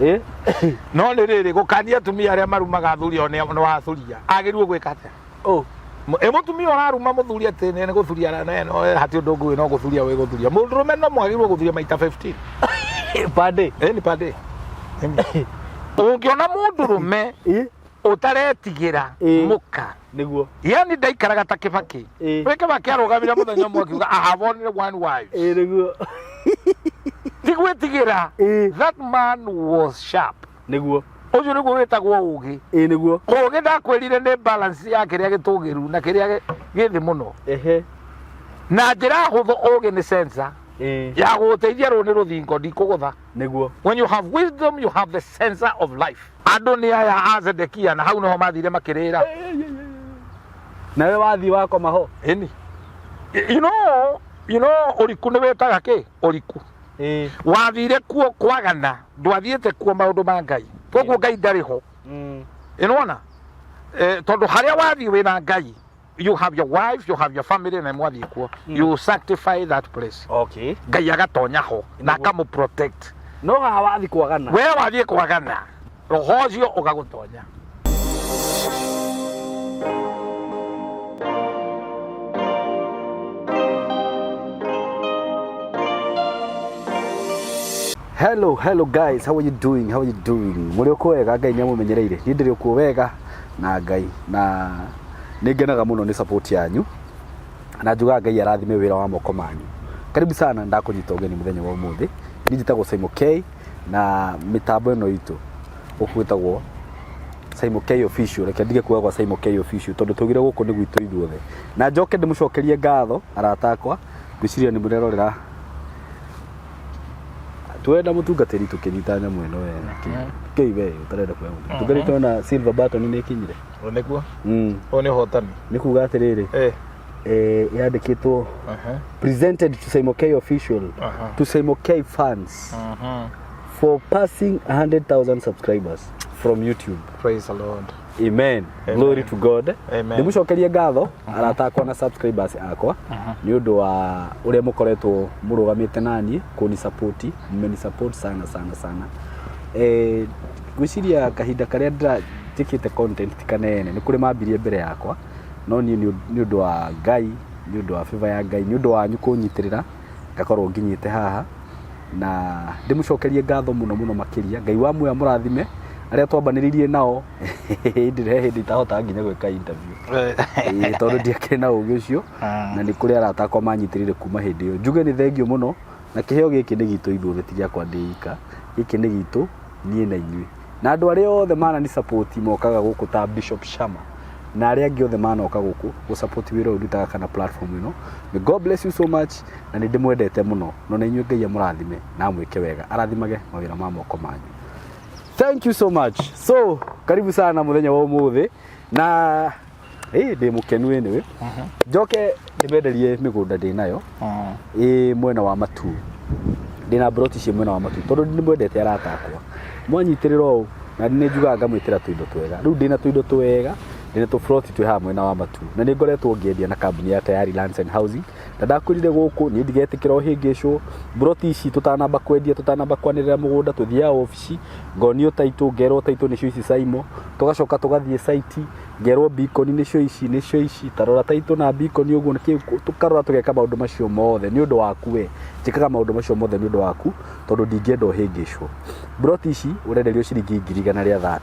Ĩ? No nĩ rĩrĩ, gũkania atumia arĩa marumaga athuri ao nĩ wathuria agĩrĩirwo gwĩka atĩa? Oh. Ĩ mũtumia ũraruma mũthuri atĩ nĩ gũthuria hati ũndũ ũngĩ no gũthuria wĩ gũthuria. Mũndũrũme no mwagĩrĩirwo gũthuria maita 15. Pande. Ĩ nĩ pande. Ũngĩona mũndũrũme Ĩ? ũtaretigĩra Ĩ. mũka, Nĩguo. yani ndaikaraga ta Kĩbakĩ. Ĩ. Wĩ Kĩbakĩ arũgamire mũthenya ũmwe akiuga, "I have only one wife." Ĩ nĩguo. Ti gwĩtigĩra. Ĩ. That man was sharp. Nĩguo. Ũcio nĩguo wĩtagwo ũgĩ. Ĩ nĩguo. Ũgĩ ndakwĩrire nĩ balance ya kĩrĩa gĩtũgĩru na kĩrĩa gĩ thĩ mũno. Ehe. Na njĩra hũthũ, ũgĩ nĩ sensor Ĩ. ya gũgũteithia. Rũũ nĩ rũthingo, ndikũgũtha. Nĩguo. When you have wisdom, you have the sensor of life. Andũ nĩ aya a Zedekia, na hau noho mathire makĩrĩra. Nawe wathiĩ wakoma ho. Ĩni, you know ũriku nĩ wĩtaga kĩ ũriku. Ĩ. Wathire kuo kwagana, ndwathiĩte kuo maũndũ ma Ngai, koguo Ngai ndarĩ ho. Ĩnona tondũ harĩa wathiĩ wĩna Ngai, you have your wife, you have your family, na mwathiĩ kuo, you sanctify that place. Ngai agatonya ho na akamũ protect. No haha wathiĩ kwagana. We wathiĩ kwagana, roho ũcio ũgagũtonya. Hello, hello guys, how are you doing? How are you doing? Mũrĩ ũkuo wega, Ngai nĩ amũmenyereire. Niĩ ndĩrĩ ũkuo wega na Ngai, na nĩ ngenaga mũno nĩ support yanyu, na njugaga Ngai arathime wĩra wa moko manyu. Karibu sana, ndakũnyita ũgeni mũthenya wa ũmũthĩ. Niĩ njĩtagwo Simon K, na mĩtambo ĩno itũ gũkũ gwĩtagwo Simon K Official. Reke ndige kuga gwa Simon K Official tondũ tũgire gũkũ nĩ gwitũ ithuothe. Na njoke ndĩmũcokerie ngatho arata akwa, ngwĩciria nĩ mũrerorera twenda mũtungatĩri tũkĩnyita nyamũ ĩno we kĩi we ũtarenda kuoya mũtungatĩri tona silver button nĩ ĩkinyire. Nĩguo. Ũyũ nĩ ũhotani. Nĩ kuga atĩrĩrĩ, yandĩkĩtwo "Presented to Simon K Official, to Simon K fans for passing 100,000 subscribers from YouTube." Praise the Lord. Amen. Amen. Glory to God. Amen. Ndĩmũcokerie ngatho arata akwa na subscribers akwa nĩ ũndũ wa ũrĩa mũkoretwo mũrũgamĩte naniĩ kũni support. Mmeni support sana sana sana. Ngwĩciria kahinda karĩa ndĩra njĩkĩte content ti kanene, nĩ kũrĩ mambirie mbere yakwa, no niĩ nĩ ũndũ wa Ngai, nĩ ũndũ wa favor ya Ngai, nĩ ũndũ wanyu kũnyitĩrĩra, ngakorwo nginyĩte haha, na ndĩmũcokerie ngatho mũno mũno makĩria. Ngai wa muoyo amũrathime. Arĩa twambanĩrĩirie nao hĩndĩ he hĩndĩ itahotaga nginya gwĩka interview. Ĩĩ, tondũ ndiakĩrĩ na ũgĩ ũcio, na nĩ kũrĩ arata akwa manyitĩrĩire kuma hĩndĩ ĩyo. Njuge nĩ thengio mũno, na kĩheo gĩkĩ nĩ gitũ ithuothe, ti gĩakwa ndĩ ika. Gĩkĩ nĩ gitũ niĩ na inyuĩ, na andũ arĩa othe manani support mokaga gũkũ ta Bishop Shama na arĩa angĩ othe manoka gũkũ gũ support wĩra ũyũ ndutaga kana platform ĩno. May God bless you so much, na nĩ ndĩmwendete mũno, no na inyuĩ Ngai amũrathime na amwĩke wega, arathimage mawĩra ma moko manyu. Thank you so much. So karibu sana mũthenya wa ũmũthĩ, na ndĩ mũkenu. Anyway, njoke ndĩmenderie mĩgũnda ndĩ nayo ĩ mwena wa Matu. Ndĩna broti ciĩ mwena wa Matu tondũ nĩ mwendete arata akwa mwanyitĩrĩra ũũ, na nĩ njugaga ngamwĩtĩra tũindo twega. Rĩu ndĩna tũindo twega, ndĩna tũbroti twĩ haha mwena wa Matu, na nĩ ngoretwo ngĩendia na kambuni ya Tayari Lands and Housing, na ndakwĩrire gũkũ niĩ ndigetĩkĩra ũhĩngĩcwo. Broti ici tũtanamba kwendia, tũtanamba kwanĩrĩra mũgũnda, tũthiaga obici, ngonio title, ngerwo title nĩcio ici Saimo, tũgacoka tũgathiĩ site, ngerwo beacon nĩcio ici, nĩcio ici, tarora title na beacon ũguo nĩkĩ, tũkarora, tũgeka maũndũ macio mothe nĩ ũndũ waku we. Njĩkaga maũndũ macio mothe nĩ ũndũ waku tondũ ndingĩenda ũhĩngĩcwo. Broti ici ũrenderio ciringi 130,000.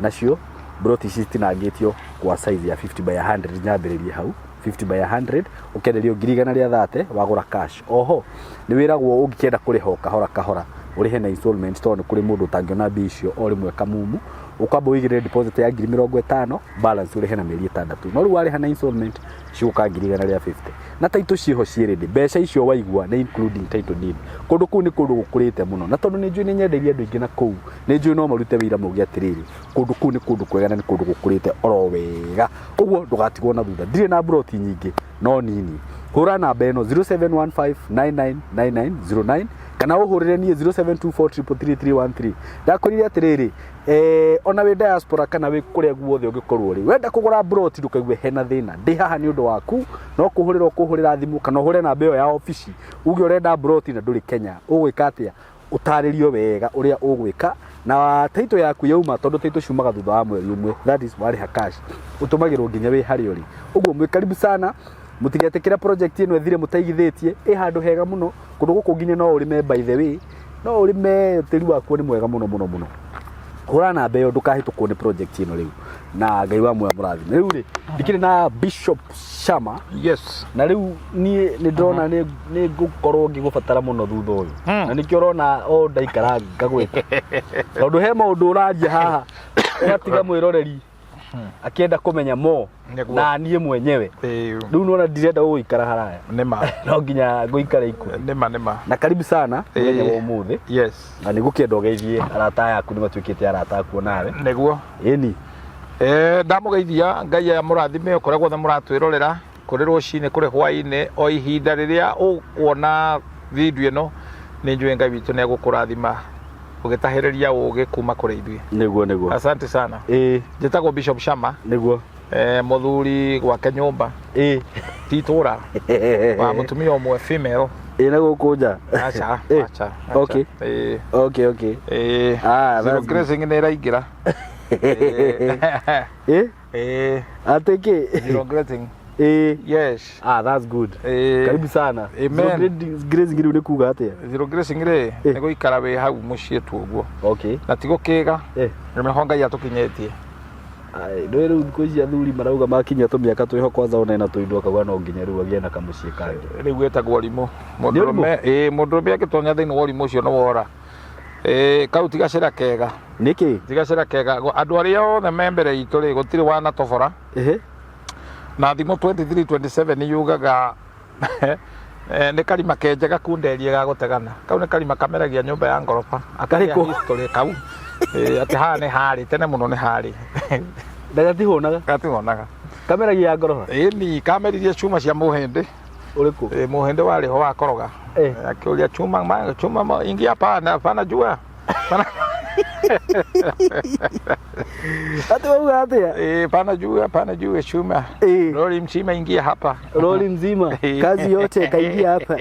Nacio broti ici citinangĩtio kwa size ya 50 by 100. Nyambĩrĩrie hau 50 by 100, ũkenderio 130,000 wagũra cash. Oho nĩ wĩragwo ũngĩkĩenda kũrĩha o kahora kahora, ũrĩhe na installment, tondũ nĩ kũrĩ mũndũ ũtangĩona mbia icio o rĩmwe kamumu, ũkamba ũigĩrĩre deposit ya 50,000, balance ũrĩhe na mĩeri 6. No rĩu warĩha na installment cigũka 150,000, na title ciĩho ciĩ ready. Mbeca icio waigua nĩ including title deed. Kũndũ kũu nĩ kũndũ gũkũrĩte mũno, na tondũ nĩ njũĩ nĩ nyendeirie andũ aingĩ na kũu, nĩ njũĩ no marute wĩira mauge atĩrĩrĩ, kũndũ kũu nĩ kũndũ kwega na nĩ kũndũ gũkũrĩte oro wega. Ũguo ndũgatigwo na thutha. Ndirĩ na mburoti nyingĩ no nini. Hũra namba ĩno 0715999909 kana ũhũrĩre niĩ 0724333313. Ndakwĩrire atĩrĩrĩ, ona wĩ diaspora kana wĩ kũrĩa guothe ũngĩkorwo rĩ, wenda kũgũra mburoti, ndũkaigue hena thĩna. Ndĩ haha nĩ ũndũ waku. No kũhũrĩra ũkũhũrĩra thimũ kana ũhũre namba ĩyo ya obici, uge ũrenda mburoti na ndũrĩ Kenya, ũgwĩka atĩa? Ũtarĩrio wega ũrĩa ũgwĩka na title yaku yauma, tondũ title ciumaga thutha wa mweri ũmwe, that is warĩha cash, ũtũmagĩrwo nginya wĩ harĩa ũrĩ. Ũguo mwĩ karibu sana, mũtigetĩkĩre project ĩno ĩthire mũtaigithĩtie. Ĩ handũ hega mũno kũndũ gũkũ, nginya no ũrĩme, by the way, no ũrĩme, tĩri wakuo nĩ mwega mũno mũno mũno. Hũra namba ĩyo, ndũkahĩtũkwo nĩ project ĩno rĩu, na Ngai wa muoyo mũrathime. Rĩu rĩ, ndikĩrĩ na Bishop Shama. Yes. Na rĩu niĩ nĩ ndĩrona nĩ ngũkorwo ngĩgũbatara mũno thutha ũyũ. Na nĩkĩo ũrona o ndaikara ngagwĩta, tondũ he maũndũ ũraria haha ũgatiga mwĩroreri akĩenda kũmenya mo. Na niĩ mwenyewe rĩu nona ndirenda gũgũikara haraya. Nĩma. No nginya ngũikara ikuhĩ. Nĩma nĩma. Na karibu sana mũthenya wa ũmũthĩ. Yes. Na nĩ gũkĩenda ũgeithie arata aya aku, nĩ matuĩkĩte arata aku nawe. Nĩguo. Ĩni. Ndamũgeithia, Ngai amũrathime kũrĩa guothe mũratwĩrorera, kũrĩ rũcinĩ, kũrĩ hwaĩ-inĩ, o ihinda rĩrĩa ũkuona video ĩno, nĩ njũĩ Ngai witũ nĩ egũkũrathima ũgĩtahĩrĩria ũgĩ kuma kũrĩ ithuĩ. Nĩguo nĩguo. Asante sana. Njĩtagwo Bishop Shama. Mũthuri gwake nyũmba, ti itũra, wa mũtumia ũmwe female. Ĩ, na gũkũ nja? Aca. Aca. Okay. Ah, zero that's good. grazing nĩ ĩraingĩra. Atĩ kĩ? Zero grazing. Yes. Ah, that's good. Karibu sana. Amen. Zero grazing rĩu nĩ kuga atĩa? Zero grazing rĩ, nĩ gũikara wĩ hau mũciĩ tu ũguo, na ti gũkĩga, nĩho Ngai atũkinyĩtie. Ai, ndũĩ rĩu thikũ ici athuri marauga makinyia tũmĩaka twĩho, kwanza ona ena tũindo, akauga no nginya rĩu agĩe na kamũciĩ kangĩ. Rĩu wĩtagwo ũrimũ. Nĩ ũrimũ? Mũndũrũme, ĩĩ, mũndũrũme angĩtonya thĩinĩ wa ũrimũ ũcio nĩ wora. Ĩĩ, kau ti gacĩra kega. Nĩkĩ? Ti gacĩra kega. Andũ arĩa othe me mbere itũ rĩ, gũtirĩ wanatobora. Na Thimo 23:27 yugaga nĩ karima kenje gakunderie ga gũtegana. Kau nĩ karima kameragia nyũmba ya ngoroba. Akarĩa Karĩkũ? history kau. Atĩ haha nĩ harĩ tene mũno, nĩ harĩ. Na gatihũnaga? Gatihonaga. Kameragia ya ngoroba? Ĩni, kameririe cuma cia mũhĩndĩ. Ũrĩkũ? Mũhĩndĩ warĩ ho wakoroga. Akĩũria chuma chuma ingia, hapana hapana, jua. Pana. Atĩ wauga atĩa? Pana jua, pana jua chuma. Lori mzima ingia hapa. Rori mzima, kazi yote kaingia hapa,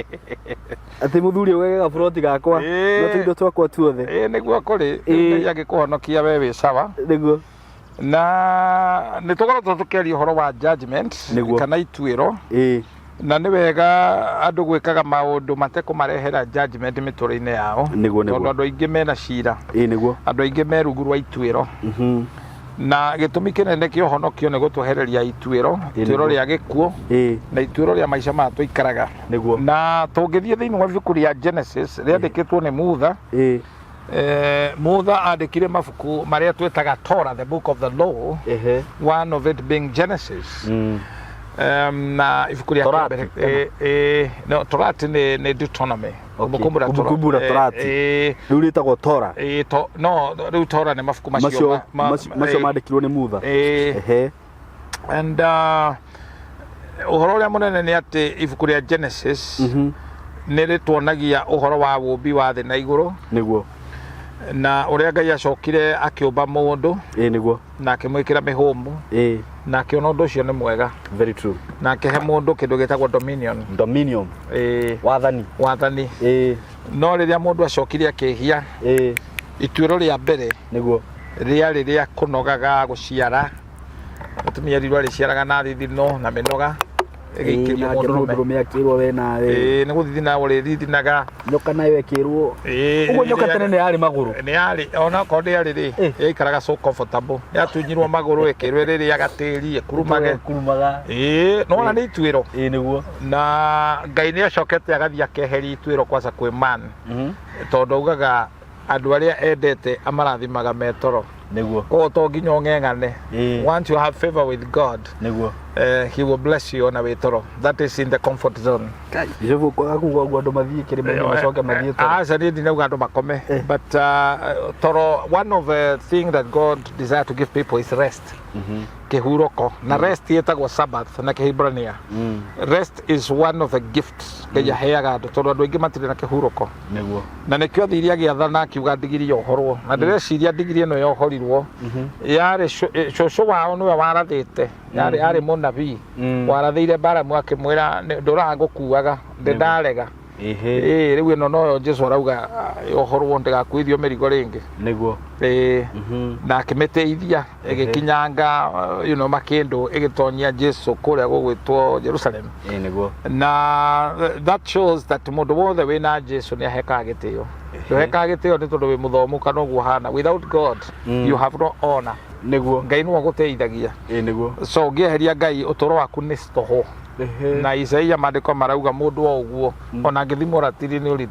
atĩ mũthuri augage gaburoti gakwa na tũindo twakwa tuothe. Nĩguo kũrĩ. Ngai angĩkũhonokia we wĩ sawa. Na nĩ tũkoretwo tũkĩaria ũhoro wa judgment, kana ituĩro, na nĩ wega andũ gwĩkaga maũndũ matekũmarehera judgment mĩtũrĩre-inĩ yao, tondũ andũ aingĩ mena cira, andũ aingĩ me rungu rwa ituĩro, na gĩtũmi kĩnene kĩa ũhonokio nĩ gũtwehereria ituĩro, ituĩro rĩa gĩkuũ na ituĩro rĩa maica maya tũikaraga. Na tũngĩthiĩ thĩinĩ wa ibuku rĩa Genesis rĩandĩkĩtwo nĩ Mutha, Mutha andĩkire mabuku marĩa twĩtaga Torah, the book of the law, one of it being Genesis. Na ibuku rĩa Torati, mbere, no, Torati nĩ Deuteronomy. Kumbukumbu la Kumbukumbu la Torati. Rĩu rĩtagwo Tora? No, rĩu Torah nĩ mabuku macio macio macio mandĩkirwo nĩ Mutha. And ũhoro ũrĩa mũnene nĩ atĩ ibuku rĩa Genesis nĩ rĩtuonagia ũhoro wa wũmbi wa thĩ na igũrũ, na ũrĩa Ngai acokire akĩũmba mũndũ na akĩmwĩkĩra mĩhũmũ, na akĩona ũndũ ũcio nĩ mwega, Very true. Na akĩhe mũndũ kĩndũ gĩtagwo dominion. Dominion. Wathani. Wathani. No rĩrĩa mũndũ acokire akĩhia, ituĩro rĩa mbere rĩarĩ rĩa kũnogaga gũciara. Mũtumia erirwo arĩciaraga na thithino na mĩnoga, ĩgĩikĩrio Nake mũndũrũme. Mũndũrũme akĩrwo we nawe. Ĩĩ, nĩ gũthithina ũrĩthithinaga. Nyoka nayo ĩkĩrwo ũguo. Nyoka tene nĩ yarĩ magũrũ. Nĩ yarĩ, ona okorwo ndĩarĩ rĩ, yaikaraga so comfortable. Yatunyirwo magũrũ, ĩkĩrwo ĩrĩrĩaga tĩri, ĩkurumage. Kurumaga. Ĩĩ, nĩwona nĩ ituĩro. Ĩĩ nĩguo. Na Ngai nĩ acokete agathiĩ akeheria ituĩro kwanza kwĩ man, tondũ augaga andũ arĩa endete amarathimaga me toro. Koguo to nginya ũng'eng'ane. Once you have favor with God, he will bless you ona wĩ toro, that is in the comfort zone. Bishop, kwaga kuga ũguo andũ mathiĩ kĩrĩma-inĩ macoke mathiĩ toro. Aca, niĩ ndinauga andũ makome, but toro, one of the thing that God desire to give people is rest, kĩhurũko, na rest ĩtagwo Sabbath na Kĩhibrania. Rest is one of the gifts Ngai aheaga andũ, tondũ andũ aingĩ matirĩ na kĩhurũko. Na nĩkĩo athire agĩathana akiuga ndigiri yohorwo, na ndĩreciria ndigiri ĩno yohorirwo yarĩ cũcũ wao nĩwe warathĩte, yarĩ arĩ mũnabii warathĩire Baramu akĩmwĩra, "Ndũraga ngũkuaga ndĩ ndarega." Ĩhĩ. Ĩĩ, rĩu ĩno noyo Jesu arauga, "Ah, yohorwo ndĩgakuithio mĩrigo rĩngĩ." Nĩguo. Ĩĩ. Na akĩmĩteithia ĩgĩkinyanga makĩndũ ĩgĩtonyia Jesu kũrĩa gũgwĩtwo Jerusalem. Ĩĩ nĩguo. Na that shows that mũndũ wothe wĩna Jesu nĩ ahekaga gĩtĩo. Ndũhekaga gĩtĩo nĩ tondũ wĩ mũthomu kana ũguo hana. Without God, you have no honor. Nĩguo. Ngai nĩwe ũgũteithagia. Ĩĩ nĩguo. So ũngĩeheria Ngai, ũtũũro waku nĩ tũhũ. Na Isaia maandĩko marauga mũndũ o ũguo ona angĩthimwo ratiri nĩ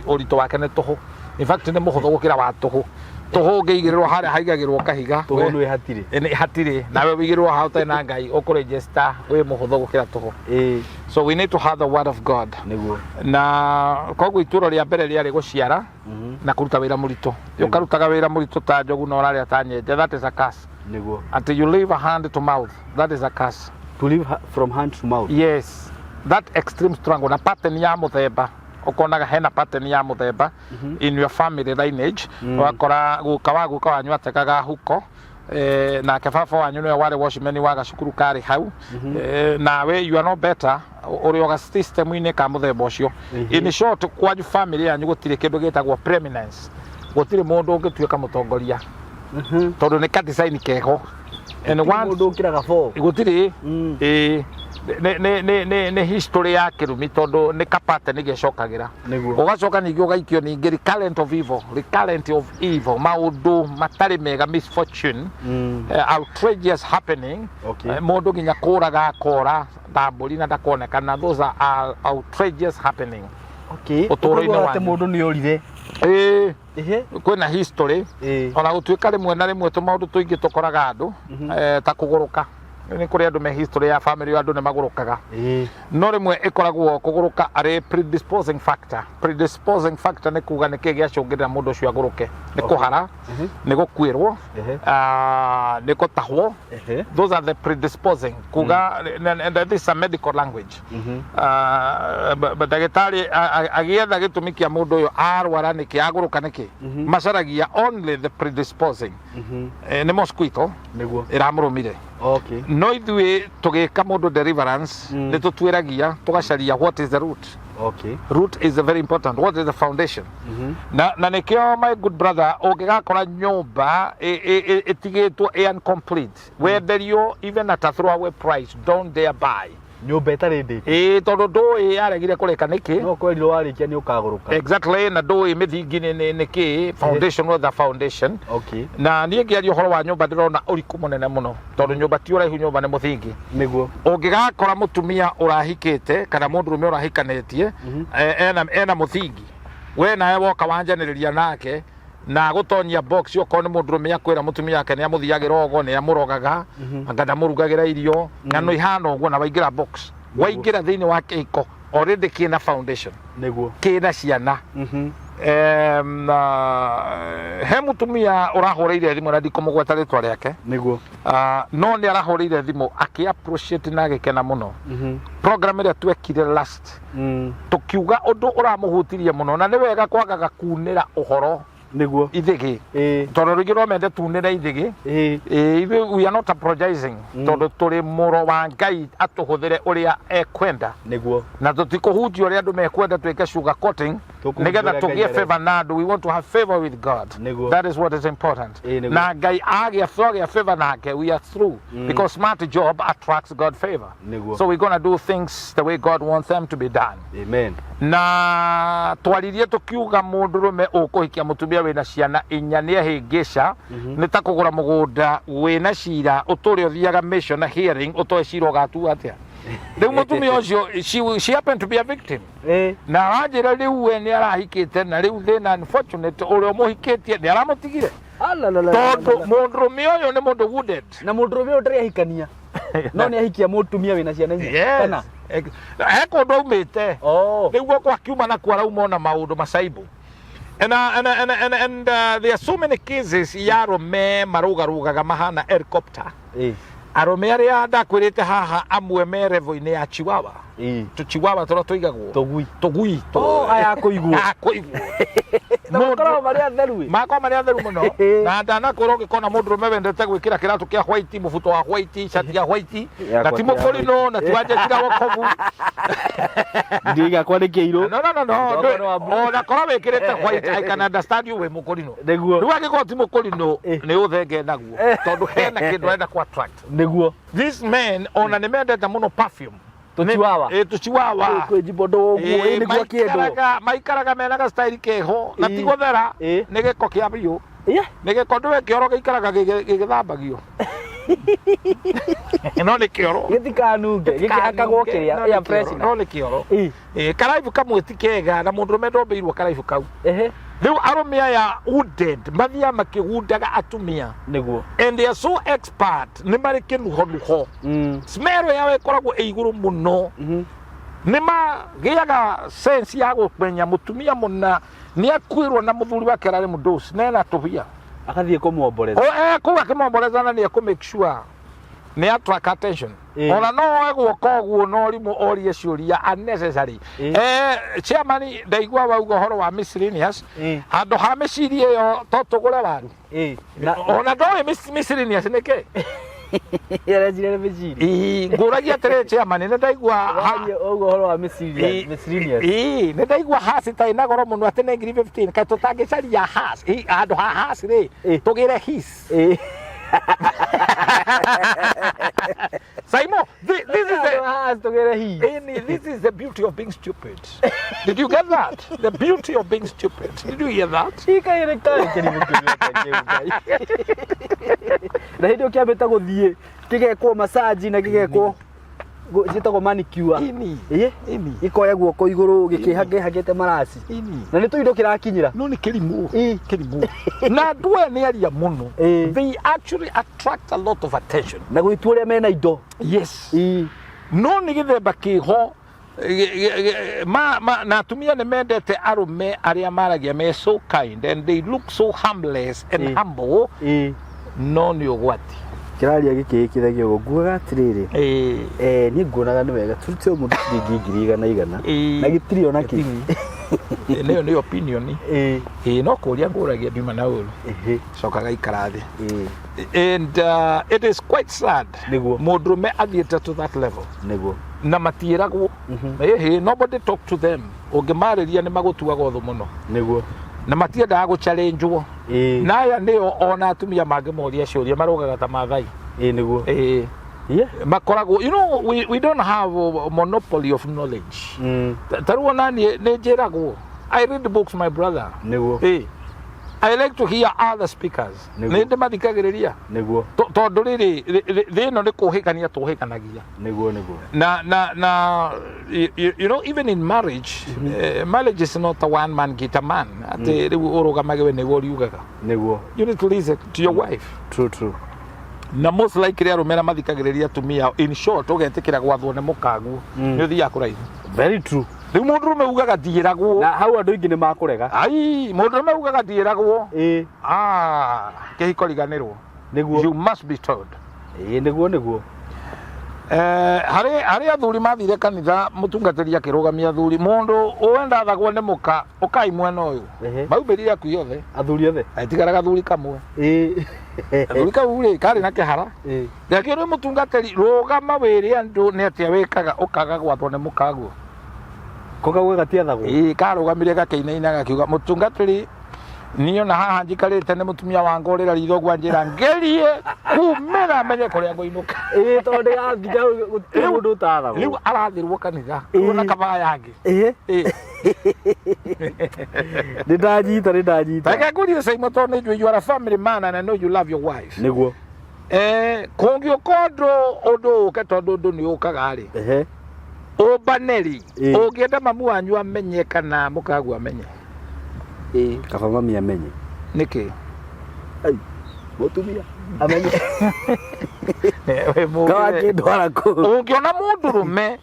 ũritũ wake nĩ tũhũ. In fact, nĩ mũhũthũ gũkĩra wa tũhũ. Tũhũ ũngĩigĩrĩrwo harĩa haigagĩrwo kahiga, Tũhũ nĩ hatirĩ. Nĩ hatirĩ. Nawe wĩigĩrĩrwo haha ũtarĩ na Ngai, ũkũregister wĩ mũhũthũ gũkĩra tũhũ. So we need to have the word of God. Nĩguo. Na koguo itũũro rĩa mbere rĩarĩ gũciara na kũruta wĩra mũritũ. Ũkarutaga wĩra mũritũ ta njogu na ũrarĩa ta nyenje, that is a curse. Nĩguo. Until you live a hand to mouth, that is a curse. To live from hand to mouth. Yes, that extreme struggle na pattern ya mũthemba, ũkonaga hena pattern ya mũthemba in your family lineage. Ũgakora guka wa guka wanyu ategaga huko, nake baba wanyu nĩwe warĩ watchman wa gacukuru karĩ hau, nawe you are no better, ũrĩ o ga system-inĩ ka mũthemba ũcio. In short, kwanyu family yanyu gũtirĩ kĩndũ gĩtagwo preeminence, gũtirĩ mũndũ ũngĩtuĩka mũtongoria, tondũ nĩ ka design keho and Gũtirĩ once mũndũ ũkĩraga four. Gũtirĩ. Ĩĩ, nĩ history ya kĩrumi, tondũ nĩ ka pattern gĩcokagĩra. Nĩguo. Ũgacoka ningĩ ũgaikio ningĩ recurrent of evil, recurrent of evil, maũndũ matarĩ mega, misfortune, outrageous happening. Mũndũ nginya kũraga akora ta mbũri na ndakonekana. Those are outrageous happening ũtũũro-inĩ Ũkaigua atĩ wanyu. Mũndũ nĩ orire. Ĩĩ. Ĩhĩ. Kwĩna history. Ona gũtuĩka rĩmwe na rĩmwe tũmaũndũ tũingĩ tũkoraga andũ, ta kũgũrũka, nĩ kũrĩ andũ me history ya family, andũ nĩ magũrũkaga. No rĩmwe ĩkoragwo kũgũrũka arĩ predisposing factor. Predisposing factor nĩ kuga nĩ kĩĩ gĩacũngĩrĩra mũndũ ũcio agũrũke: nĩ kũhara, nĩ gũkuĩrwo, nĩ gũtahwo. Those are the predisposing kuga, and this is a medical language. But ndagĩtarĩ agĩetha gĩtũmi kĩa mũndũ ũyũ arwara nĩkĩ, agũrũka nĩkĩ, macaragia only the predisposing. Nĩ mosquito Nĩguo. Ĩramũrũmire. No ithuĩ tũgĩka mũndũ deliverance, nĩ tũtuĩragia tũgacaria what is the root. Root is very important. What is the foundation? Na nĩkĩo, my good brother, ũngĩgakora nyũmba ĩtigĩtwo ĩ incomplete, wenderio even at a throwaway price, don't dare buy. Nyũmba ĩtarĩ ndĩki. Ĩĩ, tondũ ndũĩ yaregire kũrĩka nĩkĩ. No kwerirwo warĩkia nĩ ũkagũrũka. Exactly, na ndũĩ mĩthingi nĩ kĩ, foundation, what the foundation. Na niĩ ngĩaria ũhoro wa nyũmba, ndĩrona ũriku mũnene mũno, tondũ nyũmba ti ũraihu, nyũmba nĩ mũthingi. Nĩguo. Ũngĩgakora mũtumia ũrahikĩte kana mũndũrũme ũrahikanĩtie, ena mũthingi, we nawe woka wanjanĩrĩria nake na gũtonyia box, okorwo nĩ mũndũrũme akwĩra mũtumia wake nĩ amũthiagĩra ũguo, nĩ amũrogaga, anga ndamũrugagĩra irio, ng'ano ihana ũguo, na waingĩra box, waingĩra thĩinĩ wa kĩhiko already kĩna foundation, Nĩguo. Kĩna ciana. He mũtumia ũrahũrĩire thimũ na ndikũmũgweta rĩtwa rĩake. Nĩguo. No nĩ arahũrĩire thimũ akĩ appreciate na agĩkena mũno program ĩrĩa twekire last, tũkiuga ũndũ ũramũhutirie mũno, na nĩ wega kwagaga kunĩra ũhoro Nĩguo. ithĩgĩ, tondũ rĩngĩ no mende tunĩre ithĩgĩ. Ĩĩ, ithuĩ we are not apologizing, tondũ tũrĩ mũro wa Ngai atũhũthĩre ũrĩa ekwenda. Nĩguo. Na tũtikũhunjia ũrĩa andũ mekwenda twĩke sugar coating Tũkũhunjia nĩgetha ũrĩa tũgĩe Ngai arenda. favor na andũ. We want to have favor with God. Nĩguo. That is what is important. Ĩĩ, nĩguo. Na Ngai agĩa twagĩa favor nake, we are through, because smart job attracts God favor. Nĩguo. So we're gonna do things the way God wants them to be done. Amen. Na twaririe tukiuga mũndũrũme ũkũhikia mũtumia wĩna ciana inya nĩ ahĩngĩca, nĩ ta kũgũra mũgũnda wĩna cira, ũtũre ũthiaga mission na hearing, ũtoe cira ũgatua atĩa. Rĩu mũtumia ũcio, she happened to be a victim, na aranjĩra rĩu we nĩ arahikĩte, na rĩu thĩna, unfortunate, ũrĩa ũmũhikĩtie nĩ aramũtigire, tondũ mũndũrũme ũyũ nĩ mũndũ wounded. Na mũndũrũme ũyũ ndarĩ ahikania, no nĩ ahikia mũtumia wĩna ciana inya. Yes. Kana He kũndũ aumĩte. Oh. Rĩu guoko akiuma nakuo arauma ona maũndũ macaibu. And there are so many cases ya arũme marũgarũgaga mahana helicopter. Arũme arĩa ndakwĩrĩte haha, amwe me level-inĩ ya chihuahua. Tũchiwawa tũrĩa tũigagwo. Tũgui. Tũgui. Oh, aya kũigwo. A kũigwo. Na makoragwo marĩ atheru ĩ. Makoragwo marĩ atheru mũno. Na ndanakwĩra ũngĩkona mũndũrũme wendete gwĩkĩra kĩratũ kĩa white, mũbuto wa white, cati ya white, Yakwa na ti ti ya mũkũrinũ, na ti wa jeshi la wokovu. Ndiĩ gĩakwa nĩ kĩirũ. No, no, no, no. Wakwa nĩ wa blue. Ona korwo wĩkĩrĩte white, I can understand you wĩ mũkũrinũ. Nĩguo. Rĩu angĩkorwo ti mũkũrinũ, Eh. nĩ ũthenge naguo. Tondũ hena kĩndũ arenda kũ attract. Nĩguo. These men, ona nĩ mendete mũno perfume. Tũchiwawa. Ĩ, tũchiwawa. Kwĩ njimbo ũguo ĩ nĩguo akĩendwo. Maikaraga mena ga style keho na ti Ĩ. gũthera Ĩ. nĩ gĩko kĩa biũ. Ĩ. Nĩ gĩko ndũĩ kĩoro gĩikaraga gĩgĩthambagio no nĩ kĩoro. Gĩtikanunge, gĩkĩhakagwo kĩrĩa No nĩ air kĩoro, freshener. no nĩ kĩoro. Ĩ. Ĩ, karaibu kamwe ti kega na mũndũrũme ndombĩirwo karaibu kau. Ehe. Rĩu arũme aya wounded mathiaga makĩgundaga atumia Nĩguo. and they are so expert, nĩ marĩ kĩnuhonuho. Smell yao ĩkoragwo ĩ igũrũ mũno. Nĩ magĩaga sense ya gũmenya mũtumia mũna nĩ akuĩrwo na mũthuri wake ararĩ mũndũci na ena tũbia. Agathiĩ kũmwomboreza. O kũu akĩmwomboreza na nĩ ekũ make sure nĩ attract attention. Ona no oe guoko ũguo na ũrimũ orie ciũria unnecessary. Chairman, ndaigua wauga ũhoro wa miscellaneous. Handũ ha mĩciri ĩyo to tũgũre waru. Na Ona ndoĩ miscellaneous nĩ kĩ. Areciria nĩ mĩciri. Ĩĩ, ngũragia atĩrĩ chairman, nĩ ndaigua Warie ũguo ũhoro wa miscellaneous. Miscellaneous. Ĩĩ, nĩ ndaigua hasi ta ĩna goro mũno atĩ nĩ ngiri 15, kaĩ tũtangĩcaria has handũ ha has rĩ tũgĩre his. Saimo, this is the Has tũgĩre hi. Amy, this is the beauty of being stupid. Did you get that? The beauty of being stupid. Did you hear that? Ikaire karĩ kĩrimũ kĩu kĩu Ngai. Na hĩndĩ ĩyo kĩambĩte gũthiĩ kĩgekwo massage na gĩgekwo ciĩtagwo manicure. Ini. Ĩ? Ini. Gĩkoya guoko igũrũ gĩkĩhakĩhakĩte maraci. Ini. Na nĩ tũindo kĩrakinyĩra. No nĩ kĩrimũ. Ĩ. Kĩrimũ. Na andũ aya nĩ aria mũno. Ĩ. They actually attract a lot of attention. Na gwĩtua ũrĩa mena indo. Yes. Ĩ. No nĩ gĩthemba kĩho ma, na atumia nĩ mendete arũme arĩa maragia me so kind and they look so harmless and humble, Ĩ. no nĩ ũgwati. Kĩraria gĩkĩĩkithagia ũguo ngugaga atĩrĩrĩ, niĩ nguonaga nĩ wega tũrute o mũndũ ciringi ngiri igana igana na gĩtirĩ ona kĩ. Nĩyo nĩ opinion. Ĩ, no kũria ngũragia nduma na ũru. Coka gaikara thĩ. And it is quite sad. Nĩguo. Mũndũrũme athiĩte to that level Nĩguo. Na matiĩragwo. Ĩhĩ, nobody talk to them. Ũngĩmarĩria nĩ magũtuaga ũthũ mũno. Nĩguo. Na matiendaga gũchallengewo. Na aya nĩo ona atumia mangĩmoria ciũria marũgaga ta Mathai. Ĩ, nĩguo. Ĩ. Makoragwo, we don't have a monopoly of knowledge. Ta rĩu ona niĩ nĩ njĩragwo, I read books, my brother. Nĩguo. Ĩ, I like to hear other speakers. Nĩguo. Nĩ ndĩmathikagĩrĩria. Nĩguo. Tondũ rĩrĩ thĩ ĩno nĩ kũhĩgania tũhĩganagia. Nĩguo. Na you even in marriage, marriage is not a one man get a man atĩ rĩu ũrũgamage we nĩguo ũriugaga. You need to listen to your wife. True, true. Na most likely arũme arĩa mathikagĩrĩria atumia, in short, ũgetĩkĩra gwathwo nĩ mũkaguo, nĩ ũthiaga kũraihu. Very true. Rĩu mũndũrũme ugaga ndiĩragwo. Na hau andũ aingĩ nĩ makũrega. Ai, mũndũrũme ugaga ndiĩragwo. Ah, kĩhiko riganĩrwo. You must be told. Ĩ, nĩguo. Harĩ athuri mathire kanitha, mũtungatĩri akĩrũgamia athuri, mũndũ ũwenda athagwo nĩ mũka, ũkai mwena ũyũ. Maumĩrire akuĩ othe. Athuri othe. Agĩtigara gathuri kamwe. Gathuri kau rĩ karĩ na kĩhara. Gakĩrwo mũtungatĩri, rũgama wĩre andũ nĩ atĩa wĩkaga ũkaga gwathwo nĩ mũkaguo. Ko kau gatiathagwo? Ĩĩ, karũgamire gakĩinaina gakiuga, mũtungatĩri, niĩ ona haha njikarĩte nĩ mũtumia wangũrĩra ritho ũguo anjĩra ngerie kumĩra menye kũrĩa ngũinũka. Ĩ, tondũ ndĩrathiĩ hau gũtirĩ mũndũ ũtathagwo. Rĩu arathĩrwo kanitha ona kabaya yangĩ. Ĩ. Nĩ ndanyita, nĩ ndanyita. Reke ngũrie Saimo, tondũ nĩ njũĩ you are a family man and I know you love your wife. Nĩguo. Kũngĩũka ũndũ ũke, tondũ ũndũ nĩ ũkaga rĩ, ũmbaneri, ũngĩenda mamu wanyu amenye kana mũkaguo amenye? Kaba mami amenye. Nĩkĩ? Ai, mũtumia amenye. Wĩ mũũgĩ Kawa we. akĩndwara kũu. Ũngĩona mũndũrũme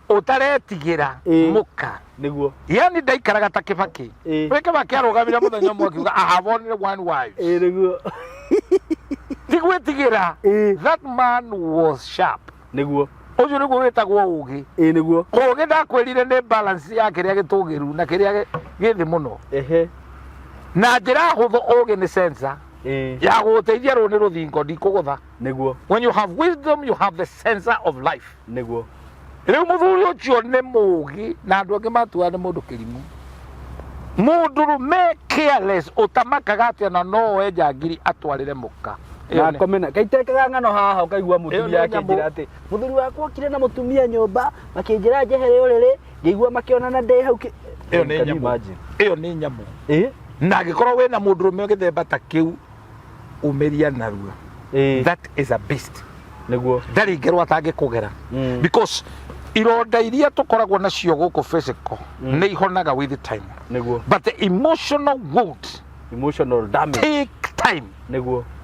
ũtaretigĩra mũka, yani ndaikaraga ta Kĩbakĩ. Wĩ Kĩbakĩ arũgamire mũthenya ũmwe akiuga, "I have only one wife." Ĩ, nĩguo. Ti gwĩtigĩra. That man was sharp. Ũcio nĩguo wĩtagwo ũgĩ. Ĩĩ nĩguo. Ũgĩ ndakwĩrire nĩ balance ya kĩrĩa gĩtũgĩru na kĩrĩa gĩ thĩ mũno. Na njĩra hũthũ, ũgĩ nĩ sensor ya gũgũteithia. Rũrũ nĩ rũthingo, ndikũgũtha. When you have wisdom, you have the sensor of life. Rĩu mũthuri ũcio nĩ mũgĩ na andũ angĩ matuaga nĩ mũndũ kĩrimũ, mũndũrũme careless ũtamakaga atĩ ona no oe njangiri atwarĩre mũka. Ĩyo Na komena kaitekaga ng'ano haha, ũkaigua mũtumia Ĩyo nĩ akĩnjĩra atĩ mũthuri wakwa okire na mũtumia nyũmba, makĩnjĩra njehere ũrĩrĩ, ngĩigua makĩonana ndĩ hau Ĩyo nĩ Can you nyamũ. imagine? Ĩyo nĩ nyamũ. Na angĩkorwo wĩna mũndũrũme gĩthemba ta kĩu, umĩria narua. That is a beast. Ndarĩ ngerwo atangĩkũgera, because ironda iria tũkoragwo nacio gũkũ physical nĩ ihonaga with time, but the emotional wound Emotional damage take time,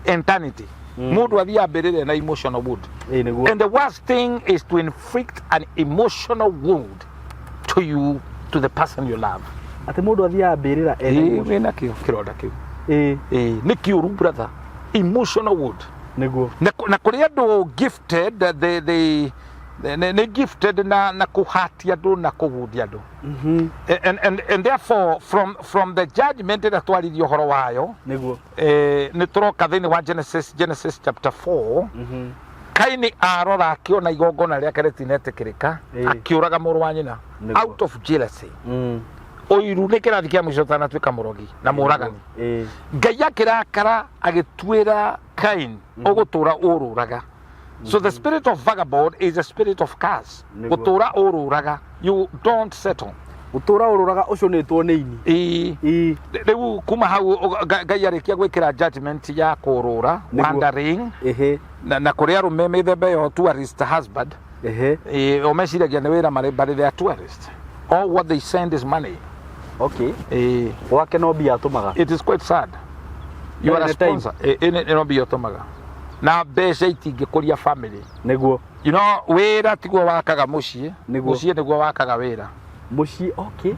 eternity. Mũndũ athiaga mbĩrĩra na emotional wound. And the worst thing is to inflict an emotional wound to you, to the person you love. Atĩ mũndũ athiaga mbĩrĩra ena emotion. Wĩna kĩo kĩronda kĩu. Ĩĩ, nĩ kĩũru, brother, emotional wound. Na kũrĩ andũ gifted, they nĩ gifted na kũhatia andũ na kũgundia andũ. And therefore from the judgment ĩrĩa twaririe ũhoro wayo, nĩ tũroka thĩinĩ wa Genesis chapter 4. Kaini arora akĩona igongona rĩake rĩtinetĩkĩrĩka, akĩũraga mũrũ wa nyina out of jealousy. Ũiru nĩ kĩrathi kĩa mũico ũtanatuĩka mũrogi na mũragani. Ngai akĩrakara, agĩtuĩra Kain, ũgũtũra ũrũraga. So the spirit of vagabond is a spirit of curse. Gũtũra ũrũraga, you don't settle. Gũtũra ũrũraga ũcũnĩtwo nĩ ini. Ĩĩ. Rĩu kuma hau Ngai arĩkia gwĩkĩra judgment ya kũrũra, wandering, na kũrĩ arũme mĩthemba ĩyo, tourist husband. Ĩĩ, o meciragia nĩ wĩra marĩ, but they are tourist. All what they send is money. Ĩĩ. Gwake no mbia atũmaga. It is quite sad. You are a Ndarĩ na time. sponsor. Ĩ ĩ no mbia ũtũmaga na mbeca itingĩkũria family. Wĩra tiguo wakaga mũciĩ. Mũciĩ nĩguo wakaga wĩra. Mũciĩ, okay.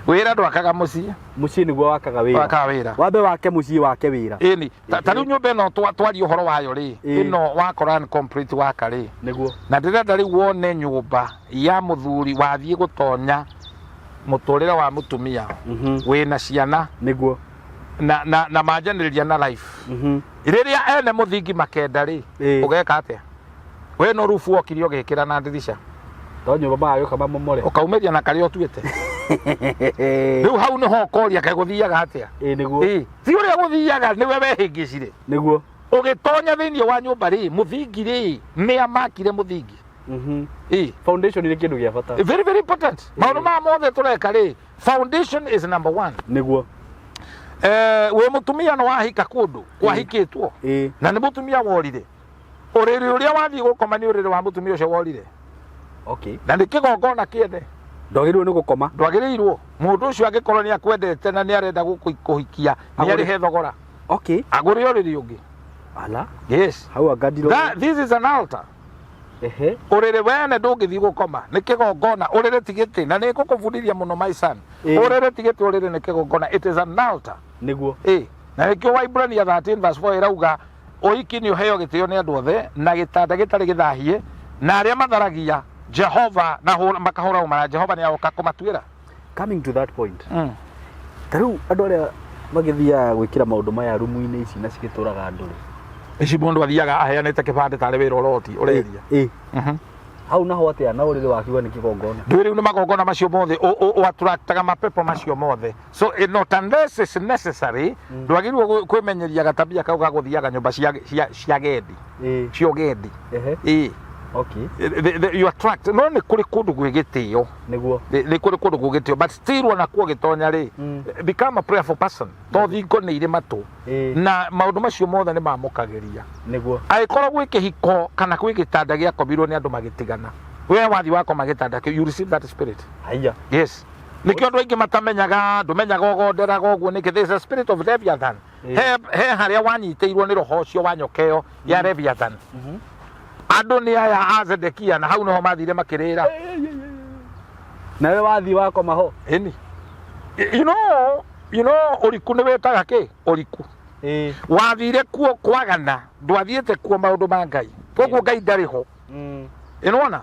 Wĩra ndwakaga mũciĩ. Mũciĩ nĩguo wakaga wĩra. Wakaga wĩra. Wambe wake mũciĩ, wake wĩra. Ĩni ta rĩu nyũmba ĩno twaria ũhoro wayo rĩ, ĩno wakora complete waka rĩ, na ndĩrenda rĩu wone nyũmba ya mũthuri wathiĩ gũtonya mũtũrĩre wa mũtumia wĩna ciana na manjanĩrĩria na life. Rĩrĩa ene mũthingi makenda rĩ, ũgeka atĩa? We no rubu wokire ũgĩkĩra na ndirica. To nyũmba magagĩũka mamomore. Ũkaumĩria na karĩa ũtuĩte. Rĩu hau nĩho ũkoria, kaĩ gũthiaga atĩa? Ĩĩ, ti ũrĩa gũthiaga, nĩwe wehĩngĩcire. Ũgĩtonya thĩinĩ wa nyũmba rĩ, mũthingi rĩ, nĩ amakire mũthingi. Ĩĩ. Foundation nĩ kĩndũ gĩa bata. Very, very important. Maũndũ maya mothe tũreka rĩ, foundation is number one. Wĩ mũtumia no wahika kũndũ kwahikĩtwo, na nĩ mũtumia worire, ũrĩrĩ ũrĩa wathiĩ gũkoma nĩ ũrĩrĩ wa mũtumia ũcio worire. Na nĩ kĩgongona kĩene. Ndwagĩrĩirwo nĩ gũkoma. Ndwagĩrĩirwo. Mũndũ ũcio angĩkorwo nĩ akwendete na nĩ arenda gũkũhikia, nĩ arĩhe thogora, agũre ũrĩrĩ ũngĩ. Ala. Yes. Hau anga ndiro. This is an altar. Ũrĩrĩ wene ndũngĩthiĩ gũkoma, nĩ kĩgongona. Ũrĩrĩ ti gĩtĩ, na nĩ ngũkũbundithia mũno, my son. Ũrĩrĩ ti gĩtĩ, ũrĩrĩ nĩ kĩgongona. It is an altar. Ĩ, na nĩkĩo Waibrania 13 verse 4 ĩrauga ũhiki nĩ ũheo gĩtĩo nĩ andũ othe na gĩtanda gĩtarĩ gĩthahie, na arĩa matharagia Jehova na makahũra ũmara, Jehova nĩ agoka kũmatuĩra. Coming to that point, ta rĩu andũ arĩa magĩthiaga gwĩkĩra maũndũ maya rumu-inĩ ici na cigĩtũraga andũ rĩ, Ici mũndũ athiaga aheanĩte kĩbandĩ tarĩ wĩra ũroti ũreria. Hau naho atĩa na ũrĩrĩ wakiuga nĩ kĩgongona? Ndũĩ rĩu nĩ magongona macio mothe ũattractaga mapepo macio mothe. So not unless it's necessary, ndwagĩrĩirwo kwĩmenyeria gatabia kau ga gũthiaga nyũmba cia gendi, cia ũgendi. Ĩĩ. You attract, no nĩ kũrĩ kũndũ gwĩ gĩtĩo. Nĩ kũrĩ kũndũ gwĩ gĩtĩo, but still ona kuo gĩtonya rĩ, become a prayerful person, to thingo nĩ irĩ matũ na maũndũ macio mothe nĩ mamũkagĩria. Angĩkorwo gwĩ kĩhiko kana gwĩ gĩtanda gĩakomirwo nĩ andũ magĩtigana, we wathi wakoma gĩtanda kĩu, you receive that spirit. Haiya. Yes, nĩkĩo andũ aingĩ matamenyaga, ndũmenyaga ũgonderaga ũguo nĩkĩ. There is a spirit of Leviathan. He harĩa wanyitĩirwo nĩ roho ũcio wa nyoka ĩyo ya Leviathan. Andũ nĩ aya a Zedekia, na hau nĩho mathire makĩrĩra. Nawe wathiĩ wakoma ho. Ĩni, you know ũriku nĩ wĩtaga kĩ ũriku. Wathire kuo kwagana, ndwathiĩte kuo maũndũ ma Ngai, koguo Ngai ndarĩ ho. Ĩnona.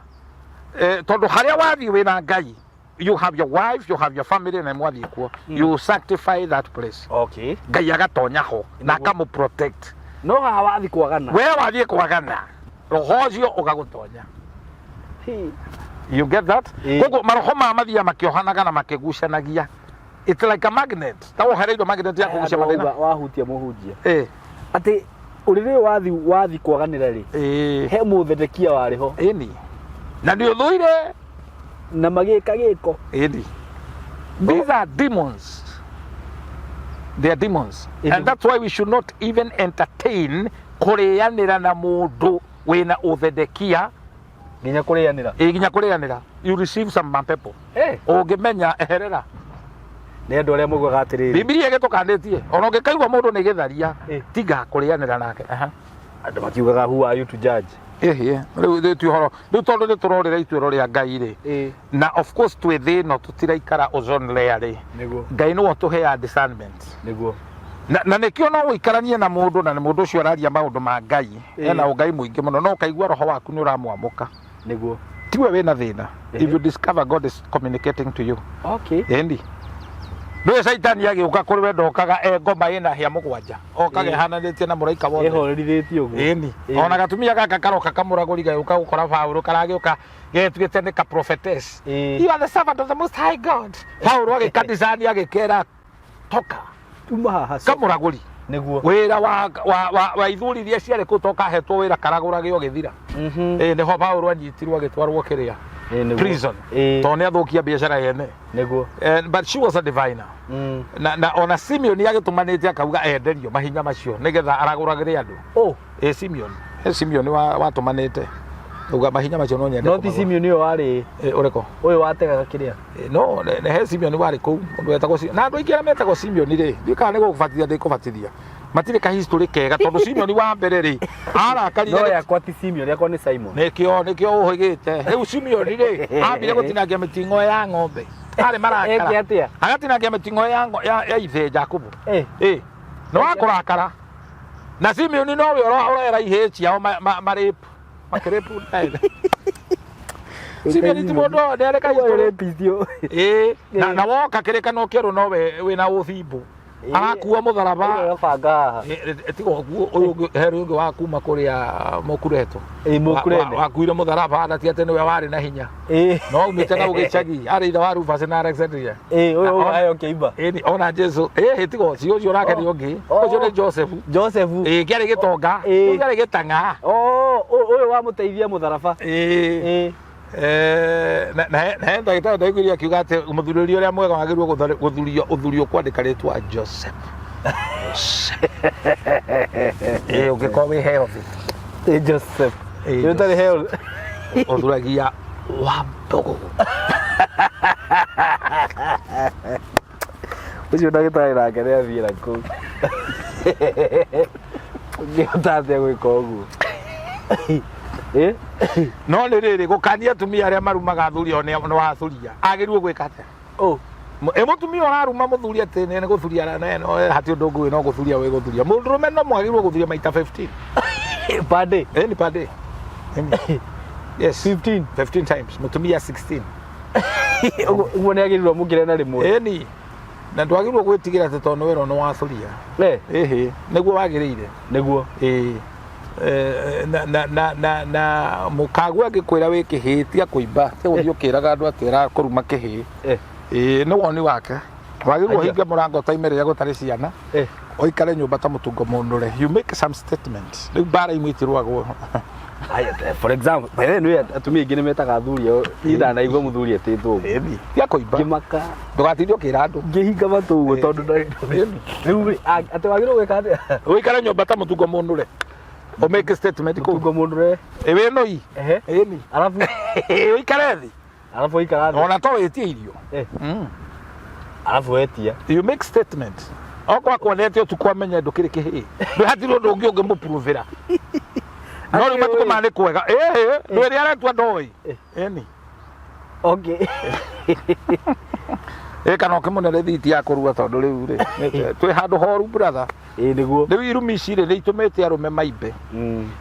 Tondũ harĩa wathiĩ wĩna Ngai, you have your wife, you have your family, na mwathiĩ kuo, you sanctify that place. Ngai agatonya ho na akamũ protect. No haha wathi kwagana. We wathiĩ kwagana, roho ũcio ũgagũtonya. You get that? Koguo maroho maya mathiaga makĩohanaga na makĩgucanagia. It's like a magnet, ta wohereirwo magnet ya kũgucia mathĩna. Wahutia mũhunjia atĩ ũrĩrĩ ũyũ wathi kwaganĩra rĩ, he mũthedekia warĩ ho. Ĩni, na nĩ ũthũire. Na magĩka gĩko. Ĩni, these are demons, they are demons. And that's why we should not even entertain kũrĩanĩra na mũndũ wĩna ũthedekia. Nginya kũrĩanĩra? Ĩ, nginya kũrĩanĩra, you receive some mapepo. Ũngĩmenya, eherera. Nĩ andũ arĩa maugaga atĩrĩrĩ, Bibilia ĩgĩtũkanĩtie, ona ũngĩkaigua mũndũ nĩ gĩtharia, tiga kũrĩanĩra nake. Aha. Andũ makiugaga, "Who are you to judge?" Ĩhĩ, rĩu ti ũhoro rĩu, tondũ nĩ tũrorĩra ituĩro rĩa Ngai rĩ, na of course twĩ thĩ ĩno, tũtiraikara ozone layer rĩ. Ngai nĩwe ũtũheaga discernment. Na nĩkĩo no ũikaranie na mũndũ, na nĩ mũndũ ũcio araria maũndũ ma Ngai, ena ũngai mũingĩ mũno, no ũkaigua roho waku nĩ ũramwamũka. Tiwe wĩna thĩna. If you discover God is communicating to you. Ĩndi ndũĩ caitani agĩũka kũrĩ we, ndokaga e ngoma ĩna hĩa 7, okaga ĩhananĩtie na mũraika wothe. Ĩhorerithĩtie ũguo. Ĩni. Ona gatumia gaka karoka kamũragũri gagĩũka gũkora Paũlũ, karagĩũka getuĩte nĩ ka prophetess. "You are the servant of the Most High God." Paũlũ agĩkadicani, agĩkera, "Toka." Tuma haha. Kamũragũri. Wĩra wa ithuri iria ciarĩ kũu, to kahetwo wĩra karagũrage ũgĩthira. Ĩ, nĩho Paũlũ anyitirwo, agĩtwarwo kĩrĩa, prison, tondũ nĩ athũkia biacara yene. But she was a diviner. Na ona Simeon agĩtũmanĩte akauga enderio mahinya macio nĩgetha aragũragĩre andũ. Ĩ, Simeon, he Simeon watũmanĩte uga mahinya macio no nyende No ti kũmagũra. Simeon ũyũ warĩ Ĩ, ũrĩkũ? Ũyũ wategaga kĩrĩa. Ĩ, no he Simeon warĩ kũu, mũndũ wetagwo na andũ aingĩ arĩa metagwo Simeon rĩ, ndiũĩ kana nĩ gũkũbatithia, ndĩkũbatithia, matirĩ ka history kega, tondũ Simeon wa mbere rĩ, arakarire. No yakwa ti Simeon, yakwa nĩ Simon. Nĩkĩo ũhĩgĩte rĩu. Simeon rĩ, ambire gũtinangia mĩting'oe ya ng'ombe arĩ marakara. Eke atĩa? Agatinangia mĩting'oe ya ithe Jakubu. Ĩ, nĩ wa kũrakara, na Simeon nowe ũrera ihĩĩ ciao marĩpu makĩrĩpu. Simeon ti mũndũ nĩarĩ ka history. Rapist ũyũ. Ĩ, na woka kĩrĩkano kĩerũ, nowe wĩna ũthimbu, arakua mũtharaba. Ũyũ banga haha. Tiga ũguo, ũyũ ũngĩ, he ũngĩ wa kuma kũrĩa Mũkureto. Ĩ, Mũkurene. Wakuire mũtharaba, na ti atĩ nĩwe warĩ na hinya, no aumĩte na gũgĩcagi, arĩ ithe wa Rufus na Alexandria. Ĩ, ũyũ ũheo kĩimba. Ĩni, ona Jesu ĩ, tiga ũcio nake nĩ ũngĩ. Ũcio nĩ Joseph. Joseph. Ĩ, kĩarĩ gĩtonga. Ũyũ kĩarĩ gĩtang'a. Oh, ũyũ wamũteithia mũtharaba. Ĩ. Na he ndagĩtarĩ ndaiguire akiuga atĩ mũthurĩri ũrĩa mwega wagĩrĩirwo gũthurio ũthurio kwandĩka rĩtwa Joseph. Ĩ, ũngĩkorwo wĩ healthy. Ĩ, Joseph. Ĩ, Ĩ, ũtarĩ healthy. Ũthuragia Wambũgũ. Ũcio ndagĩtarĩ nake nĩ athiĩ na kũu. Ũngĩhota atĩa gwĩka ũguo? Ĩ? No nĩ rĩrĩ, gũkania atumia arĩa marumaga athuri ao, nĩ wathuria agĩrĩirwo gwĩka atĩa? Oh. Ĩ, mũtumia ũraruma mũthuri atĩ nĩ gũthuria, no hati ũndũ ũngĩ, no gũthuria wĩ gũthuria. Mũndũrũme no mwagĩrĩirwo gũthuria maita 15. Per day. Ĩ, ni per day. Ĩni. Yes. 15. 15 times, mũtumia 16. Ũguo nĩ agĩrĩirwo mũkĩre na rĩmwe. Ĩni, na ndwagĩrĩirwo gwĩtigĩra atĩ tondũ nĩ werwo nĩ wathuria. Ĩhĩ, nĩguo wagĩrĩire. Ĩĩ. Na mũkaguo angĩkwĩra wĩ kĩhĩĩ, tiga kũimba, tiga gũthiĩ ũkĩraga andũ atĩ arakũruma kĩhĩĩ. Ĩĩ, nĩ woni wake. Wagĩrĩirwo ũhinge mũrango taime rĩrĩa gũtarĩ ciana, ũikare nyũmba ta mũtungo mũnũre, you make some statement. Rĩu mbara imwe itirũagwo. Aya, for example, by the way, atumia aingĩ nĩ metaga athuri ao. Niĩ ndanaigua mũthuri etĩtwo ũguo. Ĩni, tiga kũimba. Ngĩmaka. Ndũgatinde ũkĩra andũ. Ngĩhinga matũ ũguo tondũ Ĩni. Rĩu rĩ, atĩ wagĩrĩirwo gwĩka atĩa? Ũikare nyũmba ta mũtungo mũnũre, ũ make statement kũu. Mũtungo mũnũre. Ĩ, wĩ nũi. Ĩni. Arabu ũikare thĩ. Arabu ũikara thĩ. Ona to wĩtie irio. Arabu wetia. You make statement, okorwo akuonete ũtukũ, amenye ndũkĩrĩ kĩhĩĩ, ndũ hatirĩ ũndũ ũngĩ ũngĩmũpuruvĩra. No rĩu matukũ maya nĩ kwega, ĩhĩ, ndũ ĩrĩa aretua ndoĩ. Ĩni. Ĩ kana ũkĩmũne rĩthiti ya kũrua tondũ rĩu rĩ twĩ handũ horu brother. Ĩĩ nĩguo. Rĩu irumi ici rĩ nĩ itũmĩte arũme maimbe.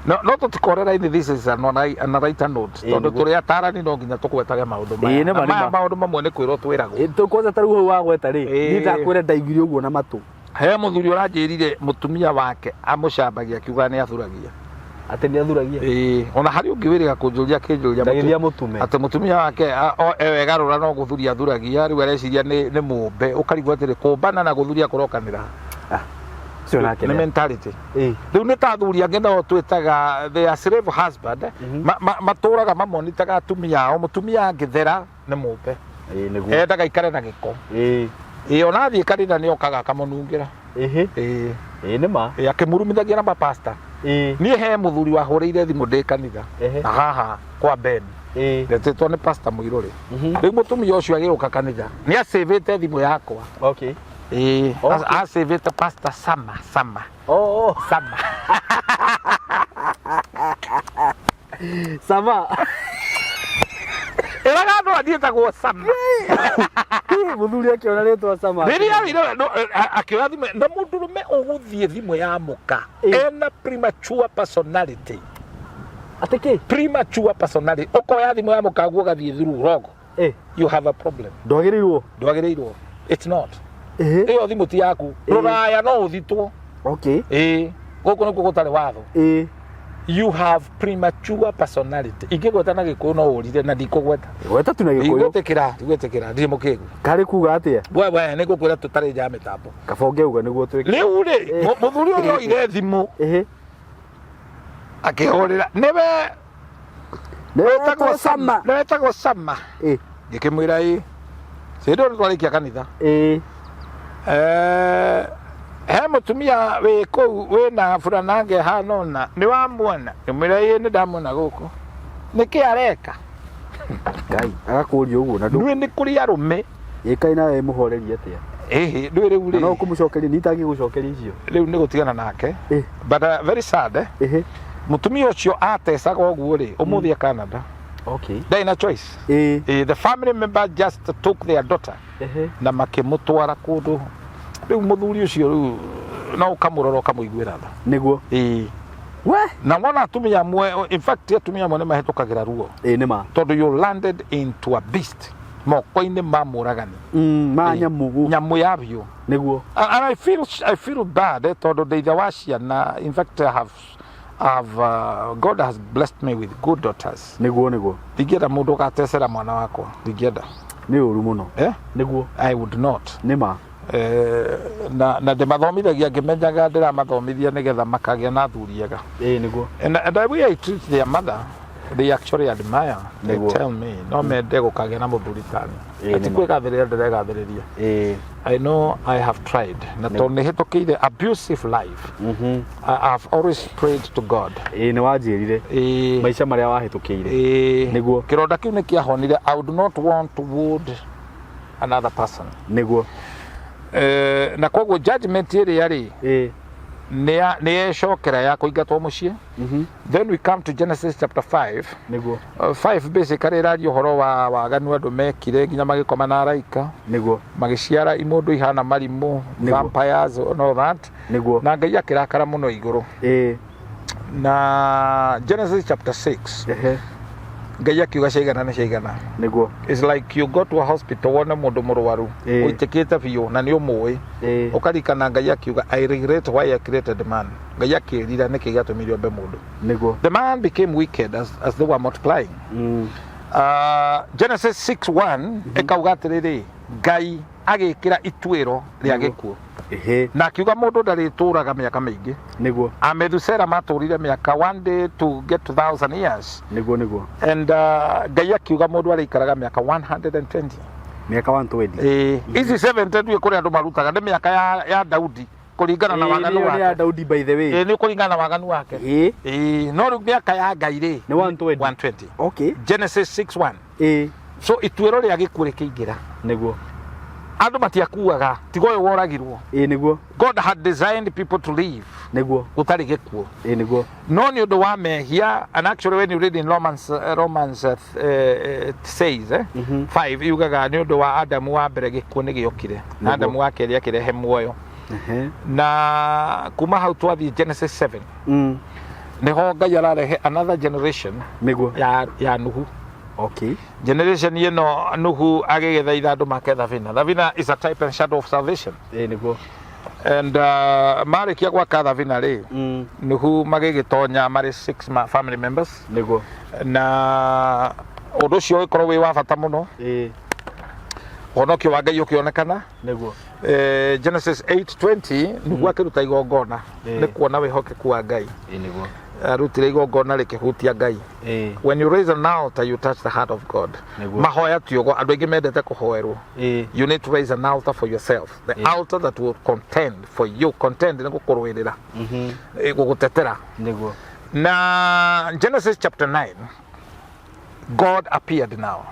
No no tũtikorera-inĩ, this is an a lighter note. Ĩĩ, tondũ nĩguo. tũrĩ atarani no nginya tũgwetage maũndũ maya. Ĩĩ, nĩma, Na maya nĩma. maũndũ mamwe nĩ kwĩrwo twĩragwo. Ĩĩ, kwanza ta rĩu hau wagweta rĩ, Ĩĩ. niĩ ndakwĩra ndaiguire ũguo na matũ. He mũthuri ũranjĩrire mũtumia wake amũcambagia akiuga nĩ athuragia. Atĩ nĩ athuragia? Ĩĩ, ona harĩ ũngĩ wĩrĩga kũnjũria akĩnjũria Ndagĩthiĩ amũtume. Atĩ mũtumia wake ewegarũra no gũthuria athuragia, rĩu areciria nĩ mũmbe, ũkarigwo atĩrĩ kũmbana na gũthuria kũrokanĩra. Ah, ũcio nake nĩ nĩ- mentality. Ĩĩ. Rĩu nĩ ta athuri angĩ nao twĩtaga they are slave husband, matũraga mamonitaga atumia ao, mũtumia angĩthera nĩ mũmbe. Ĩĩ nĩguo. Endaga ikare na gĩko. Ĩĩ. Ĩĩ, ona athiĩ kanitha nĩ okaga akamũnungĩra. Ĩhĩ. Ĩĩ. Ĩĩ nĩ ma. Ĩĩ, akĩmurumithagia na mapasta. Ĩĩ. Niĩ he mũthuri wahũrĩire thimũ ndĩ kanitha. Ehe. Na haha kwa Ben. Ĩĩ. Ndetĩtwo nĩ pasta Mũirũrĩ. Rĩu mũtumia ũcio agĩũka kanitha nĩ acĩvĩte thimũ yakwa. Okay. Ĩĩ. Okay. Acĩvĩte pasta Sama Sama. Oh, oh. Sama. Sama. Ĩraga andũ athiĩtagwo Sama. Mũthuri akĩona rĩtwa Sama. Rĩrĩa oire akĩoya thimũ na mũndũrũme ũgũthiĩ thimũ ya mũka Ĩĩ. ena premature personality. Atĩ kĩ? Premature personality. Ũkoya thimũ ya mũka guo ũgathiĩ through wrong. Eh. You have a problem. Ndwagĩrĩirwo. Ndwagĩrĩirwo. It's not. Ĩhĩ. Ĩyo thimũ ti yaku. Ĩĩ. Rũraya no ũthitwo. Okay. Ĩĩ. Gũkũ nĩkuo gũtarĩ watho. Ĩĩ. You have premature personality. Ingĩgweta na Gĩkũyũ no ũrire na ndikũgweta. Gweta tu na Gĩkũyũ. Ndigwĩtĩkĩra, ndigwĩtĩkĩra, ndirĩ mũkĩgu. Karĩ kuga atĩa? We we nĩ ngũkwĩra tũtarĩ nja ya mĩtambo. Kaba ũngĩauga nĩguo twĩke. Rĩu rĩ, mũthuri ũyũ oire thimũ Ĩhĩ. akĩhũrĩra nĩwe Nĩwetagwo Sama. Nĩwetagwo Sama. Ĩĩ. Ngĩkĩmwĩra ĩ. Hĩndĩ ĩyo nĩtwarĩkia kanitha. Ĩĩ. He mũtumia wĩ kũu wĩna buranange hana ũna nĩ wamuona? Ngĩmwĩra ĩ nĩ ndamuona gũkũ. Nĩkĩ areka? Ngai agakũria ũguo na ndũ. Nĩ nĩ kũrĩ arũme. Ĩ kaĩ nawe mũhorerie atĩa? Ĩhĩ, ndũĩ rĩu Na no rĩ. ũkũmũcokeria niĩ itangĩgũcokeria icio. Rĩu nĩ gũtigana nake. Ĩ. But very sad eh? Ĩhĩ. Mũtumia ũcio atecaga ũguo rĩ, ũmũthĩ e Canada. Okay. Ndarĩ na choice. Ĩ. The family member just took their daughter. Ĩhĩ. Na makĩmũtwara kũndũ. Rĩu mũthuri ũcio rĩu no ũkamũrora ũkamũiguĩra tha. Nĩguo. Ĩĩ. We. Na wona atumia amwe, in fact atumia amwe nĩ mahĩtũkagĩra ruo. Ĩĩ nĩ ma. Tondũ you landed into a beast moko-inĩ ma mũragani. Ma nyamũ. Nyamũ ya biũ. Nĩguo. And I feel bad tondũ ndĩ ithe wa ciana. In fact I have God has blessed me with good daughters. Nĩguo nĩguo. Ndingĩenda mũndũ ũgatecera mwana wakwa. Ndingĩenda. Nĩ ũru mũno. Eh? Nĩguo. I would not. Nĩ ma. Na ndĩmathomithagia ngĩmenyaga ndĩramathomithia nĩgetha makagĩa na athuri ega. Ĩĩ nĩguo. And the way I treat their mother, they actually admire. They Nĩguo. tell me no mende gũkagĩa na mũthuri tani. Ĩĩ, Ti nĩma. kwĩgathĩrĩria ndĩregathĩrĩria. Ĩĩ. I know I have tried. Na tondũ nĩ hĩtũkĩire abusive life. I have always prayed to God. Ĩĩ nĩ wanjĩrire. Ĩĩ. Maica marĩa wahĩtũkĩire. Ĩĩ. Nĩguo. Kĩronda kĩu nĩ kĩahonire. I would not want to wound another person. Nĩguo. Na koguo judgment ĩrĩa rĩ Ĩĩ. nĩ yecokera ya kũingatwo mũciĩ. Then we come to Genesis chapter 5. Nĩguo. 5 basically ĩraria ũhoro wa waganu andũ mekire nginya magĩkoma na araika. Nĩguo. Magĩciara imũndũ ihana marimũ, Nĩguo. vampires and all that. Nĩguo. Na Ngai akĩrakara mũno igũrũ. Ĩĩ. Na Genesis chapter 6 Ehe. Ngai akiuga ciaigana nĩ ciaigana. Nĩguo. It's like you go to a hospital wone mũndũ mũrwaru Ĩĩ. ũitĩkĩte biũ na nĩ ũmũĩ. Ĩĩ. Ũkarikana Ngai akiuga I regret why I created man. Ngai akĩrira nĩkĩ gĩatũmire ombe mũndũ. Nĩguo. The man became wicked as they were multiplying. Genesis 6:1 ĩkauga atĩrĩrĩ, Ngai agĩkĩra ituĩro rĩa Nĩguo. gĩkuũ. Ĩhĩ. Na akiuga mũndũ ndarĩtũraga mĩaka mĩingĩ. Nĩguo. Amethusera matũrire mĩaka one day to get to 1,000 years. Nĩguo nĩguo. And Ngai akiuga mũndũ arĩikaraga mĩaka 120. Mĩaka 120. Ĩĩ, ici 70 ndiũĩ kũrĩa andũ marutaga nĩ mĩaka ya Daudi kũringana na Ĩĩ, waganu nĩyo nĩ ya wake. Daudi by the way. Ĩĩ, nĩ kũringana na waganu wake. Ĩĩ. Ĩĩ, no rĩu mĩaka ya Ngai rĩ Nĩ 120. 120. Okay. Genesis 6:1. Ĩĩ. So ituĩro rĩa gĩkuũ rĩkĩingĩra. Nĩguo. Andũ matiakuaga tiga ũyũ woragirwo. Ĩĩ nĩguo. God had designed people to live. Nĩguo. Gũtarĩ gĩkuũ. Ĩ nĩguo. No nĩ ũndũ wa mehia, and actually when you read in Romans says 5 yugaga nĩ ũndũ wa Adamu wa mbere gĩkuũ nĩ gĩokire na Nĩguo. Adamu wa kerĩ akĩrehe muoyo. Na kuma hau twathiĩ Genesis 7, nĩho Ngai ararehe another generation Nĩguo. ya Nuhu. Generation ĩno Nuhu agĩgĩthaitha andũ make thabina. Thabina is a type and shadow of salvation. Ĩ nĩguo. And marĩkia gwaka thabina rĩ, Nuhu magĩgĩtonya marĩ six family members. Nĩguo. Na ũndũ ũcio ũgĩkorwo wĩ wa bata mũno. Ũhonokio wa Ngai ũkĩonekana. Nĩguo. Genesis 8:20, nĩguo akĩruta igongona nĩ kuona wĩhokeku wa Ngai. Ĩ nĩguo. Arutire igongona rĩkĩhutia Ngai. When you raise an altar, you touch the heart of God. Nĩguo. Mahoya ti ũguo andũ aingĩ mendete kũhoerwo. You need to raise an altar for yourself, the altar that will contend for you. Contend nĩ gũkũrũĩrĩra, gũgũtetera. Nĩguo. Na Genesis chapter 9, God appeared now.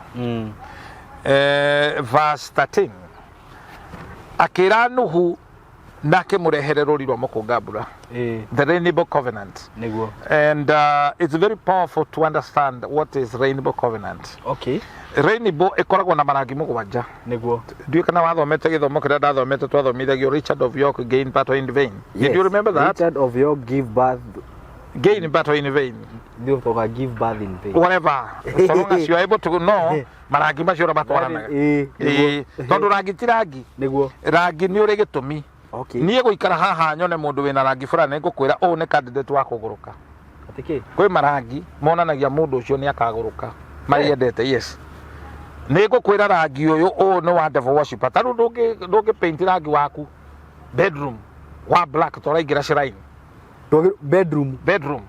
Verse 13, akĩra Nuhu na akĩmũrehere rũri rwa mũkũnga mbura, the rainbow covenant. Nĩguo. And it's very powerful to understand what is rainbow covenant. Rainbow ĩkoragwo na marangi 7. Nĩguo. Ndiũĩ kana wathomete gĩthomo kĩrĩa ndathomete, twathomithagio Richard of York gain battle in vain. Did you remember that? Richard of York give birth. Gain battle in vain. Ndio give birth in vain. Whatever, so long as you are able to know marangi macio ũrĩa matwaranaga. Ĩ nĩguo. Ĩĩ, tondũ rangi ti rangi. Nĩguo. Rangi nĩ ũrĩ gĩtũmi. Niĩ gũikara haha nyone mũndũ wĩna rangi fulani, ngũkwĩra ũũ nĩ candidate wa kũgũrũka. Atĩ kĩ? Kwĩ marangi monanagia mũndũ ũcio nĩ akagũrũka mariendete. Yes, nĩ ngũkwĩra rangi ũyũ, ũũ nĩ wa devil worshipper. Ta rĩu ndũngĩ paint rangi waku bedroom wa black tũraingĩra shrine. Bedroom. Bedroom.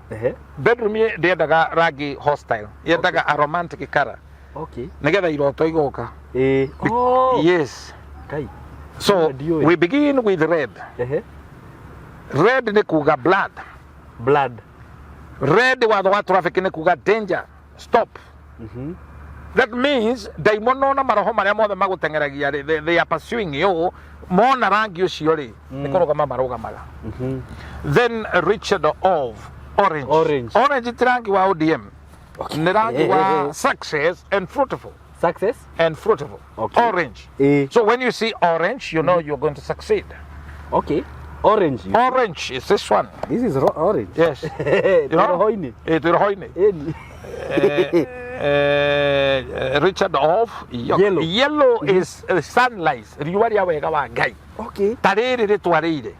Bedroom ndĩendaga rangi hostile, yendaga a romantic color, nĩgetha iroto igoka. Oh. Yes. Kai. So Ndiũĩ. we begin with red. Red nĩ kuga blood. Blood. Red watho wa traffic nĩ kuga danger, stop. That means ndaimono na maroho marĩa mothe magũteng'eragia rĩ, they are pursuing you. Mona rangi ũcio rĩ, nĩ kũrũgama marũgamaga. Then Richard of orange. Orange. Orange ti rangi wa ODM, nĩ rangi wa success and fruitful. Success. And fruitful. Orange. So when you see orange, you know you're going to succeed. Okay. Orange. Orange is this one. This is orange. Yes. Twĩ roho-inĩ. Twĩ roho-inĩ. Ĩni. Richard of York. Yellow. Yellow is sunlight, riũa rĩa wega wa Ngai. Ta rĩrĩ rĩtwarĩire.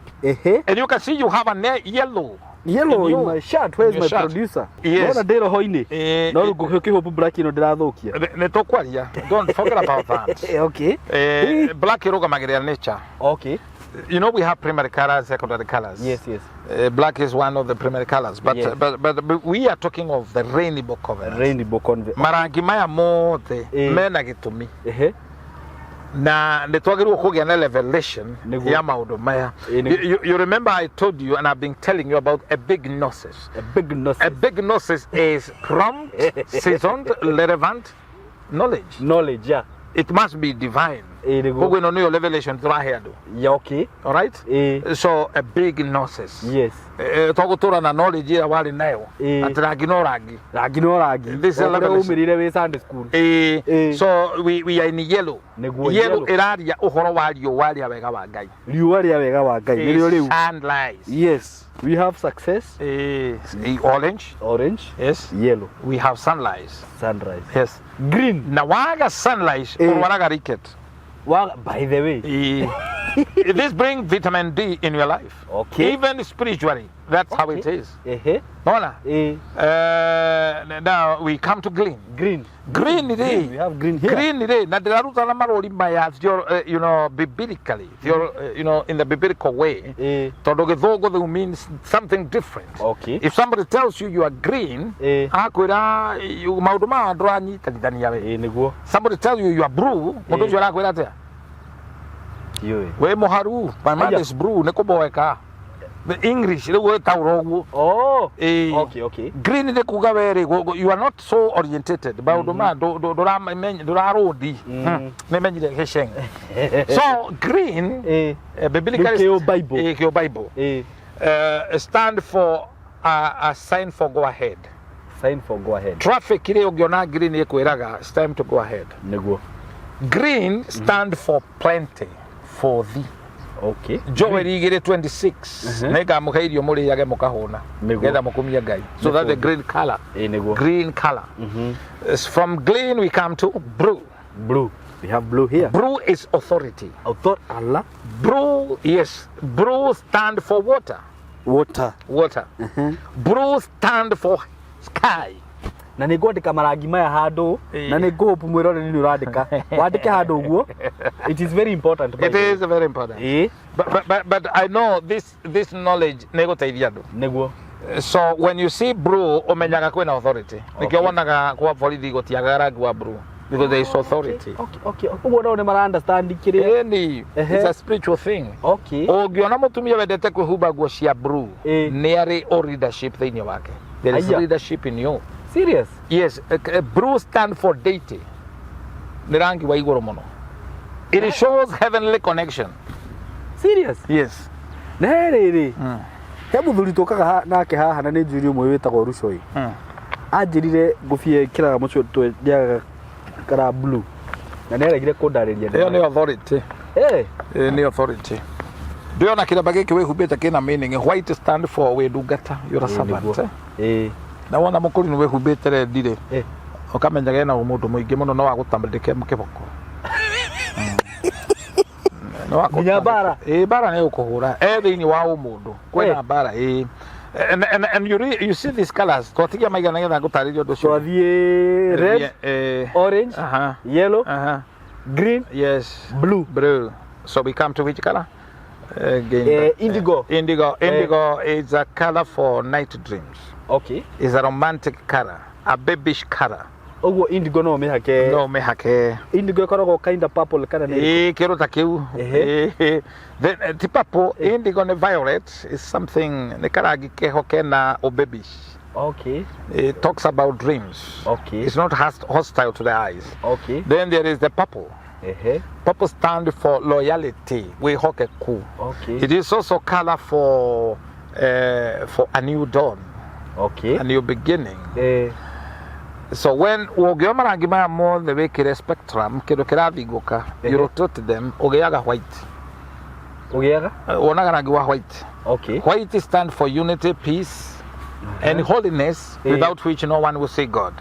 And you can see you have a yellow Yellow in in you. my shirt. Where is In your my shirt. producer? Yes. Nona ndĩ roho-inĩ. No rĩu ngũkĩhope black ĩno ndĩrathũkia. Nĩ tũkwaria, don't forget about that. Black ĩrũgamagĩrĩra nature. You know we have primary colors, secondary colors. Black is one of the primary colors, but, but we are talking of the rainbow covenant. Rainbow covenant. Marangi maya mothe mena gĩtũmi, na nĩ twagĩrĩirwo kũgĩa na revelation Nĩguo. ya maũndũ maya. Nĩguo. You remember I told you, and I've been telling you about a big gnosis. A big gnosis. A big gnosis is prompt, seasoned, relevant knowledge. Knowledge, yeah. It must be divine. Nĩguo. Koguo ĩno nĩyo revelation tũrahe andũ. All right? So a big gnosis. Twagũtũra na knowledge ĩrĩa warĩ nayo, atĩ rangi no rangi. Rangi no rangi. This is O kũrĩa revelation. umĩrire wĩ Sunday school. So we are in yellow. Nĩguo, Yellow yellow. ĩraria ũhoro wa riũa rĩa wega wa Ngai. Riũa rĩa wega wa Ngai. Nĩrĩo rĩu. Sunrise. Yes. We have success. Orange. Orange. Yes. Yellow. We have sunrise. Sunrise. Yes. Green. Na waga sunrise, ũrwaraga ricket. Well, by the way. This brings vitamin D in your life. Even spiritually. That's how it is. Nona? Now we come to green. Green. Green rĩ. We have green here. Green rĩ, na ndĩrarutana marũri maya biblically, in the biblical way. Tondũ gĩthũngũ thĩu means something different. If somebody tells you you are green, akwĩra maũndũ maya ndũranyitanithania we. Ĩ nĩguo. Somebody tell you you are blue, mũndũ ũcio arakwĩra atĩa? Ndiũĩ. Wĩ mũharu, my mind Aya. is blue, nĩ kũboeka. The English rĩu wĩtaũra ũguo. Oh. Green nĩ kuga we rĩ, you are not so orientated maũndũ maya, ndũrarũndi. Nĩ menyire gĩceng. So green, biblically Nĩ kĩũ Bible. Kĩũ Bible. Stand for a sign for go ahead. Sign for go ahead. Traffic rĩ, ũngĩona green ĩkwĩraga it's time to go ahead. Green stand for plenty for thee. Joel 2:26, nĩngamũhe irio mũrĩage mũkahũna, nĩgetha mũkumie Ngai. So that the green color. Ĩ nĩguo. Green color. It's from green we come to blue. Blue, we have blue here. Blue is authority. Author Allah. Blue, yes, blue stand for water. Water. Water. Blue stand for sky. Na nĩ ngwandĩka marangi maya handũ, na nĩ ngũhope mwĩroreri nĩ ũrandĩka, wandĩke handũ ũguo. It is very important, by It the way. is very important. But I know this knowledge nĩ gũteithia andũ. So when you see blue, ũmenyaga kwĩna authority. Nĩkĩo wonaga kwa borithi gũtiagaga rangi wa blue, because there is authority. Okay, ũguo nao nĩ mara understand kĩrĩa. Ĩni, it's a spiritual thing. Ũngĩona mũtumia wendete kwĩhumba nguo cia blue, nĩ arĩ o leadership thĩinĩ wake. There is Aya. leadership in you. Serious? Yes, blue stand for deity. Nĩ rangi wa igũrũ mũno. It shows heavenly connection. Serious? Yes. Na he rĩrĩ, he mũthuri tũkaga nake haha, na nĩ njũri ũmwe wĩtagwo Rucoi, anjĩrire ngũbia ĩkĩraga mũcũtwe ndĩagaga kara blue, na nĩ aregire kũndarĩria. Ĩyo nĩ authority. Ĩyo nĩ authority. Ndĩona kĩremba gĩkĩ wĩhumbĩte kĩna meaning. White stand for wĩ ndungata, you're a servant. Eh? Na wona mũkũrinũ wĩhumbĩte red rĩ, ũkamenya gena ũmũndũ mũingĩ mũno, no wagũtambĩrĩke kĩboko. No wagũtambĩrĩke. Nginya mbara? Ĩ, mbara nĩ ũkũhũra e thĩinĩ wa ũmũndũ kwĩna mbara ĩ. And you see these colors, twatigia maigana nĩgetha ngũtarĩrie ũndũ ũcio. Twathiĩ red, orange, yellow, green, blue. Blue. So we come to which color? Again, Indigo. Indigo. Indigo is a color for night dreams. It's a romantic color, a babyish color. Ũguo indigo no ũmĩhake? No mehake. Indigo ĩkoragwo kinda purple kana nĩ? Ĩ, kĩndũ ta kĩu. Ĩ, then ti purple, indigo nĩ violet, is something nĩ karangi keho kena ũbabish. It talks about dreams. It's not hostile to the eyes. Then there is the purple. Purple stand for loyalty, wĩhokeku. It is also color for a new dawn, a new beginning. So when ũngĩoya marangi maya mothe wĩkĩre spectrum, kĩndũ kĩrathingũka, you rotate them, ũgĩaga white. Ũgĩaga? Wonaga rangi wa white. White stand for unity, peace and holiness, without which no one will see God.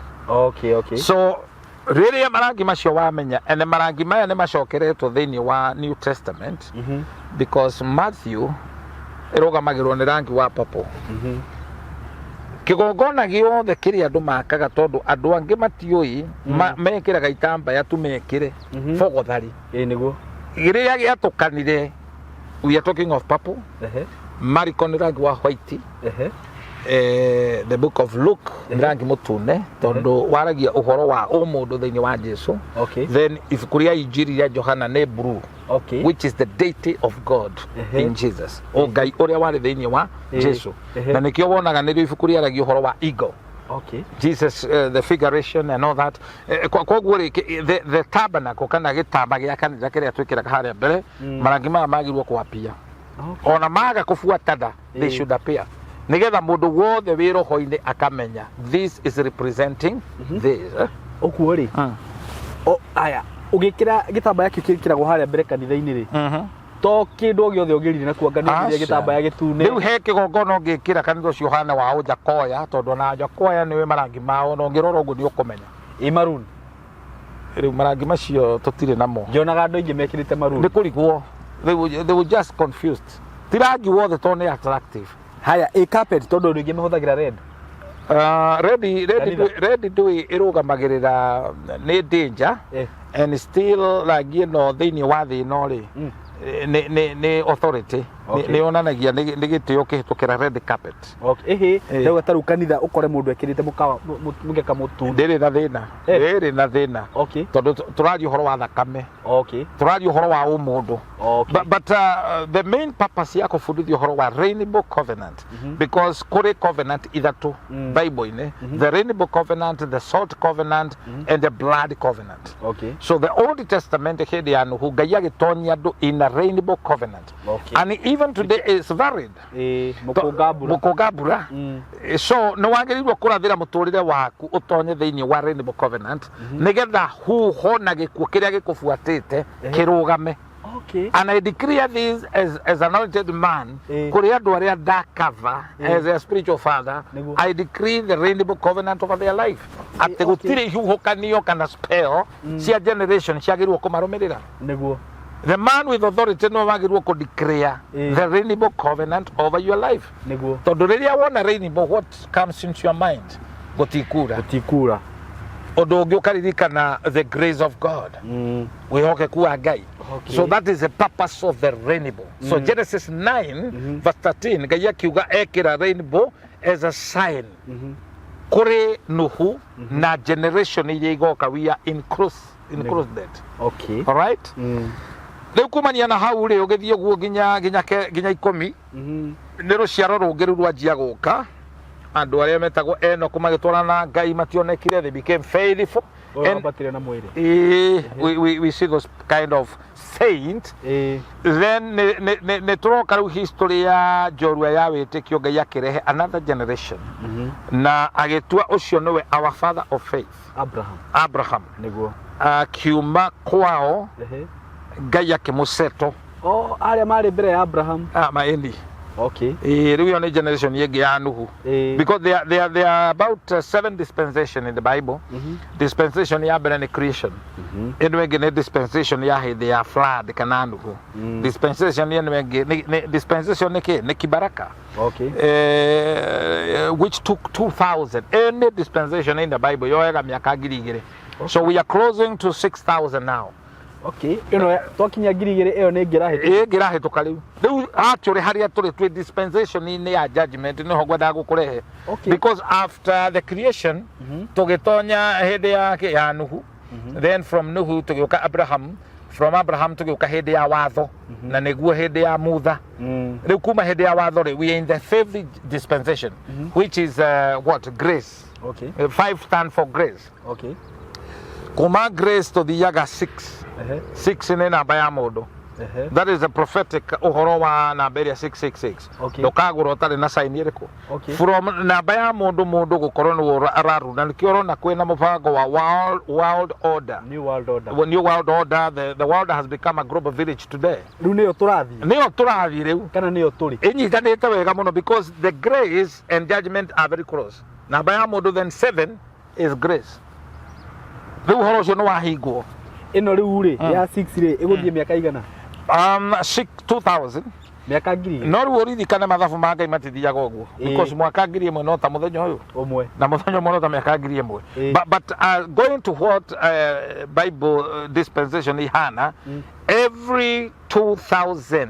So rĩrĩa marangi macio wamenya, and marangi maya nĩ macokeretwo thĩinĩ wa New Testament, because Matthew ĩrũgamagĩrwo nĩ rangi wa purple. Kĩgongona gĩothe kĩrĩa andũ makaga, tondũ andũ angĩ matiũĩ, mekĩraga itambaya tu mekĩre bogothari. Ĩ nĩguo. Rĩrĩa gĩatũkanire, we are talking of purple. Mariko nĩ rangi wa white. The Book of Luke nĩ rangi mũtune, tondũ waragia ũhoro wa ũmũndũ thĩinĩ wa Jesu. Then ibuku rĩa Injiri rĩa Johana nĩ blue, which is the deity of God in Jesus, o Ngai ũrĩa warĩ thĩinĩ wa Jesu. Na nĩkĩo wonaga nĩrĩo ibuku rĩaragia ũhoro wa eagle. Jesus, the figuration and all that. Koguo rĩ, the tabernacle kana gĩtamba gĩa kanitha kĩrĩa twĩkĩraga harĩa mbere, marangi maya magĩrĩirwo kwapia. Ona maga kũbuatana, they should appear, nĩgetha mũndũ wothe wĩ roho-inĩ akamenya this is representing this, eh? Ũguo rĩ, o aya, ũgĩkĩra gĩtambaya kĩu kĩkĩragwo harĩa mbere kanitha-inĩ rĩ, to kĩndũ o gĩothe ũgĩrire na kuanga nĩ ũgĩrire Aca. gĩtambaya gĩtune? Rĩu he kĩgongona ũngĩkĩra kanitha ũcio ũhana wa Ũnjakoya, tondũ ona Njakoya nĩwe marangi mao, na ũngĩrora ũguo nĩ ũkũmenya. Ĩ maroon? Rĩu marangi macio tũtirĩ namo. Nyonaga andũ aingĩ mekĩrĩte maroon. Nĩ kũrigwo, they were just confused. Ti rangi wothe tondũ nĩ attractive. Haya, ĩ carpet, tondũ andũ aingĩ mahũthagĩra red? Red, red, Kanitha. Red ndũĩ ĩrũgamagĩrĩra nĩ danger, and still rangi ĩno thĩinĩ wa thĩ ĩno rĩ, nĩ authority. Nĩ yonanagia nĩ gĩtĩo kĩhĩtũkĩra red carpet. Okay. Ĩhĩ. Rĩu ta rĩu kanitha ũkore mũndũ ekĩrĩte mũkawa mũgeka mũtune? Ndĩrĩ na thĩna. Ndĩrĩ na thĩna, tondũ tũraria ũhoro wa thakame, tũraria ũhoro wa ũmũndũ. But the main purpose ya kũbundithia ũhoro wa rainbow covenant, because kũrĩ covenant ithatũ Bible-inĩ: the rainbow covenant, the salt covenant and the blood covenant. So the Old Testament, hĩndĩ ya Nuhu, Ngai agĩtonyia andũ in a rainbow covenant. An Even today is valid. Ĩĩ, mũkũnga mbura. Mũkũnga mbura. So nĩ wagĩrĩirwo kũrathĩra mũtũrĩre waku ũtonye thĩinĩ wa rainbow covenant nĩgetha huho na gĩkuũ kĩrĩa gĩkũbuatĩte kĩrũgame. And I declare this as an anointed man, kũrĩ andũ arĩa ndakava as a spiritual father, I decree the rainbow covenant over their life. Atĩ gũtirĩ ihuhũkanio kana spell cia generation ciagĩrĩirwo kũmarũmĩrĩra. The man with authority nĩwe wagĩrĩirwo kũ declare the rainbow covenant over your life. Tondũ rĩrĩa wona rainbow, what comes into your mind? Gũtikura. Gũtikura. Ũndũ ũngĩ ũkaririkana the grace of God. Wĩhokeku wa Ngai. So that is the purpose of the rainbow. So Genesis 9 verse 13, Ngai akiuga ekĩra rainbow as a sign kũrĩ Nuhu na generation iria igoka. We are included. All right? Rĩu kumania na hau rĩ, ũgĩthiĩ ũguo nginya 10, nĩ rũciaro rũngĩ rĩu rwanjia gũka, andũ arĩa metagwo Enoku magĩtwarana na Ngai mationekire, they became faithful. Ũyũ wambatire na mwĩrĩ. We see those kind of saint. Then nĩ tũroka rĩu history ya njorua ya wĩtĩkio, Ngai akĩrehe another generation na agĩtua ũcio nĩwe our father of faith. Abraham. Abraham. Akiuma kwao, Ngai akĩmũseto. Oh, arĩa marĩ mbere ya Abraham. Ah, maĩni. Ĩĩ, rĩu ĩyo nĩ generation ĩngĩ ya Nuhu. Because there are about seven dispensation in the Bible. Dispensation ya mbere nĩ creation. Ĩno ĩngĩ nĩ dispensation ya hĩndĩ ya flood kana Nuhu. Dispensation ĩno ĩngĩ dispensation nĩ kĩ? Nĩ kibaraka. Which took 2000. Any dispensation in the Bible yoyaga mĩaka 2000. So we are closing to 6000 now. Okay. Ĩno twakinya 2000 ĩyo nĩ ĩngĩ ĩrahĩtũka. Ĩngĩ ĩrahĩtũka rĩu. Rĩu actually harĩa tũrĩ twĩ dispensation-inĩ ya judgment, nĩho ngwendaga gũkũrehe. Because after the creation, tũgĩtonya hĩndĩ ya Nuhu. Then from Nuhu tũgĩũka Abraham, from Abraham tũgĩũka hĩndĩ ya watho, na nĩguo hĩndĩ ya Mutha. Rĩu kuma hĩndĩ ya watho rĩ, we are in the fifth dispensation, which is what? Grace. Five stand for grace. Kuma grace tũthiaga 6. 6 nĩ namba ya mũndũ. That is a prophetic ũhoro wa namba ĩrĩa 666. Ndũkagũra ũtarĩ na sign ĩrĩkũ. From namba ya mũndũ, mũndũ gũkorwo nĩwe araruna, nĩkĩo ũrona kwĩna mũbango wa world order. New world order. Well, new world order, the world has become a global village today. Rĩu nĩyo tũrathiĩ. Nĩyo tũrathiĩ rĩu. Kana nĩyo tũrĩ. Ĩnyitanĩte wega mũno because the grace and judgment are very close. Namba ya mũndũ then 7 is grace. Rĩu ũhoro ũcio nĩ wahingwo. Ĩno rĩu rĩ ya 6 rĩ ĩgũthiĩ mĩaka igana? 6 2000. Mĩaka 2000. No rĩu ũririkane mathabu ma Ngai matithiaga ũguo. Because mwaka 1000 no ta mũthenya ũyũ. Ũmwe. Na mũthenya ũmwe no ta mĩaka 1000. But going to what Bible dispensation ihana, every 2000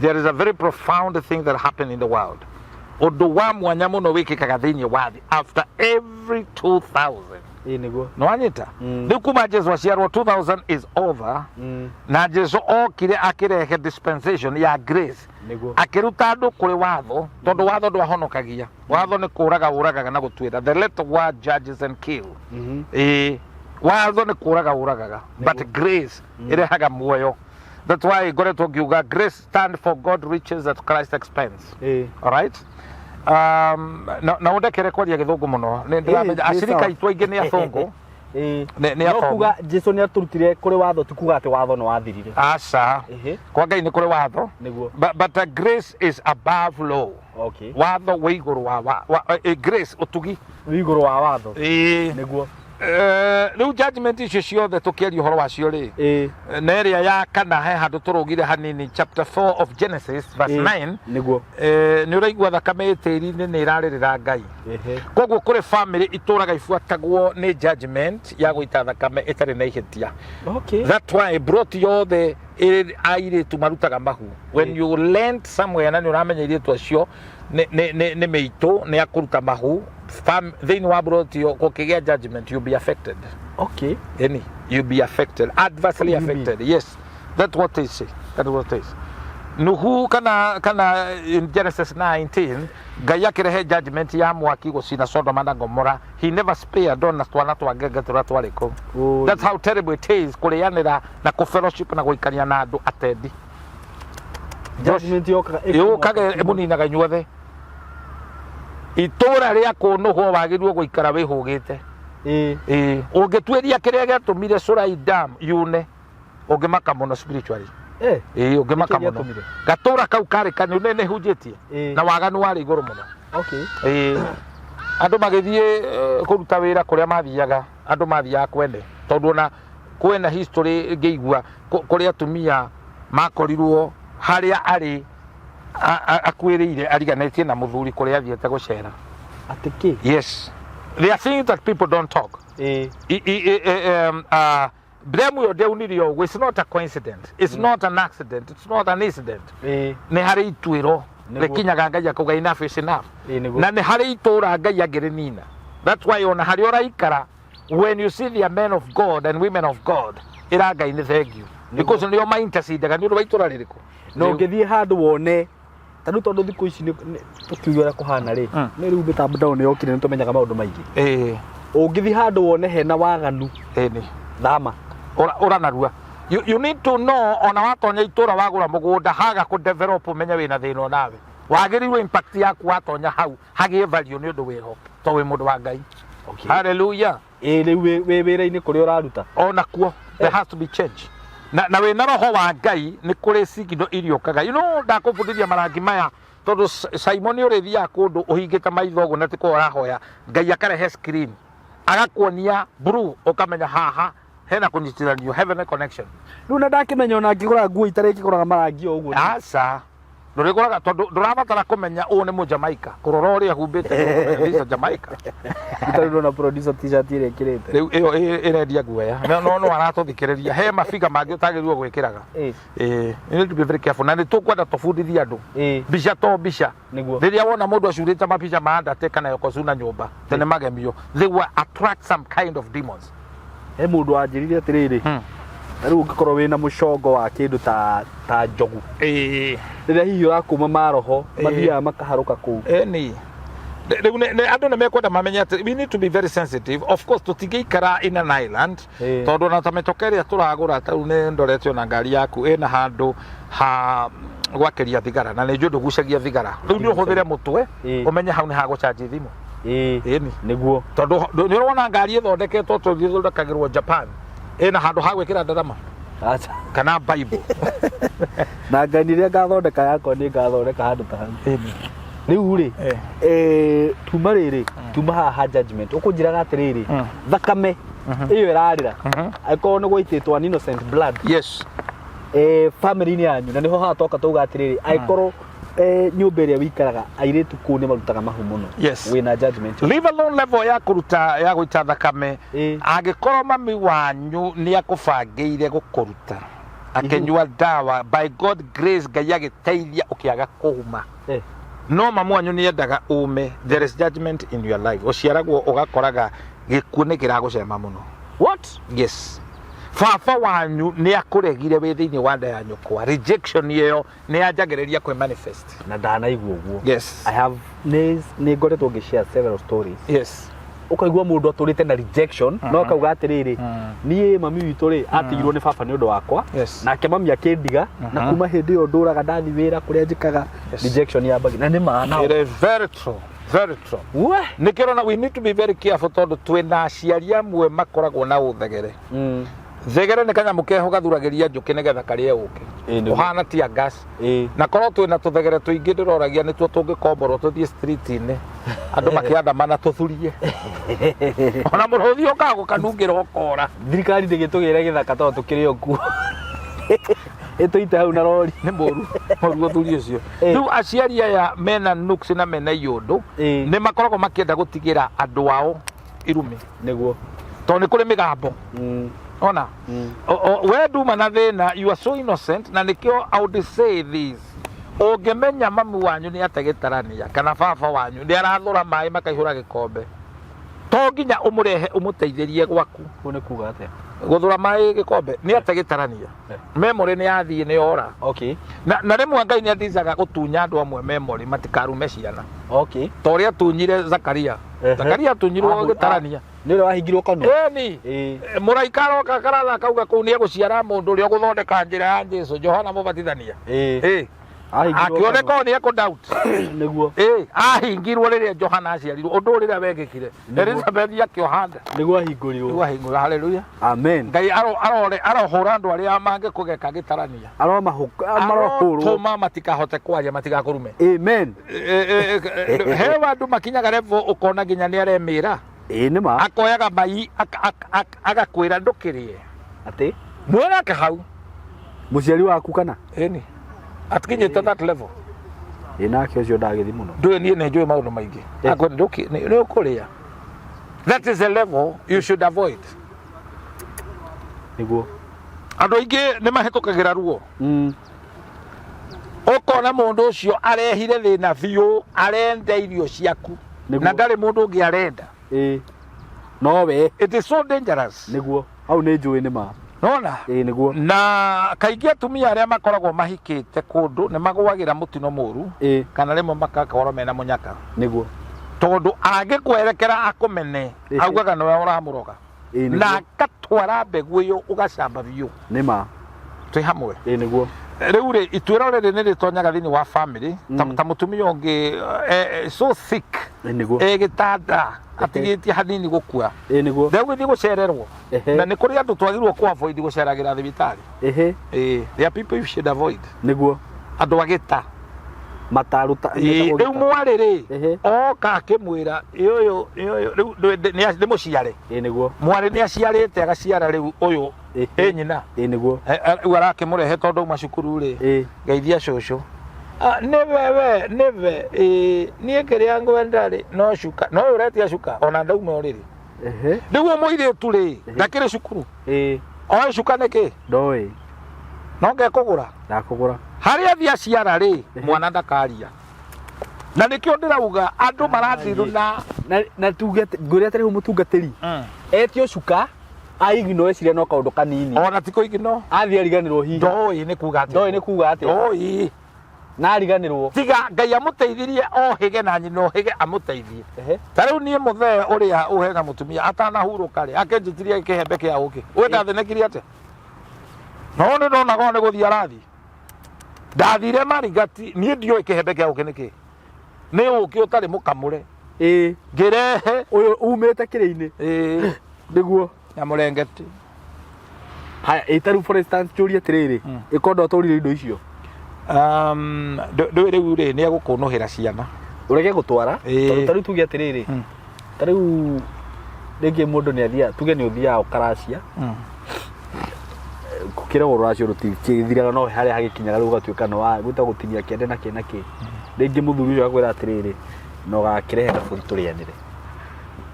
there is a very profound thing that happened in the world. Ũndũ wa mwanya mũno wĩkĩkaga thĩinĩ wa thĩ after every 2000. Ĩĩ nĩguo. Nĩ wanyita? Rĩu kuma Jesu aciarwo, 2000 is over, na Jesu okire akĩrehe dispensation ya grace. Akĩruta andũ kũrĩ watho, tondũ watho ndwahonokagia. Watho nĩ kũraga ũragaga na gũtuĩra. The letter word judges and kill. Ĩĩ, watho nĩ kũraga ũragaga, but grace ĩrehaga muoyo. That's why ngoretwo ngiuga grace stand for God riches at Christ expense. All right? Na ũndekere kwaria gĩthũngũ mũno. Nĩ ndĩramenya Nĩ acirika sawa. aitũ aingĩ nĩ athũngũ. Nĩ No athomu. kuga Jesu nĩ atũrutire kũrĩ watho ti kuga atĩ watho nĩ wathirire. Aca. Kwa Ngai nĩ kũrĩ watho. But grace is above law. Watho wĩ igũrũ wa grace, ũtugi. Wĩ igũrũ wa watho. Rĩu judgment icio ciothe tũkĩaria ũhoro wacio rĩ, na ĩrĩa ya kana he handũ tũrũgire hanini, chapter 4 of Genesis verse 9. Nĩ ũraigua thakame ĩ tĩri-inĩ nĩ ĩrarĩrĩra Ngai. Koguo kũrĩ family itũraga ibuatagwo nĩ judgment ya gũita thakame ĩtarĩ na ihĩtia. That's why broti yothe ĩrĩ airĩtu marutaga mahu. When you land somewhere na nĩ ũramenya airĩtu acio nĩ mĩitũ nĩ akũruta mahu, thĩinĩ wa broti ĩyo gũkĩgĩa judgment, you'll be affected. Any, you'll be affected, adversely You'll be. affected. Yes, that's what they say. That's what they say. Nuhu kana in Genesis 19, Ngai akĩrehe judgment ya mwaki gũcina Sodoma na Gomora. He never spared ona twana twa ngenge tũrĩa twarĩ kũu. That's how terrible it is kũrĩanĩra na kũ fellowship na gũikania na andũ atendi. Judgment yokaga Yũkaga ĩmũninaga inyuothe. Itũra rĩa kũnũhwo wagĩrĩirwo gũikara wĩhũgĩte. Ĩĩ, ũngĩtuĩria kĩrĩa gĩatũmire Surai Dam yune, ũngĩmaka mũno spiritually. Ĩĩ, ũngĩmaka Nĩkĩ mũno. Gĩatũmire? Gatũra kau karĩ kanyu nĩ nĩhunjĩtie na waganu warĩ igũrũ mũno. Ĩĩ, andũ magĩthiĩ kũruta wĩra kũrĩa mathiaga, andũ mathiaga kwene, tondũ ona kwĩna history ngĩigua kũrĩ atumia makorirwo harĩa arĩ akuĩrĩire ariganĩtie na mũthuri kũrĩa athiĩte gũcera. Atĩ kĩ? Yes, there are things that people don't talk. Blame ĩyo ndĩaunire ũguo. It's not a coincidence, it's not an accident, it's not an incident. Nĩ harĩ ituĩro rĩkinyaga Ngai akauga enough is enough. Nĩguo. Na nĩ harĩ itũra Ngai angĩrĩnina. That's why ona harĩa ũraikara, when you see the men of God and women of God, ĩra Ngai nĩ thank you, because nĩo ma intercedaga nĩ ũndũ wa itũra rĩrĩkũ. Na ũngĩthiĩ handũ wone ta rĩu, tondũ thikũ ici tũkiuga ũrĩa kũhana rĩ, nĩ rĩu mĩtandao nĩ yokire, nĩ tũmenyaga maũndũ maingĩ. Ũngĩthiĩ handũ wone hena waganu, Ĩĩ, nĩ thama. Ura narua. You need to know ona watonya itũra, wagũra mũgũnda haga kũ develop, ũmenye wĩna thĩna onawe. Wagĩrĩirwo impact yaku watonya hau hagĩe value nĩ ũndũ wĩho to wĩ mũndũ wa Ngai. Hallelujah. Ĩĩ, rĩu wĩ wĩra-inĩ kũrĩa ũraruta. Ona kuo there has to be change na wĩna roho wa Ngai nĩ kũrĩ signal iriũkaga. Ndakũbundithia marangi maya tondũ Simon ũrĩthiaga kũndũ ũhingĩte maitho ũguo na ti kwa ũrahoya, Ngai akarehe screen agakuonia blue, ũkamenya haha hena kũnyitithanio, heavenly connection. Rĩu na ndakĩmenya ona ngĩgũra nguo itarĩkĩgũraga marangi o ũguo. Aca, ndũrĩgũraga tondũ ndũrabatara kũmenya ũũ nĩ Mũjamaika, kũrora ũrĩa humbĩte visa Jamaica. Itarĩ ndona producer t-shirt ĩrĩa ĩkĩrĩte. Rĩu ĩyo ĩrendia guoya, no aratũthikĩrĩria he mabiga mangĩ ũtagĩrĩirwo gwĩkĩraga. You need to be very careful na nĩ tũkwenda tũbundithie andũ mbica to mbica. Rĩrĩa wona mũndũ acurĩte mabica ma Undertaker na Yokozuna nyũmba tene magemio, they will attract some kind of demons. He mũndũ wanjĩrire atĩrĩrĩ, ta rĩu ũngĩkorwo wĩna mũcongo wa kĩndũ ta njogu, rĩrĩa hihi ũrakũma maroho mathiaga makaharũka kũu. Ĩni rĩu andũ nĩ mekwenda mamenye atĩ we need to be very sensitive. Of course tũtingĩikara in an island, tondũ ona ta mĩtoka ĩrĩa tũragũra, ta rĩu nĩ ndorete ona ngari yaku ĩna handũ ha gwakĩria thigara, na nĩ njũĩ ndũgucagia thigara. Rĩu nĩ ũhũthĩre mũtwe ũmenye hau nĩ hagũcanji thimũ. Ĩni. Tondũ nĩ ũrona ngari ĩthondeketwo tondũ ĩthondekagĩrwo Japan ĩna handũ ha gwĩkĩra ndarama Aca. kana Bible. Na Ngai rĩrĩa ngathondeka yakwa nĩ ngathondeka handũ ta hau. Rĩu rĩ, tuma rĩrĩ, tuma haha judgment ũkũnjĩraga atĩrĩrĩ, thakame ĩyo ĩrarĩra angĩkorwo nĩ gwaitĩtwo an innocent blood family-inĩ yanyu, na nĩho haha toka tauga atĩrĩrĩ, angĩkorwo nyũmba ĩrĩa wĩikaraga airĩtu kũu nĩ marutaga mahu mũno, wĩna judgment. Leave alone level ya kũruta, ya gũita thakame. Angĩkorwo mami wanyu nĩ akũbangĩire gũkũruta akĩnyua ndawa, by God grace Ngai agĩteithia ũkĩaga kũuma, no mamu wanyu nĩ endaga ume, there is judgment in your life. Ũciaragwo ũgakoraga gĩkuũ nĩ kĩragũcema mũno. What? Yes, baba wanyu nĩ akũregire wĩ thĩinĩ wa nda ya nyũkwa. Rejection ĩyo nĩ yanjagĩrĩria kwĩ manifest. Na ndanaigua ũguo. I have nĩ ngoretwo ngĩ share several stories. Ũkaigua mũndũ atũrĩte na rejection, no akauga atĩrĩrĩ, niĩ mami witũ rĩ, atigirwo nĩ baba nĩ ũndũ wakwa, nake mami akĩndiga, na kuma hĩndĩ ĩyo ndũraga ndathi wĩra kũrĩa njĩkaga. Rejection yambagia na nĩ ma It is very true, very true. We. Nĩkĩo ũrona we need to be very careful, tondũ twĩna aciari amwe makoragwo na ũthegere. Thegere nĩ kanyamũ keho gathuragĩria njũkĩ nĩgetha karĩe ũkĩ. Nĩguo. Ũhana tear gas. Na korwo twĩna tũthegere tũingĩ, ndĩroragia nĩtuo tũngĩkomborwo tũthiĩ street-inĩ andũ makĩandamana, tũthurie ona mũrũthi ũkaga gũkanungĩra ũkora. Thirikari ndĩgĩtũgĩre gĩthaka tondũ tũkĩrĩ o kuo, ĩtũite hau na rori. Nĩ mũru mũru ũthuri ũcio. Rĩu aciari aya mena nuksi na mena iũndũ, nĩ makoragwo makĩenda gũtigĩra andũ ao irumi, tondũ nĩ kũrĩ mĩgambo ona we nduma na thĩna. You are so innocent, na nĩkĩo I would say this: ũngĩmenya mami wanyu nĩ ategĩtarania kana baba wanyu nĩ arathũra maĩ makaihũra gĩkombe, to nginya ũmũrehe ũmũteithĩrie gwaku. Kũu nĩ kuga atĩa? Gũthũra maĩ gĩkombe nĩ ategĩtarania, memory nĩ yathiĩ, nĩ yora. Na rĩmwe Ngai nĩ athicaga gũtunya andũ amwe memory matikarume ciana, ta ũrĩa atunyire Zakaria. Zakaria atunyirwo gĩtarania. Nĩ ũrĩa wahingirwo kanua. Ĩni. Mũraika aroka karatha akauga kũu nĩ egũciara mũndũ ũrĩa ũgũthondeka njĩra ya Jesu, Johana Mũbatithania. Ahingirwo Akĩoneka kanua. o nĩ ekũ doubt. Nĩguo. Ĩ, ahingirwo rĩrĩa Johana aciarirwo, ũndũ ũrĩa wekĩkire. Nĩguo. Elizabeth akĩoha nda. Nĩguo ahingũrirwo. Nĩguo ahingũrwo, haleluya. Amen. Ngai arore arohũra andũ arĩa mangĩkũgeka gĩtarania. Arohũrwo. Arotũma matikahote kwaria matigakũrume. Amen. He andũ makinyaga level ũkona nginya nĩ aremĩra. Ĩĩ nĩ ma. Akoyaga mai agakwĩra ndũkĩrĩe. Atĩ Mwĩrake hau. Mũciari waku kana? Ĩni. Atikinyĩte that level. Ĩ nake ũcio ndagĩthi mũno. Ndũĩ niĩ nĩ njũĩ maũndũ maingĩ. Akwĩra ndũkĩ nĩ ũkũrĩa. That is a level you should avoid. Nĩguo. Andũ aingĩ nĩ mahĩtũkagĩra ruo. Ũkona mũndũ ũcio arehire thĩna biũ, arenda irio ciaku. Nĩguo. Na ndarĩ mũndũ ũngĩ arenda. Ĩĩ. Nowe. It is so dangerous. Nĩguo. Hau nĩ njũĩ nĩ ma. Nona? Ĩĩ nĩguo. Na kaingĩ atumia arĩa makoragwo mahikĩte kũndũ nĩ magũagĩra mũtino mũru. Ĩĩ. Kana rĩmwe makakorwo mena mũnyaka. Nĩguo. Tondũ angĩkwerekera akũmene, augaga nĩwe ũramũroga. Ĩĩ nĩguo. Na akatwara mbegũ ĩyo ũgacamba biũ. Nĩ ma. Twĩ hamwe. Ĩĩ nĩguo. Rĩu rĩ, ituĩro rĩrĩ nĩ rĩtonyaga thĩinĩ wa family, ta mũtumia ũngĩ so sick. Ĩĩ nĩguo. E gĩtanda atigĩtie hanini gũkua. Ĩĩ nĩguo. Ndegũgĩthiĩ gũcererwo. Na nĩ kũrĩ andũ twagĩrĩirwo kũ avoid gũceragĩra thibitarĩ. Ĩĩ, there are people you should avoid. Nĩguo. Andũ a gĩta. Mataruta. Ĩĩ, rĩu mwarĩ rĩ, oka akĩmwĩra, ĩ ũyũ, ĩ ũyũ, rĩu nĩ mũciare. Ĩĩ nĩguo. Mwarĩ nĩ aciarĩte agaciara rĩu ũyũ, ĩ nyina. Ĩĩ nĩguo. Rĩu arakĩmũrehe tondũ auma cukuru rĩ, geithia cũcũ. Nĩwe we, nĩwe, ĩĩ, niĩ kĩrĩa ngwenda rĩ, no cuka, no ũyũ ũretia cuka, ona ndauma ũrĩrĩ. Rĩu ũyũ mũirĩtu rĩ, ndakĩrĩ cukuru. Oĩ cuka nĩkĩ? Ndoĩ. No ngekũgũra. Ndakũgũra. Harĩa athiĩ aciara rĩ, mwana ndakaria. Na nĩkĩo ndĩrauga andũ marathiru na na tuge ngwĩre atĩrĩ mũtungatĩri. Etio cuka aigino eciria no kaũndũ kanini. Ona ti kũigino. Athiĩ ariganĩrwo hihi. Ndoĩ nĩ kuga atĩa. Ndoĩ nĩ kuga atĩa. Ndoĩ. Na ariganĩrwo. Tiga Ngai amũteithirie ohĩge na nyina ohĩge amũteithie. Ta rĩu niĩ mũthee ũrĩa ũhega mũtumia atanahurũka rĩ, akĩnjĩtirie kĩhembe kĩa ũkĩ. Ũĩ ndathĩnĩkire atĩa? No nĩ ndonaga nĩ gũthiĩ arathiĩ. Ndathire marigati, niĩ ndiũĩ kĩhembe kĩa ũkĩ nĩ kĩ. Nĩ ũkĩ ũtarĩ mũkamũre. Ĩĩ. Ngĩrehe. Ũyũ umĩte kĩrĩ-inĩ. Ĩĩ. Nĩguo. Na mũrengeti. Haya, ĩ ta rĩu for instance njũrie atĩrĩrĩ, ĩkorwo ndwatwarire indo icio? Ndũĩ rĩu rĩ, nĩ egũkũnũhĩra ciana. Ũrege gũtwara? Tondũ ta rĩu tuge atĩrĩrĩ, ta rĩu rĩngĩ mũndũ nĩ athiaga, tuge nĩ ũthiaga ũkaracia. Kĩrĩa rũracio rũtikĩthiraga no harĩa hagĩkinyaga rĩu ũgatuĩka nĩ wa gwĩta gũtinia kĩande na kĩ na kĩ. Rĩngĩ mũthuri ũcio agakwĩra atĩrĩrĩ, na ũgakĩrehe gabũri tũrĩanĩre.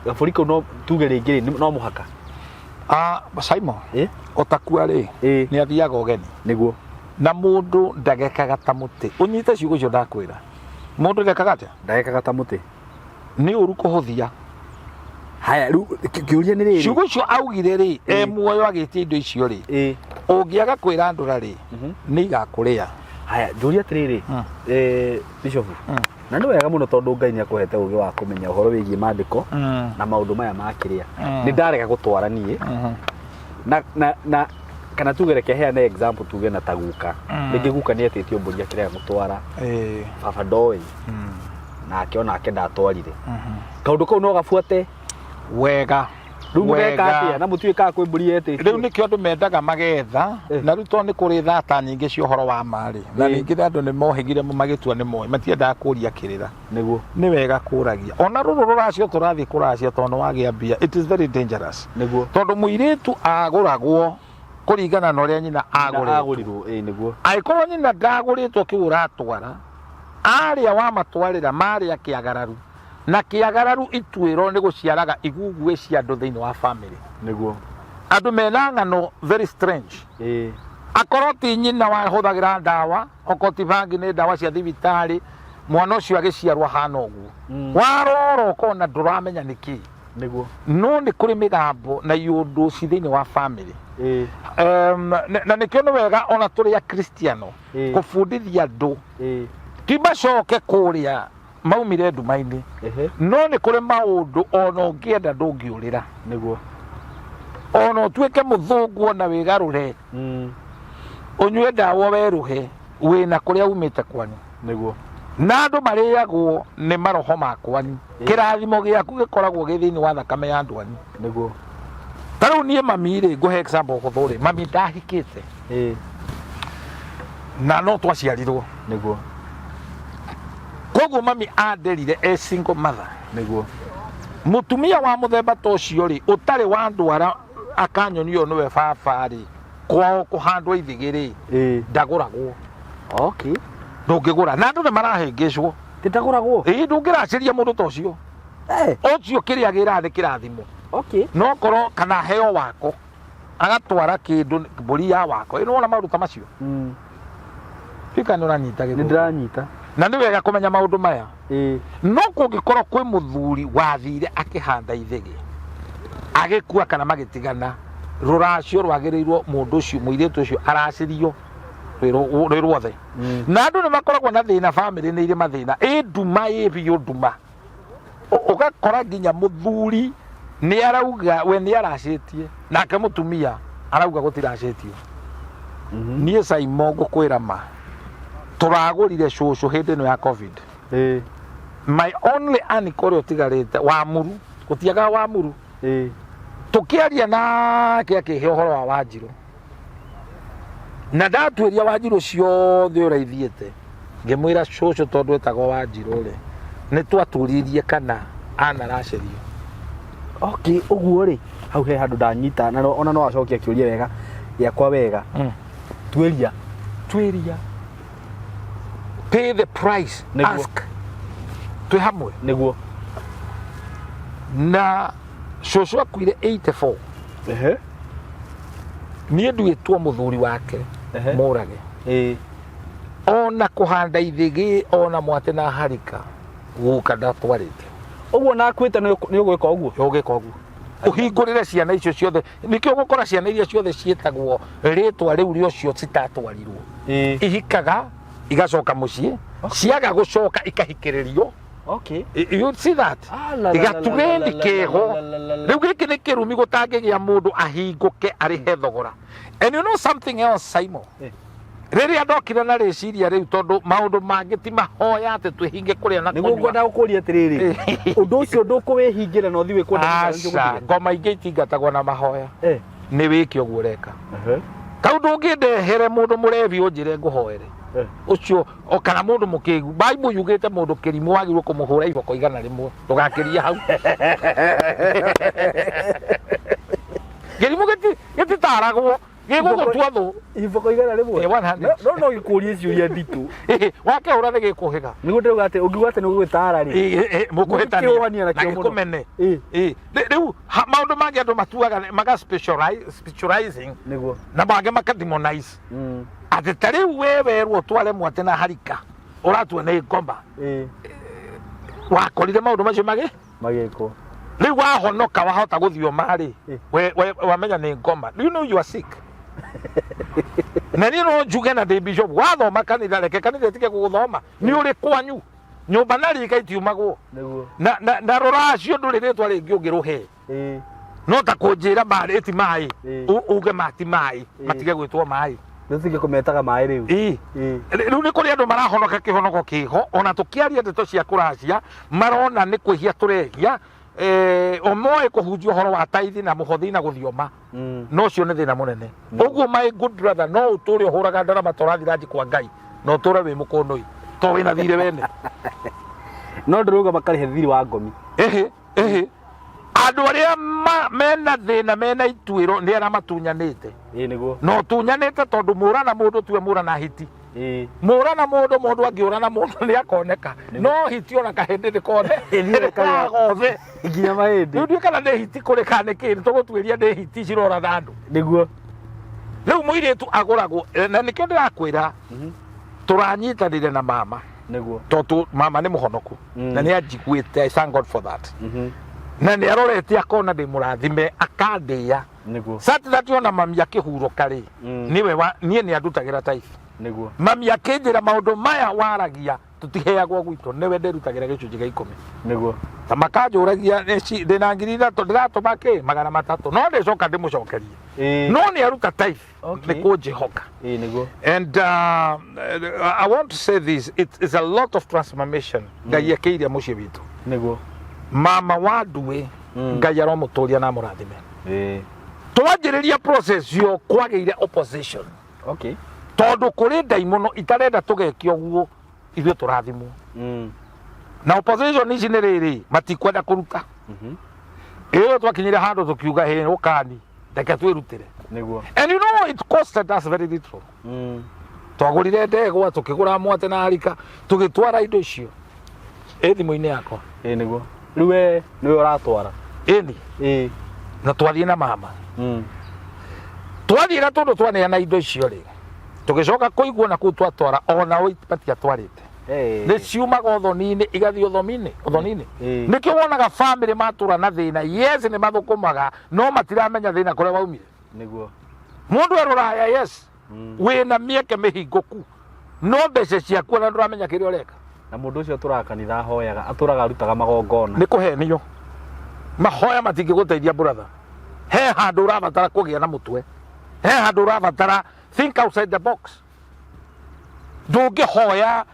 Gabũri kau no tuge rĩngĩ rĩ, no mũhaka. Simon, ũtakua rĩ, nĩ athiaga ũgeni. Nĩguo. Na mũndũ ndagekaga ta mũtĩ. Ũnyite ciugo icio ndakwĩra. Mũndũ ndekaga atĩa? Ndagekaga ta mũtĩ. Nĩ ũru kũhũthia. Haya, rĩu kĩũria nĩ rĩrĩ. Ciugo icio augire rĩ, e muoyo agĩtia indo icio rĩ, ũngĩaga kwĩra andũ rĩ, nĩ igakũrĩa. Haya, njũria atĩrĩrĩ, Bishop, na nĩ wega mũno tondũ Ngai nĩ akũhete ũgĩ wa kũmenya ũhoro wĩgiĩ maandĩko na maũndũ maya ma kĩrĩa. Nĩ ndarega gũtwara niĩ. Na kana tuge reke heane example tuge na ta guka. Rĩngĩ guka nĩ etĩtio mbũri akĩrega gũtwara. Baba ndoĩ. Nake onake ndatwarire. Kaũndũ kau no gabuate. Wega. Rĩu mũgeka atĩa? Na mũtiũĩ kana kwĩ mbũri yetĩtio. Rĩu nĩkĩo andũ mendaga magetha, na rĩu tondũ nĩ kũrĩ thata nyingĩ cia ũhoro wa ma rĩ, na ningĩ andũ nĩ mohĩgire magĩtua nĩ moĩ, matiendaga kũria kĩrĩra. Nĩguo. Nĩ wega kũragia. Ona rũrũ rũracio tũrathiĩ kũracia tondũ nĩ wagĩa mbia, it is very dangerous. Nĩguo. Tondũ mũirĩtu agũragwo kũringana na ũrĩa nyina agũrĩtwo. Agũrirwo, ĩĩ nĩguo. Angĩkorwo nyina ndagũrĩtwo kĩu ũratwara, arĩa wamatwarĩra marĩa kĩagararu. Na kĩagararu ituĩro nĩ gũciaraga iguguĩ cia andũ thĩinĩ wa family. Nĩguo. Andũ mena ng'ano very strange. Akorwo ti nyina wahũthagĩra ndawa, okorwo ti bangi nĩ ndawa cia thibitarĩ, mwana ũcio agĩciarwo ahana ũguo. Warora ũkona ndũramenya nĩ kĩ. Nĩguo. No nĩ kũrĩ mĩgambo na iũndũ ci thĩinĩ wa family. Na nĩkĩo nĩ wega ona tũrĩ Akristiano kũbundithia andũ. Ti macoke kũrĩa maumire nduma-inĩ. No nĩ kũrĩ maũndũ ona ũngĩenda ndũngĩũrĩra. Nĩguo. Ona ũtuĩke mũthũngũ ona wĩgarũre. Ũnyue ndawa werũhe. Wĩna kũrĩa umĩte kwanyu. Nĩguo. Na andũ marĩagwo nĩ maroho ma kwanyu. Kĩrathimo gĩaku gĩkoragwo gĩ thĩinĩ wa thakame ya andũ anyu. Nĩguo. Ta rĩu niĩ mami rĩ, ngũhe example hũthũ rĩ, mami ndahikĩte na no twaciarirwo. Nĩguo. Koguo mami anderire e single mother. Nĩguo. Mũtumia wa mũthemba ta ũcio rĩ, ũtarĩ wa ndwara akanyonia ũyũ nĩwe baba rĩ, kwao kũhandwo ithĩgĩ rĩ, ndagũragwo. Okay. Ndũngĩgũra. Na andũ nĩ marahĩngĩcwo. Ndagũragwo? Ĩĩ, ndũngĩracĩria mũndũ ta ũcio. Ũcio kĩrĩa agĩraga nĩ kĩrathimo. Okay. No korwo kana heo wako agatwara kĩndũ mbũri ya wako. Ĩ nĩwona maũndũ ta macio? Fika nĩ ũranyita Nĩ gĩthũngũ. ndĩranyita. Na nĩ wega kũmenya maũndũ maya. Ĩĩ. No kũngĩkorwo kwĩ mũthuri wathire akĩhanda ithĩgĩ agĩkua kana magĩtigana, rũracio rwagĩrĩirwo mũndũ ũcio, mũirĩtu ũcio aracĩrio rwĩ ruothe. Na andũ nĩ makoragwo na thĩna, bamĩrĩ nĩ irĩ mathĩna, ĩ nduma, ĩ biũ nduma. Ũgakora nginya mũthuri nĩ arauga we nĩ aracĩtie, nake mũtumia arauga gũtiracĩtio. Niĩ Saimo ngũkwĩra ma, tũragũrire cũcũ hĩndĩ ĩno ya COVID. My only uncle ũrĩa ũtigarĩte wa Muru, gũtiagaga wa Muru. Tũkĩaria nake akĩhe ũhoro wa Wanjirũ, na ndatuĩria Wanjirũ ciothe ũrĩa ithiĩte, ngĩmwĩra cũcũ tondũ etagwo Wanjirũ rĩ, nĩ twatũririe kana anaracĩrio. Okay, ũguo rĩ, hau he handũ ndanyita na ona no acokia kĩũria wega gĩakwa wega. Tuĩria. Tuĩria. Pay the price. Nĩguo. Ask. Twĩ hamwe. Nĩguo. Na cũcũ akuire 84. Niĩ nduĩtwo mũthuri wake mũrage. Ona kũhanda ithĩgĩ, ona mwatĩ na harika, guka ndatwarĩte. Ũguo na akuĩte nĩ ũgwĩka ũguo? Ũgwĩka ũguo. Ũhingũrĩre ciana icio ciothe. Nĩkĩo ũgũkora ciana iria ciothe ciĩtagwo rĩtwa rĩu rĩa ũcio citatwarirwo. Ihikaga, igacoka mũciĩ, ciaga gũcoka ikahikĩrĩrio. Okay. You see that? Ah, la, la, la, la, Gaturendi la, la, keho. la, la, la, la. Rĩu gĩkĩ nĩ kĩrumi gũtangĩgĩa mũndũ ahingũke arĩhe thogora. And you know something else, Simon? Rĩrĩa ndokire na rĩciria rĩu, tondũ maũndũ mangĩ ti mahoya atĩ twĩhinge kũrĩa na Nĩguo kũnyua. ngwenda gũkũria atĩrĩrĩ, ũndũ ũcio ndũkũwĩhingĩra na ũthiĩ wĩkwo. Aca, ngoma ingĩ itingatagwo na mahoya. Nĩ wĩke ũguo ũreka. Kau ndũngĩndehere mũndũ mũrebi ũnjĩre ngũhoere. Ũcio o kana mũndũ mũkĩgu. Bible yugĩte mũndũ kĩrimũ wagĩrĩirwo kũmũhũra iboko 100, ndũgakĩrie hau. Kĩrimũ gĩtitaragwo, gĩgũgũtua thũ. Iboko 100? 100. No no gĩkũrie ciũria nditũ. Wakĩhũra nĩ gĩkũhĩga. Nĩguo ndĩrauga atĩ ũngiuga atĩ nĩ ũgũgĩtara rĩ, Mũkũhĩtania Mũngĩkĩũhania na nakĩo mũno. gĩkũmene. Rĩu maũndũ mangĩ andũ matuaga maga specializing Nĩguo. na mangĩ maka demonize. Atĩ ta rĩu we werwo ũtware mwatĩ na harika, ũratua nĩ ngoma. Wakorire maũndũ macio magĩ Magĩkwo. Rĩu wahonoka wahota gũthioma rĩ, we wamenya nĩ ngoma. Do you know you are sick? Na niĩ no njuge na ndĩ bishop, wathoma kanitha, reke kanitha ĩtige gũgũthoma. Nĩ ũrĩ kwanyu nyũmba na rika itiumagwo. Nĩguo. Na rũracio ndũrĩ rĩtwa rĩngĩ ũngĩrũhe. No ta kũnjĩra maĩ ti maĩ, uge ma ti maĩ, matige gwĩtwo maĩ. Nĩtũtige kũmetaga maĩ rĩu. Ĩĩ. Rĩu nĩ kũrĩ andũ marahonoka kĩhonoko kĩho, ona tũkĩaria ndeto cia kũracia marona nĩ kwĩhia tũrehia. O moĩ kũhunjia ũhoro wa taithi na mũhothi na gũthioma. No ũcio nĩ thĩna mũnene. Ũguo my good brother, no ũtũre ũhũraga ndarama ta ũrathiĩ ranji kwa Ngai, na ũtũre wĩ mũkũnũi to wĩna thirĩ wene. No ndĩrauga makarĩhe thirĩ wa ngomi. Ĩhĩ, ĩhĩ. Andũ arĩa mena thĩna, mena ituĩro, nĩ arĩa matunyanĩte. Ĩĩ nĩguo. Na ũtunyanĩte tondũ mũra na mũndũ tiwe mũra na hiti. Mũra na mũndũ, mũndũ angĩũra na mũndũ nĩ akoneka. No hiti ona kahĩndĩ ndĩkone. Ĩthiĩ ĩkarĩa. Gothe. Nginya mahĩndĩ. Rĩu ndiũĩ kana nĩ hiti kũrĩ kana nĩ kĩĩ, tũgũtuĩria nĩ hiti cirora na andũ. Nĩguo. Rĩu mũirĩtu agũragwo, na nĩkĩo ndĩrakwĩra tũranyitanĩire na mama. Nĩguo. Tondũ mama nĩ mũhonoku. Na nĩ anjiguĩte, I thank God for that. Na nĩ arorete akona ndĩ mũrathime, akandĩa. Nĩguo. Such that ona mami akĩhurũka rĩ, nĩwe wa, niĩ nĩ andutagĩra tithe. Nĩguo. Mami akĩnjĩra maũndũ maya waragia Tũtiheagwo gwitũ, nĩwe ndĩrutagĩra 10%. Nĩguo. Na makanjũragia, "Ndĩna 3000, ndĩratũma kĩ 300, no ndĩcoka ndĩmũcokerie." No nĩ aruta tithe. Nĩ kũnjĩhoka. Ĩĩ, nĩguo. And I want to say this, it is a lot of transformation Ngai ekĩire mũciĩ witũ. Mama wa Nduĩ, Ngai aromũtũria na amũrathime. Twanjĩrĩria process yo, kwagĩire opposition, tondũ kũrĩ ndaimono itarenda tũgeke ũguo ithuĩ tũrathimwo. Na opposition ici nĩ rĩrĩ, matikwenda kũruta. Ĩyo twakinyire handũ tũkiuga, "Hĩ, ũkani reke twĩrutĩre." And you know it costed us very little. Twagũrire ndegwa, tũkĩgũra mwate na harika, tũgĩtwara indo icio ĩ thimũ-inĩ yakwa. Ĩĩ, nĩguo. Rĩu we nĩwe ũratwara? Ĩni. Na twathiĩ na mama. Twathiĩ na tondũ twaneana indo icio rĩ, tũgĩcoka kũigua na kũu twatwara onao matiatwarĩte. Nĩ ciumaga ũthoni-inĩ igathiĩ ũthoni-inĩ ũthoni-inĩ. Nĩkĩo wonaga famĩlĩ matũra na thĩna. Yes, nĩ mathũkũmaga, no matiramenya thĩna kũrĩa waumire. Mũndũ e rũraya, yes, wĩna mĩeke mĩhingũku, no mbeca ciaku ona ndũramenya kĩrĩa ũreka. Na mũndũ ũcio atũraga kanitha, ahoyaga, atũraga arutaga magongona. Nĩ kũhenio, mahoya matingĩgũteithia, brother. He handũ ũrabatara kũgĩa na mũtwe, he handũ ũrabatara think outside the box. Ndũngĩhoya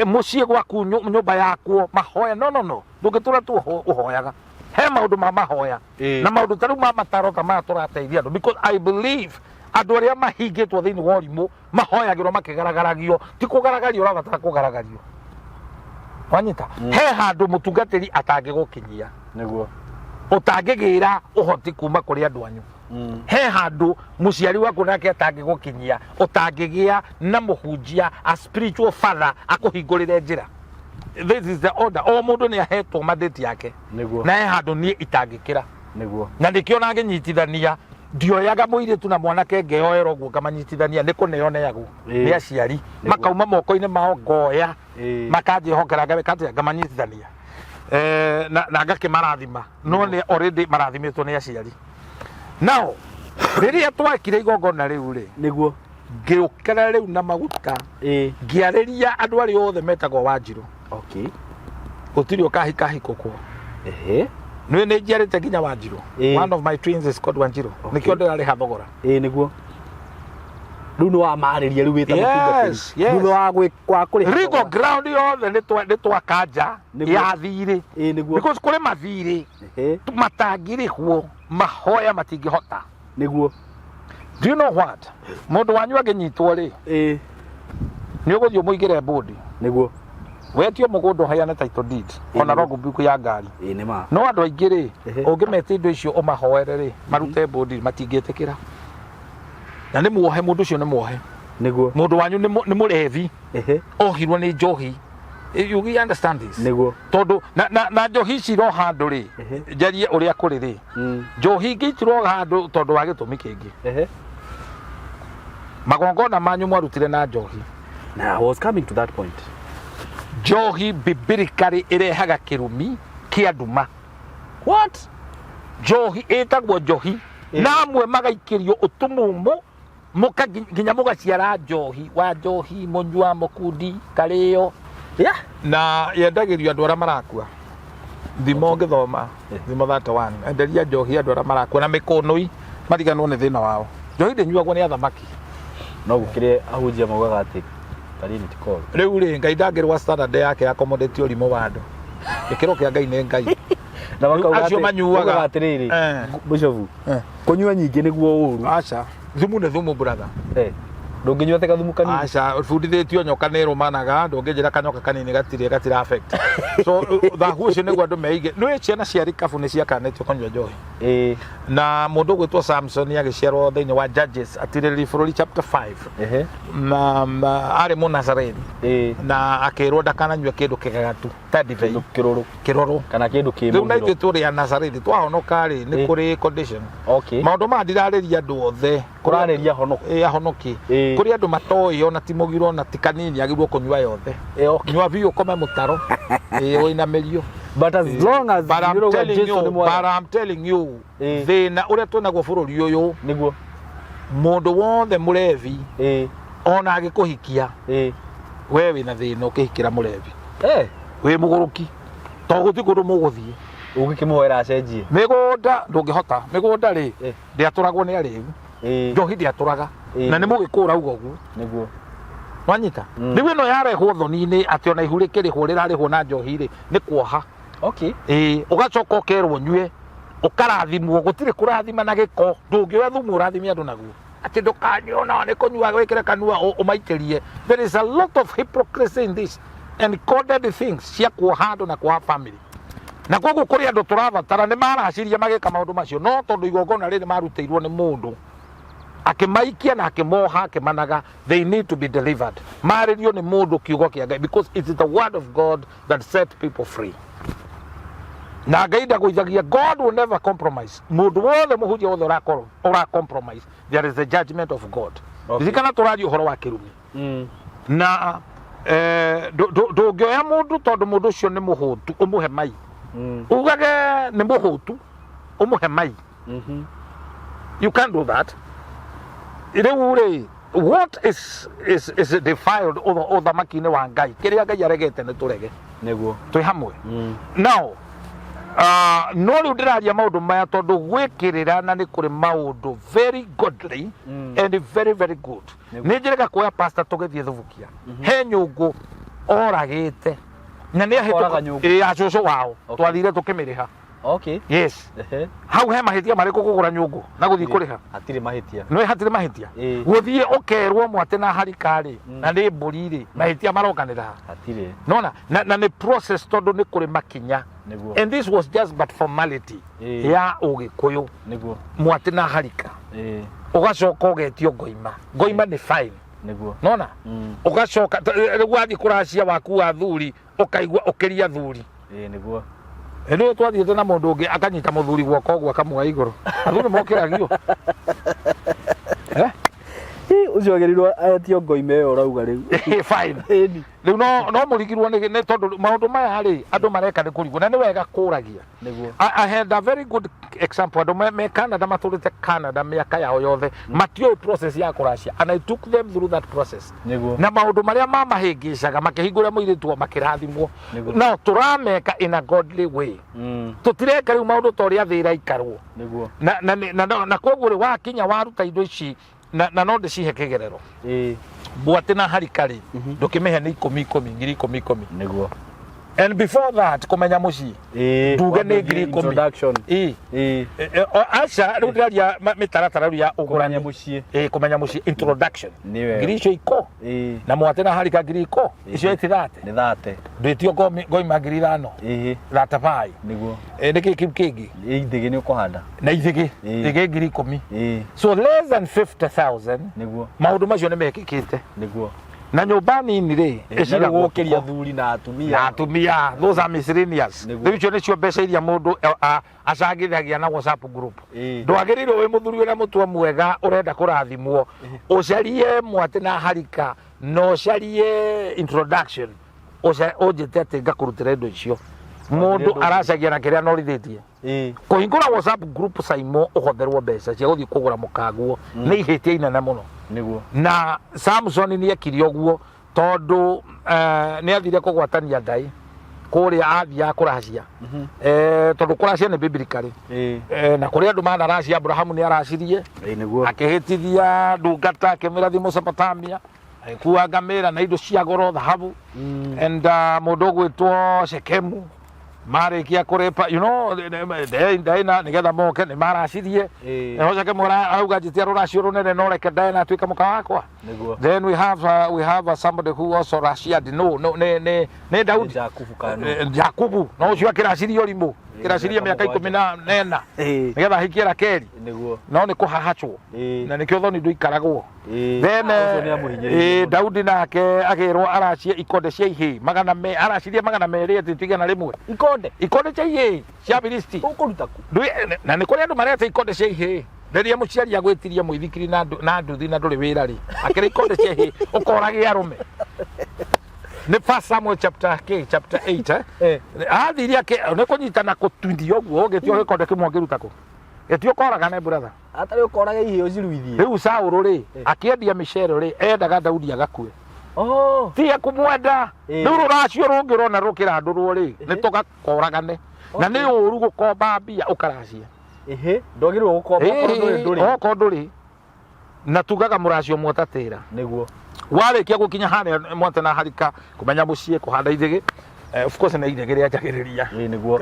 mũciĩ gwaku, nyũmba yakuo mahoya, no, no, no, ndũngĩtũra tu ũhoyaga. He maũndũ ma mahoya na maũndũ ta rĩu ma mataro ta maya tũrateithia andũ, because I believe andũ arĩa mahingĩtwo thĩinĩ wa ũrimũ mahoyagĩrwo makĩgaragaragio, ti kũgaragario ũrabatara kũgaragario, wanyita? He handũ mũtungatĩri atangĩgũkinyia, ũtangĩgĩra ũhoti kuma kũrĩ andũ anyu. He handũ mũciari waku nake atangĩgũkinyia, ũtangĩgĩa na mũhunjia, a spiritual father, akũhingũrĩre njĩra. This is the order. O mũndũ nĩ ahetwo mandate yake. Na he handũ niĩ itangĩkĩra. Na nĩkĩo nangĩnyitithania, ndioyaga mũirĩtu na mwanake ngeyoera ũguo ngamanyitithania, nĩ kũneo neagwo nĩ aciari. Makauma moko-inĩ mao, ngoya, makanjĩhokera, ngawĩka atĩa, ngamanyitithania. Na ngakĩmarathima, no nĩ already marathimĩtwo nĩ aciari. Now rĩrĩa twekire igongona rĩu rĩ, ngĩũkĩra rĩu na maguta, ngĩarĩria andũ arĩa othe metagwo Wanjirũ. Gũtirĩ ũkahika hiko kuo. Nĩ njiarĩte nginya Wanjirũ. One of my twins is called Wanjirũ. Nĩkĩo ndĩrarĩha thogora. Ĩĩ, nĩguo. Rĩu nĩ wamarĩria rĩu wĩta mũtungatĩri? Yes. Thutha wa wa kũrĩha legal thogora. Ground yothe nĩ twakanja ya thirĩ, because kũrĩ mathirĩ matangĩrĩhwo, mahoya matingĩhota. Do you know what, mũndũ wanyu angĩnyitwo rĩ, nĩ ũgũthiĩ ũmũigĩre mbũndi, wetio mũgũnda ũheane title deed, ona logbook ya ngari. Ĩĩ, nĩ ma. No andũ aingĩ rĩ, ũngĩmetia indo icio ũmahoere rĩ, marute mbũndi, matingĩtĩkĩra, na nĩ muohe mũndũ ũcio, nĩ muohe. Mũndũ wanyu nĩ mũrevi, ohirwo nĩ njohi. You understand this? Tondũ na njohi ici iroha andũ rĩ, njarie ũrĩa kũrĩ rĩ, njohi ingĩ itiroha andũ tondũ wa gĩtũmi kĩngĩ. Magongona manyu mwarutire na njohi. Now, I was coming to that point. Njohi biblically ĩrehaga kĩrumi kĩa nduma. What? Njohi ĩtagwo njohi, na amwe magaikĩrio ũtumumu mũka nginya mũgaciara njohi wa njohi, mũnyua mũkundi karĩo, na yendagĩrio andũ arĩa marakua. Thimo ũngĩthoma Thimo 31, enderia njohi andũ arĩa marakua na mĩkũnũi, mariganwo nĩ thĩna wao. Njohi ndĩnyuagwo nĩ athamaki. No gũkĩrĩ ahunjia maugaga atĩ kanini ti koru. Rĩu rĩ, Ngai ndangĩrũa standard yake accommodate ũrimũ wa andũ. Gĩkĩro kĩa Ngai nĩ Ngai. Na makauga Acio atĩ- manyuaga. maugaga atĩrĩrĩ, bishop, kũnyua nyingĩ nĩguo ũru. Aca, thumu nĩ thumu, brother. Ndũngĩnyua atĩ gathumu kanini. Aca, bundithĩtio nyoka nĩ ĩrũmanaga, ndũngĩnjĩra kanyoka kanini gatirĩ gatira affect. So thahu ũcio nĩguo andũ meige. Nĩ ciana cia rikabu nĩ ciakanĩtio kũnyua njohi. Na mũndũ ũgwĩtwo Samson agĩciarwo thĩinĩ wa Judges atirĩrĩri bũrũri chapter 5, na arĩ mũnazareni, na akĩrwo ndakananyue kĩndũ kĩgagatu ta ndibei. Kĩndũ kĩrũrũ. Kĩrũrũ. Kana kĩndũ kĩ Rĩu na mũmiro. ithuĩ tũrĩ a Nazarethi, twahonoka rĩ, nĩ kũrĩ condition. Maũndũ maya ndirarĩria andũ othe. Kũrarĩria honoki. Ĩ, ahonoki. Kũrĩ andũ matoĩ ona ti mũgiro ona ti kanini, agĩrĩirwo kũnyua yothe. Nyua biũ, ũkome mũtaro. Ĩ, ũinamĩrio. But as long as But I'm nĩũrauga telling Jesu you, nĩ mwathani. but I'm telling you, thĩna ũrĩa twĩnaguo bũrũri ũyũ, mũndũ wothe mũrevi, ona agĩkũhikia, We wĩna thĩna ũkĩhikĩra mũrebi. Eh, Wĩ mũgũrũki. To gũtirĩ kũndũ mũgũthiĩ. Ũngĩkĩmũhoera acenjie. Mĩgũnda ndũngĩhota. Mĩgũnda rĩ, ndĩatũragwo nĩ arĩu. Njohi ndĩatũraga. Na nĩ mũgĩkũra uga ũguo. Nĩguo. Wanyita? Rĩu ĩno yarehwo thoni-inĩ atĩ ona ihu rĩkĩrĩhwo rĩrarĩhwo na njohi rĩ, nĩ kuoha. Okay. Ĩĩ, ũgacoka ũkerwo ũnyue, ũkarathimwo, gũtirĩ kũrathima na gĩko, ndũngĩoya thumu ũrathime andũ naguo. Atĩ ndũkanyue ona nĩ kũnyua wĩkĩre kanua ũmaitĩrie. There is a lot of hypocrisy in this and coded things cia kuoha andũ na kuoha family. Na koguo kũrĩ andũ tũrabatara nĩ maraciria magĩka maũndũ macio, no tondũ igongona rĩrĩ marutĩirwo nĩ mũndũ akĩmaikia na akĩmoha akĩmanaga, they need to be delivered. Marĩrio nĩ mũndũ kiugo kĩa Ngai, because it is the word of God that set people free. Na Ngai ndagũithagia. God will never compromise. Mũndũ wothe, mũhunjia wothe ũrakorwo ũra compromise, there is a judgment of God. Ririkana tũraria ũhoro wa kĩrumi. Na ndũngĩoya mũndũ tondũ mũndũ ũcio nĩ mũhũtu ũmũhe mai. Ugage nĩ mũhũtu ũmũhe mai. You can't do that. Rĩu rĩ, what is defiled ũthamaki-inĩ wa Ngai, kĩrĩa Ngai aregete nĩ tũrege. Nĩguo. Twĩ hamwe? Now no rĩu ndĩraria maũndũ maya tondũ gwĩkĩrĩra na nĩ kũrĩ maũndũ very godly and very very good. Nĩ njĩrĩga kuoya pastor tũgĩthiĩ thubukia he nyũngũ oragĩte na nĩ Oraga nyũngũ. Ĩ, ya cũcũ wao. Twathire tũkĩmĩrĩha. Yes. Hau he mahĩtia marĩkũ kũgũra nyũngũ na gũthiĩ kũrĩha? Hatirĩ mahĩtia. Nĩ hatirĩ mahĩtia. Gũthiĩ ũkerwo mwate na harika rĩ, na nĩ mbũri rĩ, mahĩtia marokanĩra ha? Hatirĩ. Nona na nĩ process tondũ nĩ kũrĩ makinya. Nĩguo. And this was just but formality ya ũgĩkũyũ. Nĩguo. Mwate na harika. Ũgacoka ũgetio ngoima. Ngoima nĩ fine. Nĩguo. Nona ũgacoka rĩu wathiĩ kũracia waku wa thuri, ũkaigua ũkĩria thuri. Ĩĩ, nĩguo. Rĩu twathiĩte na mũndũ ũngĩ akanyita mũthuri guoko ũguo akamuoya igũrũ. Athuri mokĩragio. Eh? Ĩ, ũcio agĩrĩirwo etio ngoima ĩyo ũrauga rĩu. Fine. Ĩni. Rĩu no mũrigirwo nĩ tondũ maũndũ maya rĩ, andũ mareka nĩ kũrigwo na nĩ wega kũragia. Nĩguo. I had a very good example. Andũ me Canada matũrĩte Canada mĩaka yao yothe matiũĩ process ya kũracia, and I took them through that process. Nĩguo. Na maũndũ marĩa mamahĩngĩcaga makĩhingũra mũirĩtu wao makĩrathimwo. Nĩguo. No tũrameka in a godly way. Tũtireka rĩu maũndũ ta ũrĩa thĩ ĩraikarwo. Nĩguo. Na koguo rĩ, wakinya waruta indo ici na no ndĩcihe kĩgerero. Mbwatĩ na harika rĩ, ndũkĩmĩhe nĩ ikũmi ikũmi, 10,000 10,000. Nĩguo. And before that kũmenya mũciĩ nduge nĩ 10,000. Introduction. Ĩĩ. Aca, rĩu ndĩraria mĩtaratara rĩu ya Kũmenya ũgũrani. Mũciĩ. Ĩĩ, kũmenya mũciĩ, introduction. Nĩ wega. Ngiri icio iko na mwatĩ na harika ngiri iko icio ĩtithate. Nĩ thate. Ndwĩtio ngoima 5,000. Thate-five. Nĩguo. Nĩkĩ kĩu kĩngĩ? Ithĩgĩ nĩ ũkũhanda. Na ithĩgĩ. Ithĩgĩ 10,000. So less than 50,000. Nĩguo. Maũndũ macio nĩ mekĩkĩte. Nĩguo. Na nyũmba nini rĩ, Na rĩu ĩciragwo gũkĩria ũtukũ. thuri na atumia. Na atumia, those are miscellaneous. Nĩguo. Rĩu icio nĩcio mbeca iria mũndũ acangithagia na WhatsApp group. Ndwagĩrĩirwo wĩ mũthuri wĩna mũtwe mwega ũrenda kũrathimwo ũcarie mwatĩ na harika na ũcarie introduction, ũnjĩte atĩ ngakũrutĩra indo icio. Mũndũ ndũ- aracagia na kĩrĩa anorithĩtie. Kũhingũra WhatsApp group Saimo ũhotherwo mbeca cia gũthiĩ kũgũra mũkanguo nĩ ihĩtia inene mũno. Nĩguo. Na Samson nĩ ekire ũguo tondũ nĩ athire kũgwatania ndaĩ kũrĩa athiaga kũracia, tondũ kũracia nĩ biblically. Na kũrĩ andũ manaracia. Abrahamu nĩ aracirie. Nĩguo. Akĩhĩtithia ndungata akĩmĩra thiĩ Mesopotamia, agĩkua ngamĩra na indo cia goro, thahabu, and mũndũ ũgwĩtwo Shekemu marĩkia kũrĩpa Daina nĩgetha moke nĩ maracirie. Naho Shekemu arauga njĩtia rũracio rũnene no reke Daina atuĩke mũka wakwa. Nĩguo. Then we have somebody who also raciad no nĩ Daudi. Jakubu kana? Jakubu no ũcio akĩracirie ũrimũ, kĩracirie mĩaka mĩaka 14 nĩgetha ahikie Rakeli. Nĩguo. No nĩ kũhahacwo. Na nĩkĩo thoni ndũikaragwo. Then Ũcio nĩ amũhinyĩrĩirie mũno. Daudi nake agĩrwo aracie ikonde cia ihĩĩ magana me aracirie 200 atĩ ti 100. Ikonde? Ikonde cia ihĩĩ cia Filisti. Ũkũruta kũ? Na nĩ kũrĩ andũ marete ikonde cia ihĩĩ rĩrĩa mũciari agwĩtirie mũithikiri na nduthi na ndũrĩ wĩra rĩ, akĩrĩ ikonde cia ihĩĩ ũkorage arũme. Nĩ First Samuel chapter k chapter 8, eh? Athire nĩ kũnyitana kũtundio ũguo ũgĩtio gĩkonde kĩmwe ũngĩruta kũ gĩtio koragane, brother. Atarĩ ũkoraga ihĩĩ ũciruithie. Rĩu Saũlũ rĩ, akĩendia mĩcere rĩ, endaga Daudi agakue. Oh. Tiga kũmwenda. Rĩu rũracio rũngĩ ũrona rũkĩrandũrwo rĩ, nĩ tũgakoragane na nĩ ũru gũkomba mbia ũkaracia. Ĩhĩ, ndwagĩrĩirwo gũkomba okorwo ndũrĩ ndũrĩ. Okorwo ndũrĩ na tugaga mũracio mwotatĩra. Nĩguo. Warĩkia gũkinya harĩa mwate na harika kũmenya mũciĩ kũhanda ithĩgĩ, of course nĩ ithĩgĩ rĩanjagĩrĩria. Ĩĩ nĩguo.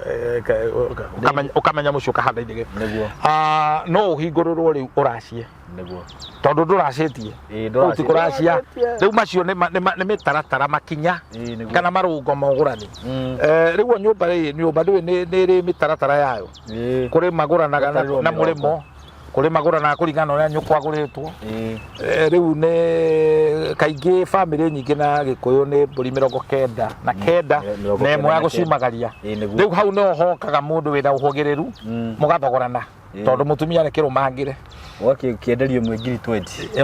Ũkamenya mũciĩ ũkahanda ithĩgĩ. Nĩguo. Ah, no ũhingũrĩrwo rĩu ũracie. Nĩguo. Tondũ ndũracĩtie. Ĩĩ Kũu ti ndũracia. kũracia. Rĩu macio nĩ mĩtaratara makinya Ĩĩ nĩguo. kana marũngo ma ũgũrani. Rĩu o nyũmba rĩ, nyũmba ndũĩ nĩ ĩrĩ mĩtaratara yayo. Ĩĩ. Kũrĩ magũranaga Gũtarĩrwo na mĩrongo. mũrĩmo, kũrĩ magũranaga kũringana na ũrĩa nyũkwa agũrĩtwo. Ĩĩ. Rĩu nĩ kaingĩ bamĩrĩ nyingĩ na Gĩkũyũ nĩ mbũri 99 Mĩrongo na ĩmwe kenda ya na kenda. gũciumagaria. Ĩĩ nĩguo. Rĩu hau nĩho hokaga mũndũ wĩna ũhũgĩrĩru mũgathogorana tondũ mũtumia nĩ kĩrũmangĩre. Ũgakĩenderio ĩmwe ngiri 20.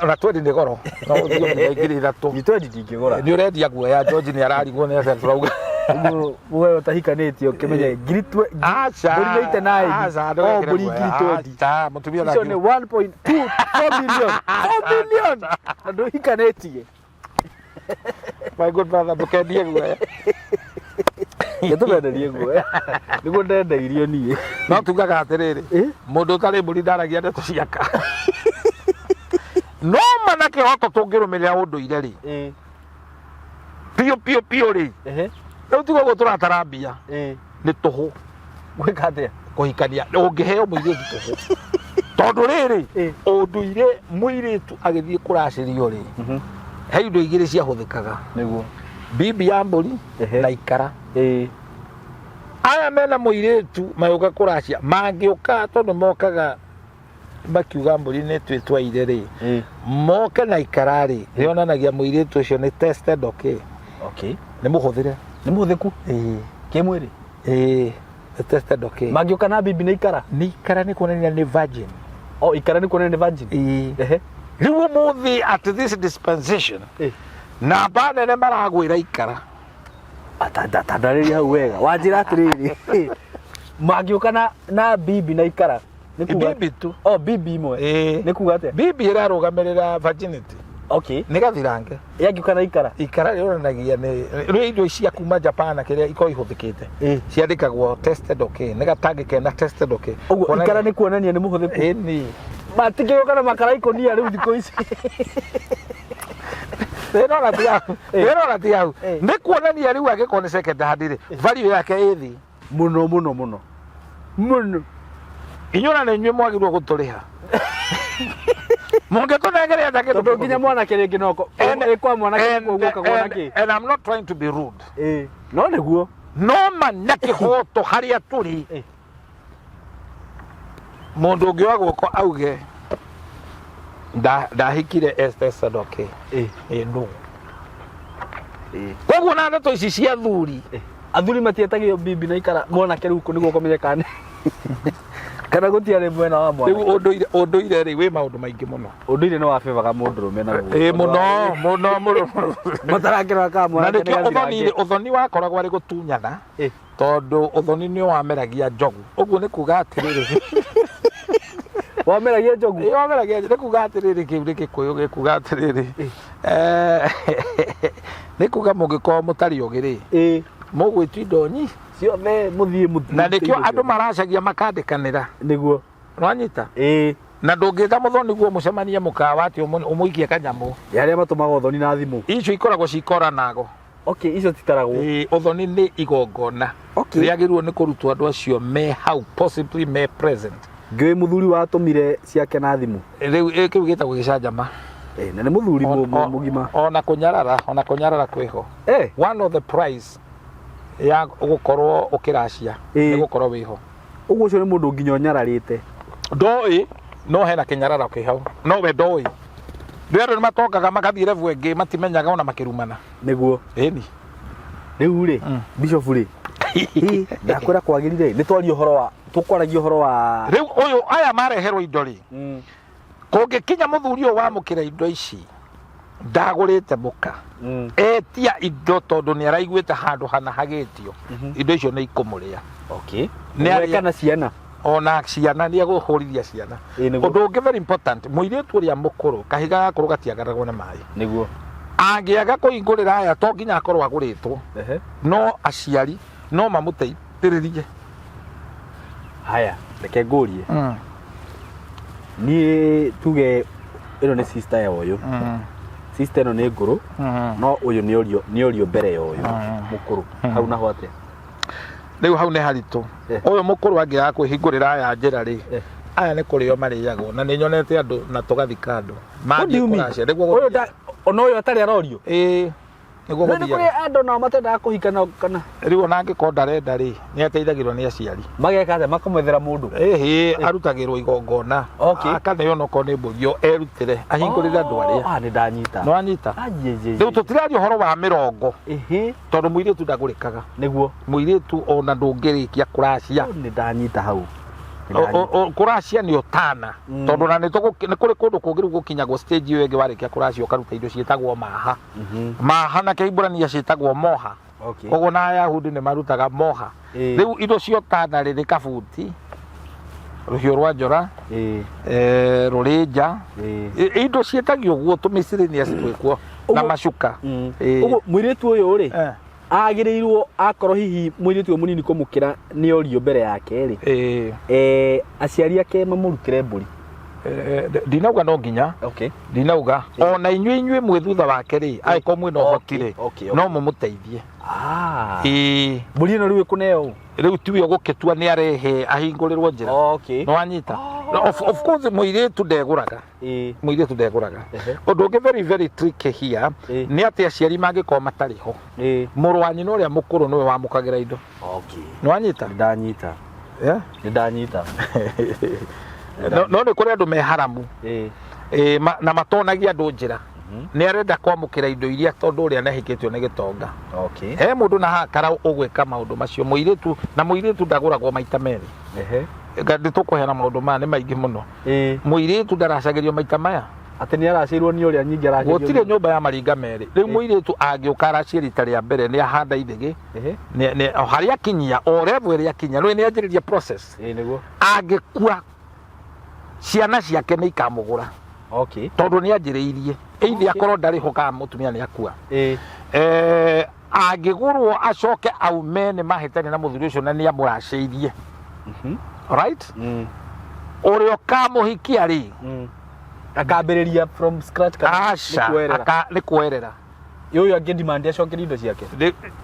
Ona 20 nĩ goro, no ũthiĩ nginya 3000. Ngiri 20 ndingĩgũra. Nĩ ũrendia guoya, George nĩ ararigwo nĩ atĩa tũrauga. Ũguo we ũtahikanĩtie ũkĩmenye ngiri Aca. mbũri nĩ ite nine. Aca, O ndũgekĩre mbũri guoya. ngiri 20. Aca, mũtumia Icio nĩ 1.2 4 million. 4 million. Na ndũhikanĩtie. My good brother, ndũkendie guoya. Nĩtũmenderie guoya. Nĩguo ndendeirio niĩ. No tugaga atĩrĩrĩ, Ĩ? mũndũ ũtarĩ mbũri ndaragia ndeto ciaka. No ma na kĩhoto tũngĩrũmĩrĩra ũndũire rĩ, Ĩ. piũ piũ piũ rĩ, Ehe. rĩu tiga ũguo tũratara mbia, Ĩ. nĩ tũhũ. Gwĩka atĩa? Kũhikania ũngĩheo mũirĩtu tũhũ. Tondũ rĩrĩ, Ĩ. ũndũire mũirĩtu agĩthiĩ kũracĩrio rĩ, he indo igĩrĩ ciahũthĩkaga. Nĩguo. Bibi ya mbũri Ehe. na ikara. Ĩ. Aya mena mũirĩtu magĩũka kũracia, mangĩũka tondũ mokaga makiuga mbũri nĩ twĩtwaire rĩ, Ĩ. moke na ikara rĩ, rĩonanagia mũirĩtu ũcio nĩ tested okay. Okay. Nĩ mũhũthĩre. Nĩ mũhũthĩku? Ĩĩ. Kĩmwĩrĩ? Ĩĩ. Nĩ tested okay. Mangĩũka na bibi na ikara? Nĩ ikara nĩ kuonania nĩ virgin. O ikara nĩ kuonania nĩ virgin? Ĩĩ. Ehe. Rĩu ũmũthĩ at this dispensation, Ĩ. namba nene maragwĩra ikara. Atandarĩria hau wega. Wanjĩra atĩrĩrĩ. Mangĩũka na bibi na ikara. Nĩ kuga Bibi tu. Oh, bibi imwe. Ĩĩ. Nĩ kuga atĩa? Bibi ĩrarũgamĩrĩra virginity. Okay. Nĩ gathirange. Yangĩũka na ikara. Ikara rĩonanagia nĩ indo cia kuma Japan kĩrĩa ikoragwo ihũthĩkĩte. Ĩ. Ciandĩkagwo tested okay. Nĩ gatangi kena tested okay. Ũguo ikara nĩ kuonania nĩ mũhũthĩku. Ĩni. Matingĩũka na makara ikũnia rĩu thikũ ici. Thĩna ona ti hau. Thĩna ona ti hau. Ĩ. Nĩ kuonania rĩu angĩkorwo nĩ second hand rĩ, value yake ĩ thĩ. Mũno mũno mũno. Mũno. Inyuĩ ona nĩ inyuĩ mwagĩrĩirwo gũtũrĩha. Mũngĩtũnengere atĩa kĩndũ Tondũ nginya mwanake rĩngĩ no And- kwa mwanake and- nĩkuo guokagwo na kĩ. and I'm not trying to be rude. Ĩ. No nĩguo. No ma na kĩhoto harĩa tũrĩ. Ĩ. Mũndũ ũngĩ wa guoko auge ndahikire Esther Sadoke. Ĩ. Ĩ no. Ĩ. Koguo na ndeto ici cia thuri. Athuri matietagio bibi na ikara mwanake rĩu nĩguo kũmenyeka nĩ kana gũtiarĩ mwena wa Rĩu mwanake. ũndũire rĩ wĩ maũndũ maingĩ mũno. Ũndũire nĩ wabebaga mũndũrũme na Ĩ mũno mũno mũno. Matarakĩrora kana Na mwanake nĩkĩo nĩ ũthoni gathirange. ũthoni wakoragwo arĩ gũtunyana. Ĩ. Tondũ ũthoni nĩ wameragia njogu. Ũguo nĩ kuga atĩrĩrĩ. Wameragia njogu. Ĩ wameragia nĩ kuga atĩrĩrĩ kĩu nĩ Gĩkũyũ gĩkuga atĩrĩrĩ. Nĩ kuga mũngĩkorwo mũtarĩ ogĩ rĩ. Ĩ. Mũgwĩtio indo nyingĩ. Ciothe mũthiĩ mũthiĩ. Na nĩkĩo andũ maracagia makandĩkanĩra. Nĩguo. Nĩwanyita? Ĩ. Na ndũngĩta mũthoni guo mũcemanie mũkawa atĩ ũmũikie kanyamũ. Ya arĩa matũmaga ũthoni na thimũ. Icio ikoragwo cikora nago. Okay, icio titaragwo. Ĩ, ũthoni nĩ igongona. Okay. Rĩagĩrĩirwo nĩ kũrutwo andũ acio me hau, possibly me present. Ngĩũĩ mũthuri watũmire ciake na thimũ. Rĩu kĩu gĩtagwo gĩcanjama. Na nĩ mũthuri mũgima. Ona kũnyarara, ona kũnyarara kwĩho. One of the price ya gũkorwo ũkĩracia nĩ gũkorwo wĩho. Ũguo ũcio nĩ mũndũ nginya ũnyararĩte. Ndoĩ, no hena kĩnyararo kĩ hau. No we ndoĩ. Rĩu andũ nĩ matongaga magathiĩ level ĩngĩ matimenyaga ona makĩrumana. Nĩguo. Ĩni. Rĩu rĩ, Bishop rĩ, ndakwĩra kwagĩrire, nĩ twaria ũhoro wa, tũkwaragia ũhoro wa Rĩu ũyũ aya mareherwo indo rĩ, kũngĩkinya mũthuri ũyũ wamũkĩra indo ici, ndagũrĩte mũka. Etia indo tondũ nĩ araiguĩte handũ hana hagĩtio. Indo icio nĩ ikũmũrĩa. Okay. Nĩ arĩa- Kana ciana. Ona ciana nĩ egũhũrithia ciana. Ĩ, nĩguo. Ũndũ ũngĩ very important, mũirĩtu ũrĩa mũkũrũ, kahiga gakũrũ gatiagaragwo nĩ maĩ. Nĩguo. Angĩaga kũhingũrĩra aya, to nginya akorwo agũrĩtwo. No aciari no mamũteithĩrĩrie. Haya, reke ngũrie. Niĩ tuge ĩno nĩ sister ya ũyũ. Sister ĩno nĩ ngũrũ, no ũyũ nĩ orio, nĩ orio mbere ya ũyũ mũkũrũ. Hau naho atĩa? Rĩu hau nĩ haritũ. Ũyũ mũkũrũ angĩaga kwĩhingũrĩra aya njĩra rĩ, aya nĩ kũrĩo marĩagwo, na nĩ nyonete andũ na tũgathika andũ. What do Mathiĩ you mean? kũracia nĩguo Ũyũ gũthiaga. ona ũyũ atarĩ arorio? Ĩĩ, nĩguo No nĩ gũthiaga. kũrĩ andũ nao matendaga kũhika kana Rĩu ona angĩkorwo ndarenda rĩ, nĩ ateithagĩrwo nĩ aciari. Mageka atĩa? Makamwethera mũndũ? Ĩhĩ, arutagĩrwo igongona. Akaneo onokorwo nĩ mbũri ĩyo erutĩre ahingũrĩre andũ arĩa. Ah, nĩ ndanyita. Nĩ wanyita? Ajejej. Rĩu tũtiraria ũhoro wa mĩrongo, tondũ mũirĩtu ndagũrĩkaga. Mũirĩtu ona ndũngĩrĩkia kũracia. Nĩ ndanyita hau. Nĩ ndanyita. Kũracia nĩ ũtana, tondũ na nĩ kũrĩ kũndũ kũngĩ rĩu gũkinyagwo stage ĩyo ĩngĩ, warĩkia kũracia ũkaruta indo ciĩtagwo maha. Maha na Kĩhibũrania ciĩtagwo moha. Koguo na Ayahudi nĩ marutaga moha. Rĩu indo cia ũtana rĩ, nĩ kabuti, rũhiũ rwa njora, rũrĩnja, indo ciĩtagio ũguo, tũmĩcirĩnia twĩkuo na macuka. Ũguo mũirĩtu ũyũ rĩ, agĩrĩirwo akorwo hihi mũirĩtu ũyũ mũnini kũmũkĩra nĩ orio mbere yake rĩ, aciari ake mamũrutĩre mbũri? Ndinauga no nginya. Ndinauga ona inyuĩ mwĩ thutha wake rĩ, angĩkorwo mwĩna ũhoti rĩ, no mũmũteithie. Ĩĩ. Mbũri ĩno rĩu ĩkũneo ũ? Rĩu tiwe ũgũkĩtua nĩ arehe ahingũrĩrwo njĩra. Nĩ wanyita? Of course mũirĩtu ndegũraga. Mũirĩtu ndegũraga. Ũndũ ũngĩ very very tricky here nĩ atĩ aciari mangĩkorwo matarĩ ho, mũrũ wa nyina ũrĩa mũkũrũ nĩwe wamũkagĩra indo. Nĩ wanyita? Nĩ ndanyita. Yeah? Nĩ ndanyita. No nĩ kũrĩ andũ me haramu. Na matonagia andũ njĩra. Nĩ arenda kwamũkĩra indo iria tondũ ũrĩa nĩahikĩtio nĩ gĩtonga. He mũndũ na hakara ũgwĩka maũndũ macio, mũirĩtu na mũirĩtu ndagũragwo maita merĩ. Nĩ tũkũheana maũndũ maya, nĩ maingĩ mũno. Mũirĩtu ndaracagĩrio maita maya. Atĩ nĩ aracĩirwo nĩ ũrĩa nyingĩ aracĩirwo. Gũtirĩ nyũmba ya maringa merĩ. Rĩu mũirĩtu angĩũka aracie rita rĩa mbere, nĩ ahanda ithĩgĩ. O harĩa akinyia, o level ĩrĩa akinyia, nĩ anjĩrĩria process. Ĩĩ nĩguo. Angĩkua, ciana ciake nĩ ikamũgũra. Tondũ nĩ anjĩrĩirie. Either akorwo ndarĩ ho kana mũtumia nĩ akua. Angĩgũrwo acoke aume nĩ mahĩtania na mũthuri ũcio na nĩ amũracĩirie. Right? Ũrĩa ũkamũhikia rĩ, Akambĩrĩria from scratch kana nĩ aca kuoerera? Nĩ kuoerera. Ũyũ angĩ demand acokerie indo ciake.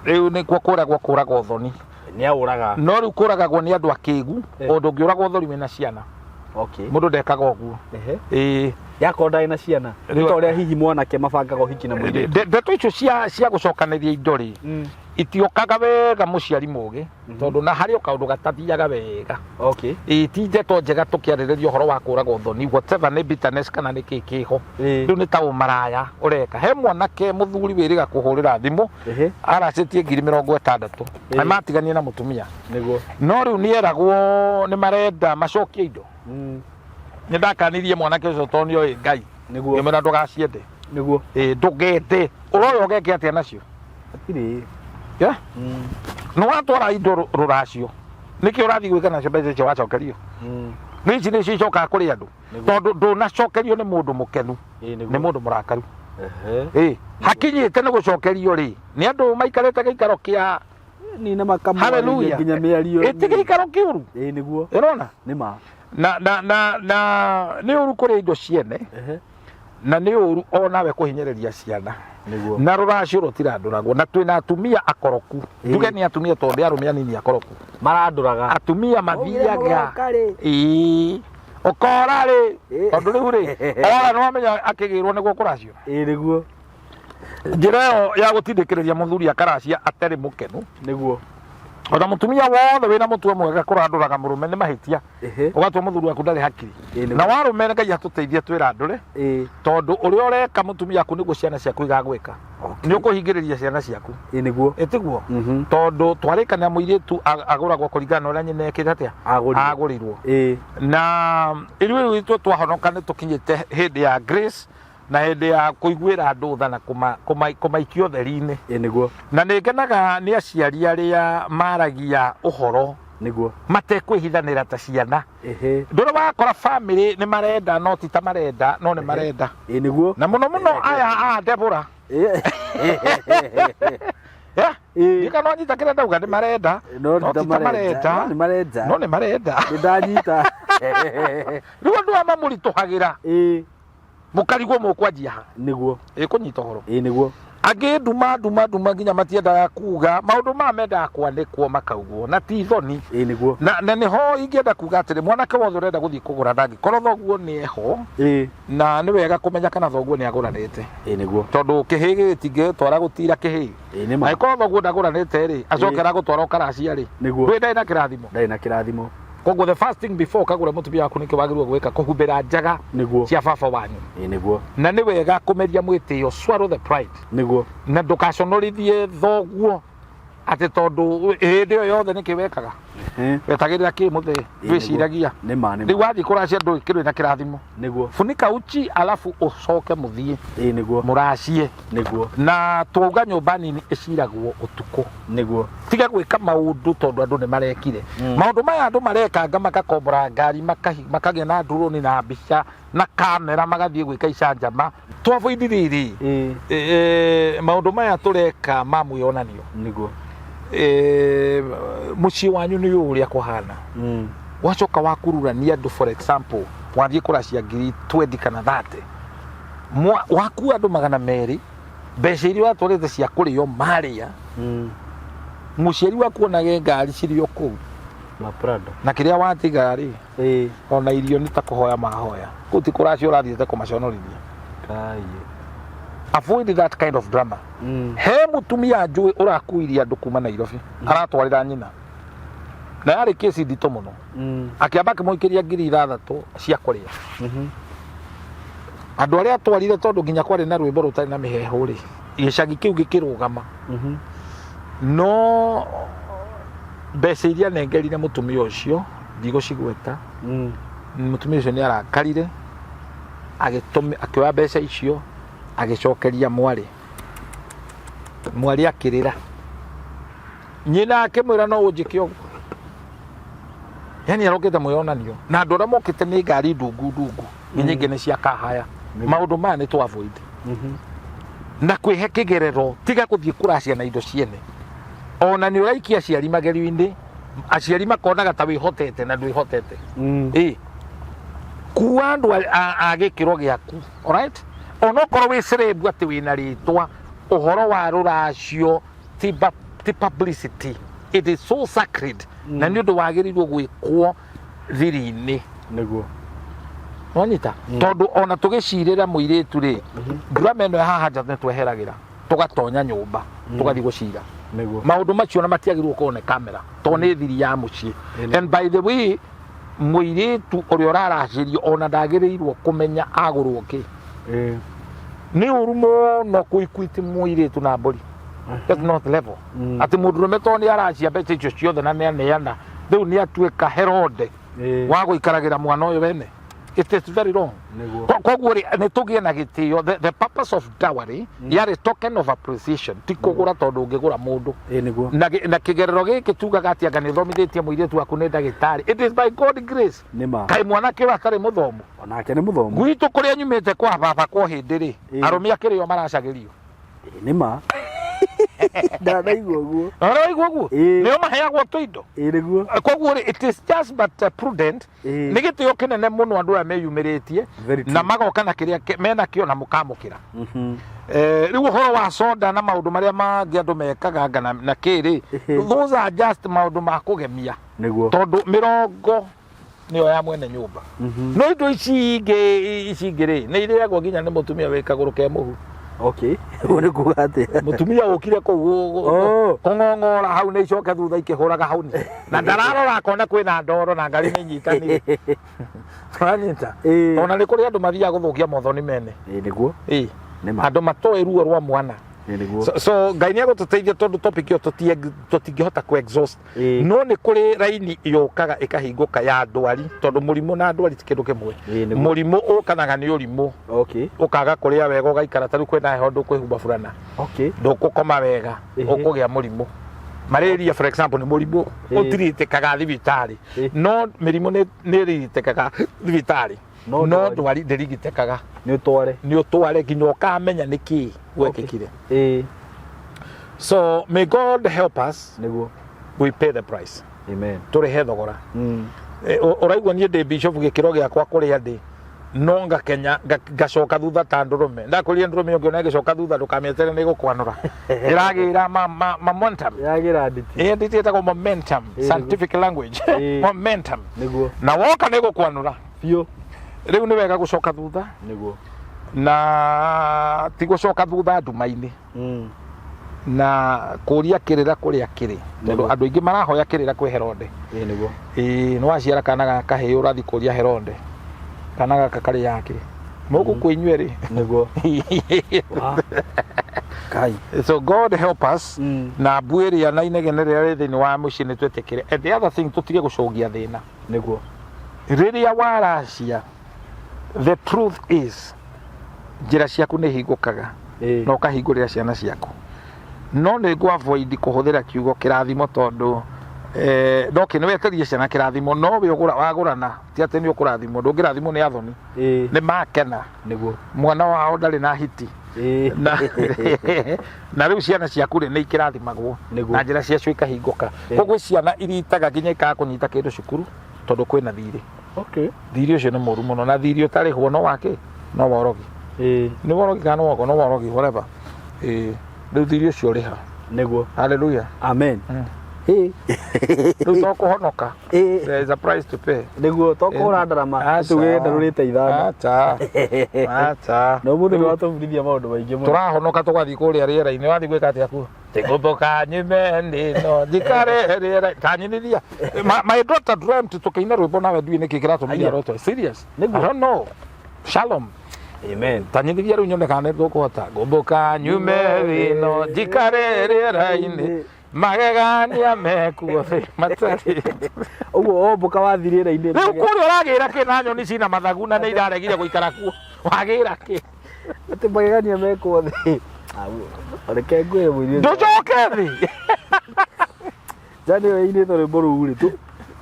Rĩu nĩkuo kũragwo, kũragwo thoni. Nĩ aũraga. No rĩu kũragagwo nĩ andũ akĩgu. Ũndũ ũngĩũragwo thoni wĩna ciana, mũndũ ndekaga ũguo. Ĩĩ. Yakorwo ndarĩ na ciana. Rĩu- Ta ũrĩa hihi mwanake mabangaga ũhiki na mũirĩtu. Ndeto icio cia gũcokanĩria indo rĩ, itiokaga wega mũciari mũgĩ, tondũ na harĩ o kaũndũ gatathiaga wega. Ĩĩ, ti ndeto njega tũkĩarĩrĩria ũhoro wa kũragwo thoni, whatever nĩ bitterness kana nĩ kĩ kĩho. Rĩu nĩ ta ũmaraya ũreka. He mwanake mũthuri wĩrĩga kũhũrĩra thimũ, aracĩtie 60,000 na matiganie na mũtumia. No rĩu nĩ eragwo nĩ marenda macokie indo. Nĩ ndakanirie mwanake ũcio tondũ nĩ oĩ Ngai. Ngĩmwĩra ndũgaciende. Ĩĩ, ndũgende. Ũroya ũgeke atĩa nacio? Hatirĩ. Yeah? Nĩ watwara indo rũracio, nĩkĩ ũrathiĩ gwĩka nacio mbeca icio wacokerio? Nĩ ici nĩcio icokaga kũrĩ andũ, tondũ ndũnacokerio nĩ mũndũ mũkenu, nĩ mũndũ mũrakaru. Ĩĩ, hakinyĩte nĩ gũcokerio rĩ, nĩ andũ maikarĩte gĩikaro kĩa Nina makamwarĩria Hallelujah. nginya mĩario. Ĩ, ti gĩikaro kĩũru. Ĩĩ nĩguo. Ũrona? Nĩ ma. Na nĩ ũru kũrĩa indo ciene, na nĩ ũru onawe kũhinyĩrĩria ciana. Na rũracio rũtirandũragwo, na twĩna atumia akoroku. Tuge nĩ atumia tondũ nĩ arũme anini akoroku. Marandũraga. Atumia mathiaga. Ĩĩ. Ũkora rĩ, tondũ rĩu rĩ, ora nĩ wamenya akĩgĩrwo nĩguo kũracio. Ĩĩ nĩguo. Njĩra ĩyo ya gũtindĩkĩrĩria mũthuri akaracia atarĩ mũkenu. Ona mũtumia wothe wĩna mũtwe mwega kũrandũraga mũrũme nĩ mahĩtia. Ũgatua mũthuri waku ndarĩ hakiri. Na warũme, Ngai atũteithie twĩrandũre, tondũ ũrĩa ũreka mũtumia waku nĩguo ciana ciaku igagwĩka. Nĩ ũkũhingĩrĩria ciana ciaku. Ĩĩ nĩguo. Ĩtiguo? Tondũ twarĩkania mũirĩtu agũragwo kũringana na ũrĩa nyina ekĩte atĩa? Agũrirwo. Agũrirwo. Na ithuĩ rĩu ithuĩ twahonoka nĩ tũkinyĩte hĩndĩ ya grace na hĩndĩ ya kũiguĩra andũ tha na kũmaikia ũtheri-inĩ. Ĩĩ nĩguo. Na nĩ ngenaga nĩ aciari arĩa maragia ũhoro. Nĩguo. Matekwĩhithanĩra ta ciana. Ndũrĩ wakora family nĩ marenda, no ti ta marenda, no nĩ marenda. Ĩ nĩguo. Na mũno mũno aya a Debora. Ndika no nyita kĩrĩa ndauga, nĩ marenda, no no ti ta marenda, no nĩ marenda. No nĩ marenda. Nĩ ndanyita. Rĩu andũ aya mamũritũhagĩra, mũkarigwo mũkwanjia ha. Nĩguo. Ĩkũnyita ũhoro. Ĩ nĩguo. Angĩ nduma nduma nduma nginya matiendaga kuga maũndũ maya, mendaga kwanĩkwo makaugwo na ti thoni. Ĩ nĩguo. Na nĩho ingĩenda kuga atĩrĩ, mwanake wothe ũrenda gũthiĩ kũgũra, ndangĩkorwo thoguo nĩ eho, na nĩ wega kũmenya kana thoguo nĩ agũranĩte. Ĩ nĩguo. Tondũ kĩhĩ gĩtingĩtwara gũtira kĩhĩ. Ĩ nĩ ma. Angĩkorwo thoguo ndagũranĩte rĩ, acokera gũtwara ũkaracia rĩ, Nĩguo. ndũĩ ndarĩ na kĩrathimo. Ndarĩ na kĩrathimo. Koguo the first thing before ũkagũra mũtumia waku, nĩkĩo wagĩrĩirwo gwĩka kũhumbĩra njaga cia baba wanyu. Ĩ nĩguo. Na nĩ wega kũmeria mwĩtĩo, swallow the pride. Na ndũkaconorithie thoguo atĩ tondũ hĩndĩ ĩyo yothe nĩkĩ wekaga, wetagĩrĩra kĩ mũthee, ndwĩciragia. Nĩ ma, nĩ Rĩu ma. Wathiĩ kũracia ndũĩ kĩrĩ na kĩrathimo. Funika uchi, alafu ũcoke mũthiĩ Ĩ nĩguo. mũracie. Na twauga nyũmba nini ĩciragwo ũtukũ. Tiga gwĩka maũndũ tondũ andũ nĩ marekire maũndũ maya, andũ marekanga, makakombora ngari, makagĩa na ndurũni na mbica na kamera, magathiĩ gwĩka icanjama. Twavoid rĩrĩ maũndũ maya tũreka ma mwĩonanio. Mũciĩ wanyu nĩ ũũ ũrĩa kũhana. Wacoka wakururania andũ, for example, wathiĩ kũracia ngiri 20 kana 30, wakua andũ 200, mbeca iria watwarĩte cia kũrĩo marĩa, mũciari waku onage ngari cirĩ o kũu. Maprado. Na kĩrĩa watiga rĩ, ona irio nĩ ta kũhoya mahoya, kũu ti kũracia ũrathiĩte kũmaconorithia. Kai. Avoid that kind of drama. He mũtumia njũĩ ũrakuirie andũ kuma Nairobi, aratwarĩra nyina, na yarĩ kĩci nditũ mũno. Akĩamba akĩmũikĩria 6,000 cia kũrĩa andũ arĩa atwarire, tondũ nginya kwarĩ na rwĩmbo rũtarĩ na mĩheehũ rĩ, gĩcagi kĩu gĩkĩrũgama. No mbeca iria nengerire mũtumia ũcio ndigũcigweta. Mũtumia ũcio nĩ arakarire, akĩoya mbeca icio agĩcokeria mwarĩ. Mwarĩ akĩrĩra, nyina akĩmwĩra, "No ũnjĩke ũguo?" Yani arokĩte mwĩonanio na andũ arĩa mokĩte nĩ ngari ndungu ndungu, nginya ingĩ nĩ cia kahaya. Maũndũ maya nĩ tũ avoid na kwĩhe kĩgerero. Tiga gũthiĩ kũracia na indo ciene, ona nĩ ũraikia aciari magerio-inĩ, aciari makonaga ta wĩhotete na ndwĩhotete. Ĩ kuwa andũ a gĩkĩro gĩaku, alright, onokorwo wĩ celeb atĩ wĩna rĩtwa, ũhoro wa rũracio ti publicity, it is so sacred, na nĩ ũndũ wagĩrĩirwo gwĩkwo thiri-inĩ. Nonyita, tondũ ona tũgĩcirĩra mũirĩtu rĩ, drama ĩno ya haha nja nĩ tweheragĩra, tũgatonya nyũmba, tũgathiĩ gũcira. Maũndũ macio na matiagĩrĩirwo gũkorwo nĩ kamera, tondũ nĩ thiri ya mũciĩ. And by the way, mũirĩtu ũrĩa ũraracĩrio ona ndagĩrĩirwo kũmenya agũrwo kĩ. Nĩ ũru mũno kũikwiti mũirĩtu na mbũri. That's not level. Atĩ mũndũrũme tondũ nĩ aracia mbeca icio ciothe na nĩ aneana, rĩu nĩ atuĩka Herode wa gũikaragĩra mwana ũyũ wene. It is very wrong. Koguo rĩ, nĩ tũgĩe na gĩtĩo. The purpose of dowry yarĩ token of appreciation, ti kũgũra, tondũ ũngĩgũra mũndũ. Ĩ nĩguo. Na kĩgerero gĩkĩ tugaga atĩ anga nĩ ũthomithĩtie mũirĩtu waku, nĩ ndagĩtarĩ, it is by God grace. Nĩ ma. Kaĩ mwanake ũyũ atarĩ mũthomu? Onake nĩ mũthomu. Gwitũ kũrĩa nyumĩte kwa baba kwa hĩndĩ rĩ, arũme akĩrĩo maracagĩrio. Ĩ nĩ ma, ndanaigua ũguo. Ũraigua ũguo? Nĩo maheagwo tũindo. Ĩ nĩguo. Koguo rĩ, it is just but prudent. Nĩ gĩtĩo kĩnene mũno andũ aya meyumĩrĩtie Very true. na magoka na kĩrĩa menakĩo na mũkamũkĩra. Rĩu ũhoro wa soda na maũndũ marĩa mangĩ andũ mekaga anga na kĩrĩ, those are just maũndũ ma kũgemia, tondũ mĩrongo nĩyo ya mwene nyũmba. No indo ici ingĩ rĩ, nĩ irĩagwo nginya nĩ mũtumia wĩ kagũrũ ke mũhu. Okay, ũguo nĩ kuga atĩa? Mũtumia ũkire kũu kũng'ong'ora hau, nĩ icoke thutha ikĩhũraga hauni na ndararora akona kwĩna ndoro na ngari nĩ nyitanire, ũranyita? Ona nĩ kũrĩ andũ mathiaga gũthũkia mothoni mene. Ĩ nĩguo. Nĩ ma. Andũ matoĩ ruo rwa mwana. Ĩ nĩguo. So Ngai nĩ egũtũteithia, tondũ topic ĩyo tũtingĩhota kũ exhaust. No nĩ kũrĩ raini yũkaga ĩkahingũka ya ndwari, tondũ mũrimũ na ndwari ti kĩndũ kĩmwe. Ĩ nĩguo. Mũrimũ ũkanaga nĩ ũrimũ, ũkaga kũrĩa wega, ũgaikara ta rĩu kwĩna heho, ndũkwĩhumba burana, ndũkũkoma wega, ũkũgĩa mũrimũ. Malaria for example nĩ mũrimũ ũtirĩtĩkaga thibitarĩ. No mĩrimũ nĩ ĩrigitĩkaga thibitarĩ. No No ndwari. ndwari ndĩrigitĩkaga. Nĩ ũtware. Nĩ ũtware nginya ũkamenya nĩ kĩĩ gwekĩkire. So may God help us. Nĩguo. We pay the price. Amen. Tũrĩhe thogora. Ũraigua niĩ ndĩ bishop gĩkĩro gĩakwa kũrĩa ndĩ no ngakenya ngacoka thutha ta ndũrũme. Ndakwĩrire ndũrũme ũngĩona ĩgĩcoka thutha ndũkamĩeterere nĩ ĩgũkwanũra. Ĩragĩra ma momentum. Yagĩra nditi. Ĩ nditi ĩtagwo momentum, scientific language. Momentum. Nĩguo. Na woka nĩ ĩgũkwanũra. Biũ. Rĩu nĩ wega gũcoka thutha. Nĩguo. Na ti gũcoka thutha nduma-inĩ. Na kũria kĩrĩra kũrĩa kĩrĩ. Tondũ andũ aingĩ marahoya kĩrĩra kwĩ Herode. Ĩĩ nĩguo. Ĩĩ nĩ waciara kana ga kahĩĩ ũrathiĩ kũria Herode. Kana gaka karĩ yake. Mũkũ kwĩ inyuĩ rĩ. Nĩguo. Kai. So God help us. Na mbu ĩrĩa na inegene rĩrĩa rĩ thĩinĩ wa mũciĩ nĩ twĩtĩkĩre. And the other thing tũtige gũcũgia thĩna. Nĩguo. Rĩrĩa waracia, the truth is njĩra ciaku nĩ hingũkaga na ũkahingũrĩra ciana ciaku. No nĩ ngũ avoid kũhũthĩra kiugo kĩrathimo tondũ no kĩ nĩ weterie ciana kĩrathimo no we ũgũra wagũrana ti atĩ nĩ ũkũrathimwo, ndũngĩrathimwo nĩ athoni. Nĩ makena. Nĩguo. Mwana wao ndarĩ na hiti. Na rĩu ciana ciaku rĩ nĩ ikĩrathimagwo na njĩra ciacio ikahingũka. Koguo ciana iritaga nginya ikaga kũnyita kĩndũ cukuru tondũ kwĩna thirĩ. Thirĩ ũcio nĩ mũru mũno na thirĩ ũtarĩhwo no wake no worogi. Nĩ worogi kana no woko no worogi whatever. Rĩu thirĩ ũcio ũrĩha. Nĩguo. Hallelujah. Amen. Rĩu to kũhonoka. There is a price to pay. Nĩguo to kũhũra ndarama tuge ndarũrĩte ithano. Acha. Acha. Na ũmũthĩ nĩ watũbundithia maũndũ maingĩ mũno. Tũrahonoka tũgathiĩ kũrĩa rĩera-inĩ wathiĩ gwĩka atĩa kuo? Ngũmbũka nyume ndĩno njikare rĩera tanyinithia. My daughter dreamt tũkĩina rwĩmbo nawe ndiũĩ nĩkĩ kĩratũmire aroto. Serious? Nĩguo. I don't know. Shalom. Amen. Tanyinithia rĩu nyone kana nĩ tũkũhota. Ngũmbũka nyume thĩno njikare rĩera-inĩ magegania mekuo thĩ matarĩ. Ũguo wombũka wathiĩ rĩera-inĩ. Rĩu kũrĩa ũragĩra kĩ na nyoni cina mathagu na nĩ iraregire gũikara kuo. Wagĩra kĩ? Atĩ magegania mekwo thĩ. Reke ngwĩre mũirĩtu. Ndũcoke thĩ. Jani ĩyo ĩinĩtwo rwĩmbo rũu rĩ,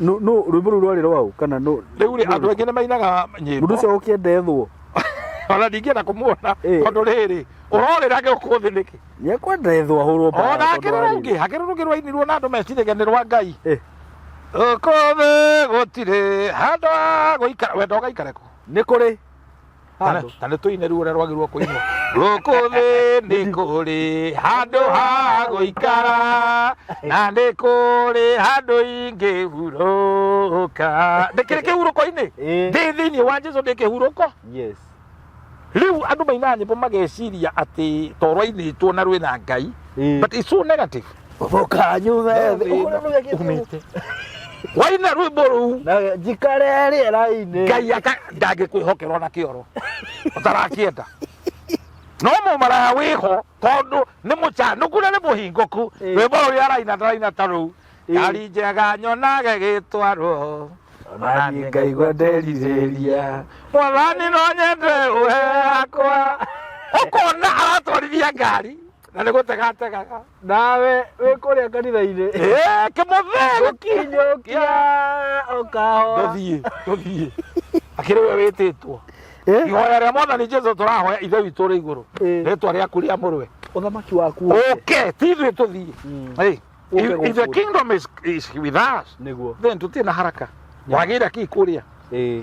nũ rwĩmbo rũu rwarĩ rwaũ kana nũ? Rĩu rĩ andũ aingĩ nĩ mainaga nyĩmbo. Mũndũ ũcio ũkĩendethwo. Ona ndingĩenda kũmuona tondũ rĩrĩ ũrorĩra gũkũ thĩ nĩkĩ? Nĩ ekwendethwo ahũrwo mbara. Ona hakĩrĩ rũngĩ, hakĩrĩ rũngĩ rwainirwo na andũ meciragia nĩ rwa Ngai. Gũkũ thĩ gũtirĩ handũ ha gũikara, wenda ũgaikare kũ? Nĩ kũrĩ handũ. Ta nĩ tũine ruo ũrĩa rwagĩrĩirwo kũinwo. Gũkũ thĩ nĩ kũrĩ handũ ha gũikara na nĩ kũrĩ handũ ingĩhurũka. Ndĩkĩrĩ kĩhurũko-inĩ? Ndĩ thĩinĩ wa Jesũ ndĩ kĩhurũko? Yes. Rĩu andũ mainaga nyĩmbo mageciria atĩ to rwainĩtwo na rwĩna Ngai. But it's so negative. Umĩte. Waina rwĩmbo rũu. Na njikare rĩera-inĩ. Ngai aka ndangĩkwĩhokera ona kĩoro. Ũtarakĩenda. No mũmaraya wĩho tondũ nĩ mũcanũku na nĩ mũhingũku. Rwĩmbo rũrĩa araina ndaraina ta rũu. Ngari njega nyonage gĩtwarwo. Ona niĩ ngaigua nderirĩria. Mwathani no nyende ũhe yakwa. Ũkona aratwarithia ngari na nĩ gũtegategaga. Nawe wĩ kũrĩa kanitha-inĩ. Kĩmũthee gũkinyũkia ũkahora. Tũthiĩ, tũthiĩ. Akĩrĩ we wĩtĩtwo. Ihoya rĩa Mwathani Jesu tũrahoya Ithe witũ ũrĩ igũrũ. Rĩtwa rĩaku rĩamũrwe. Ũthamaki waku ũke. Ũke, ti ithuĩ tũthiĩ. Ũke If the gũkũ. kingdom is with us, Nĩguo. then tũtirĩ na haraka. Wagĩra kĩ kũrĩa?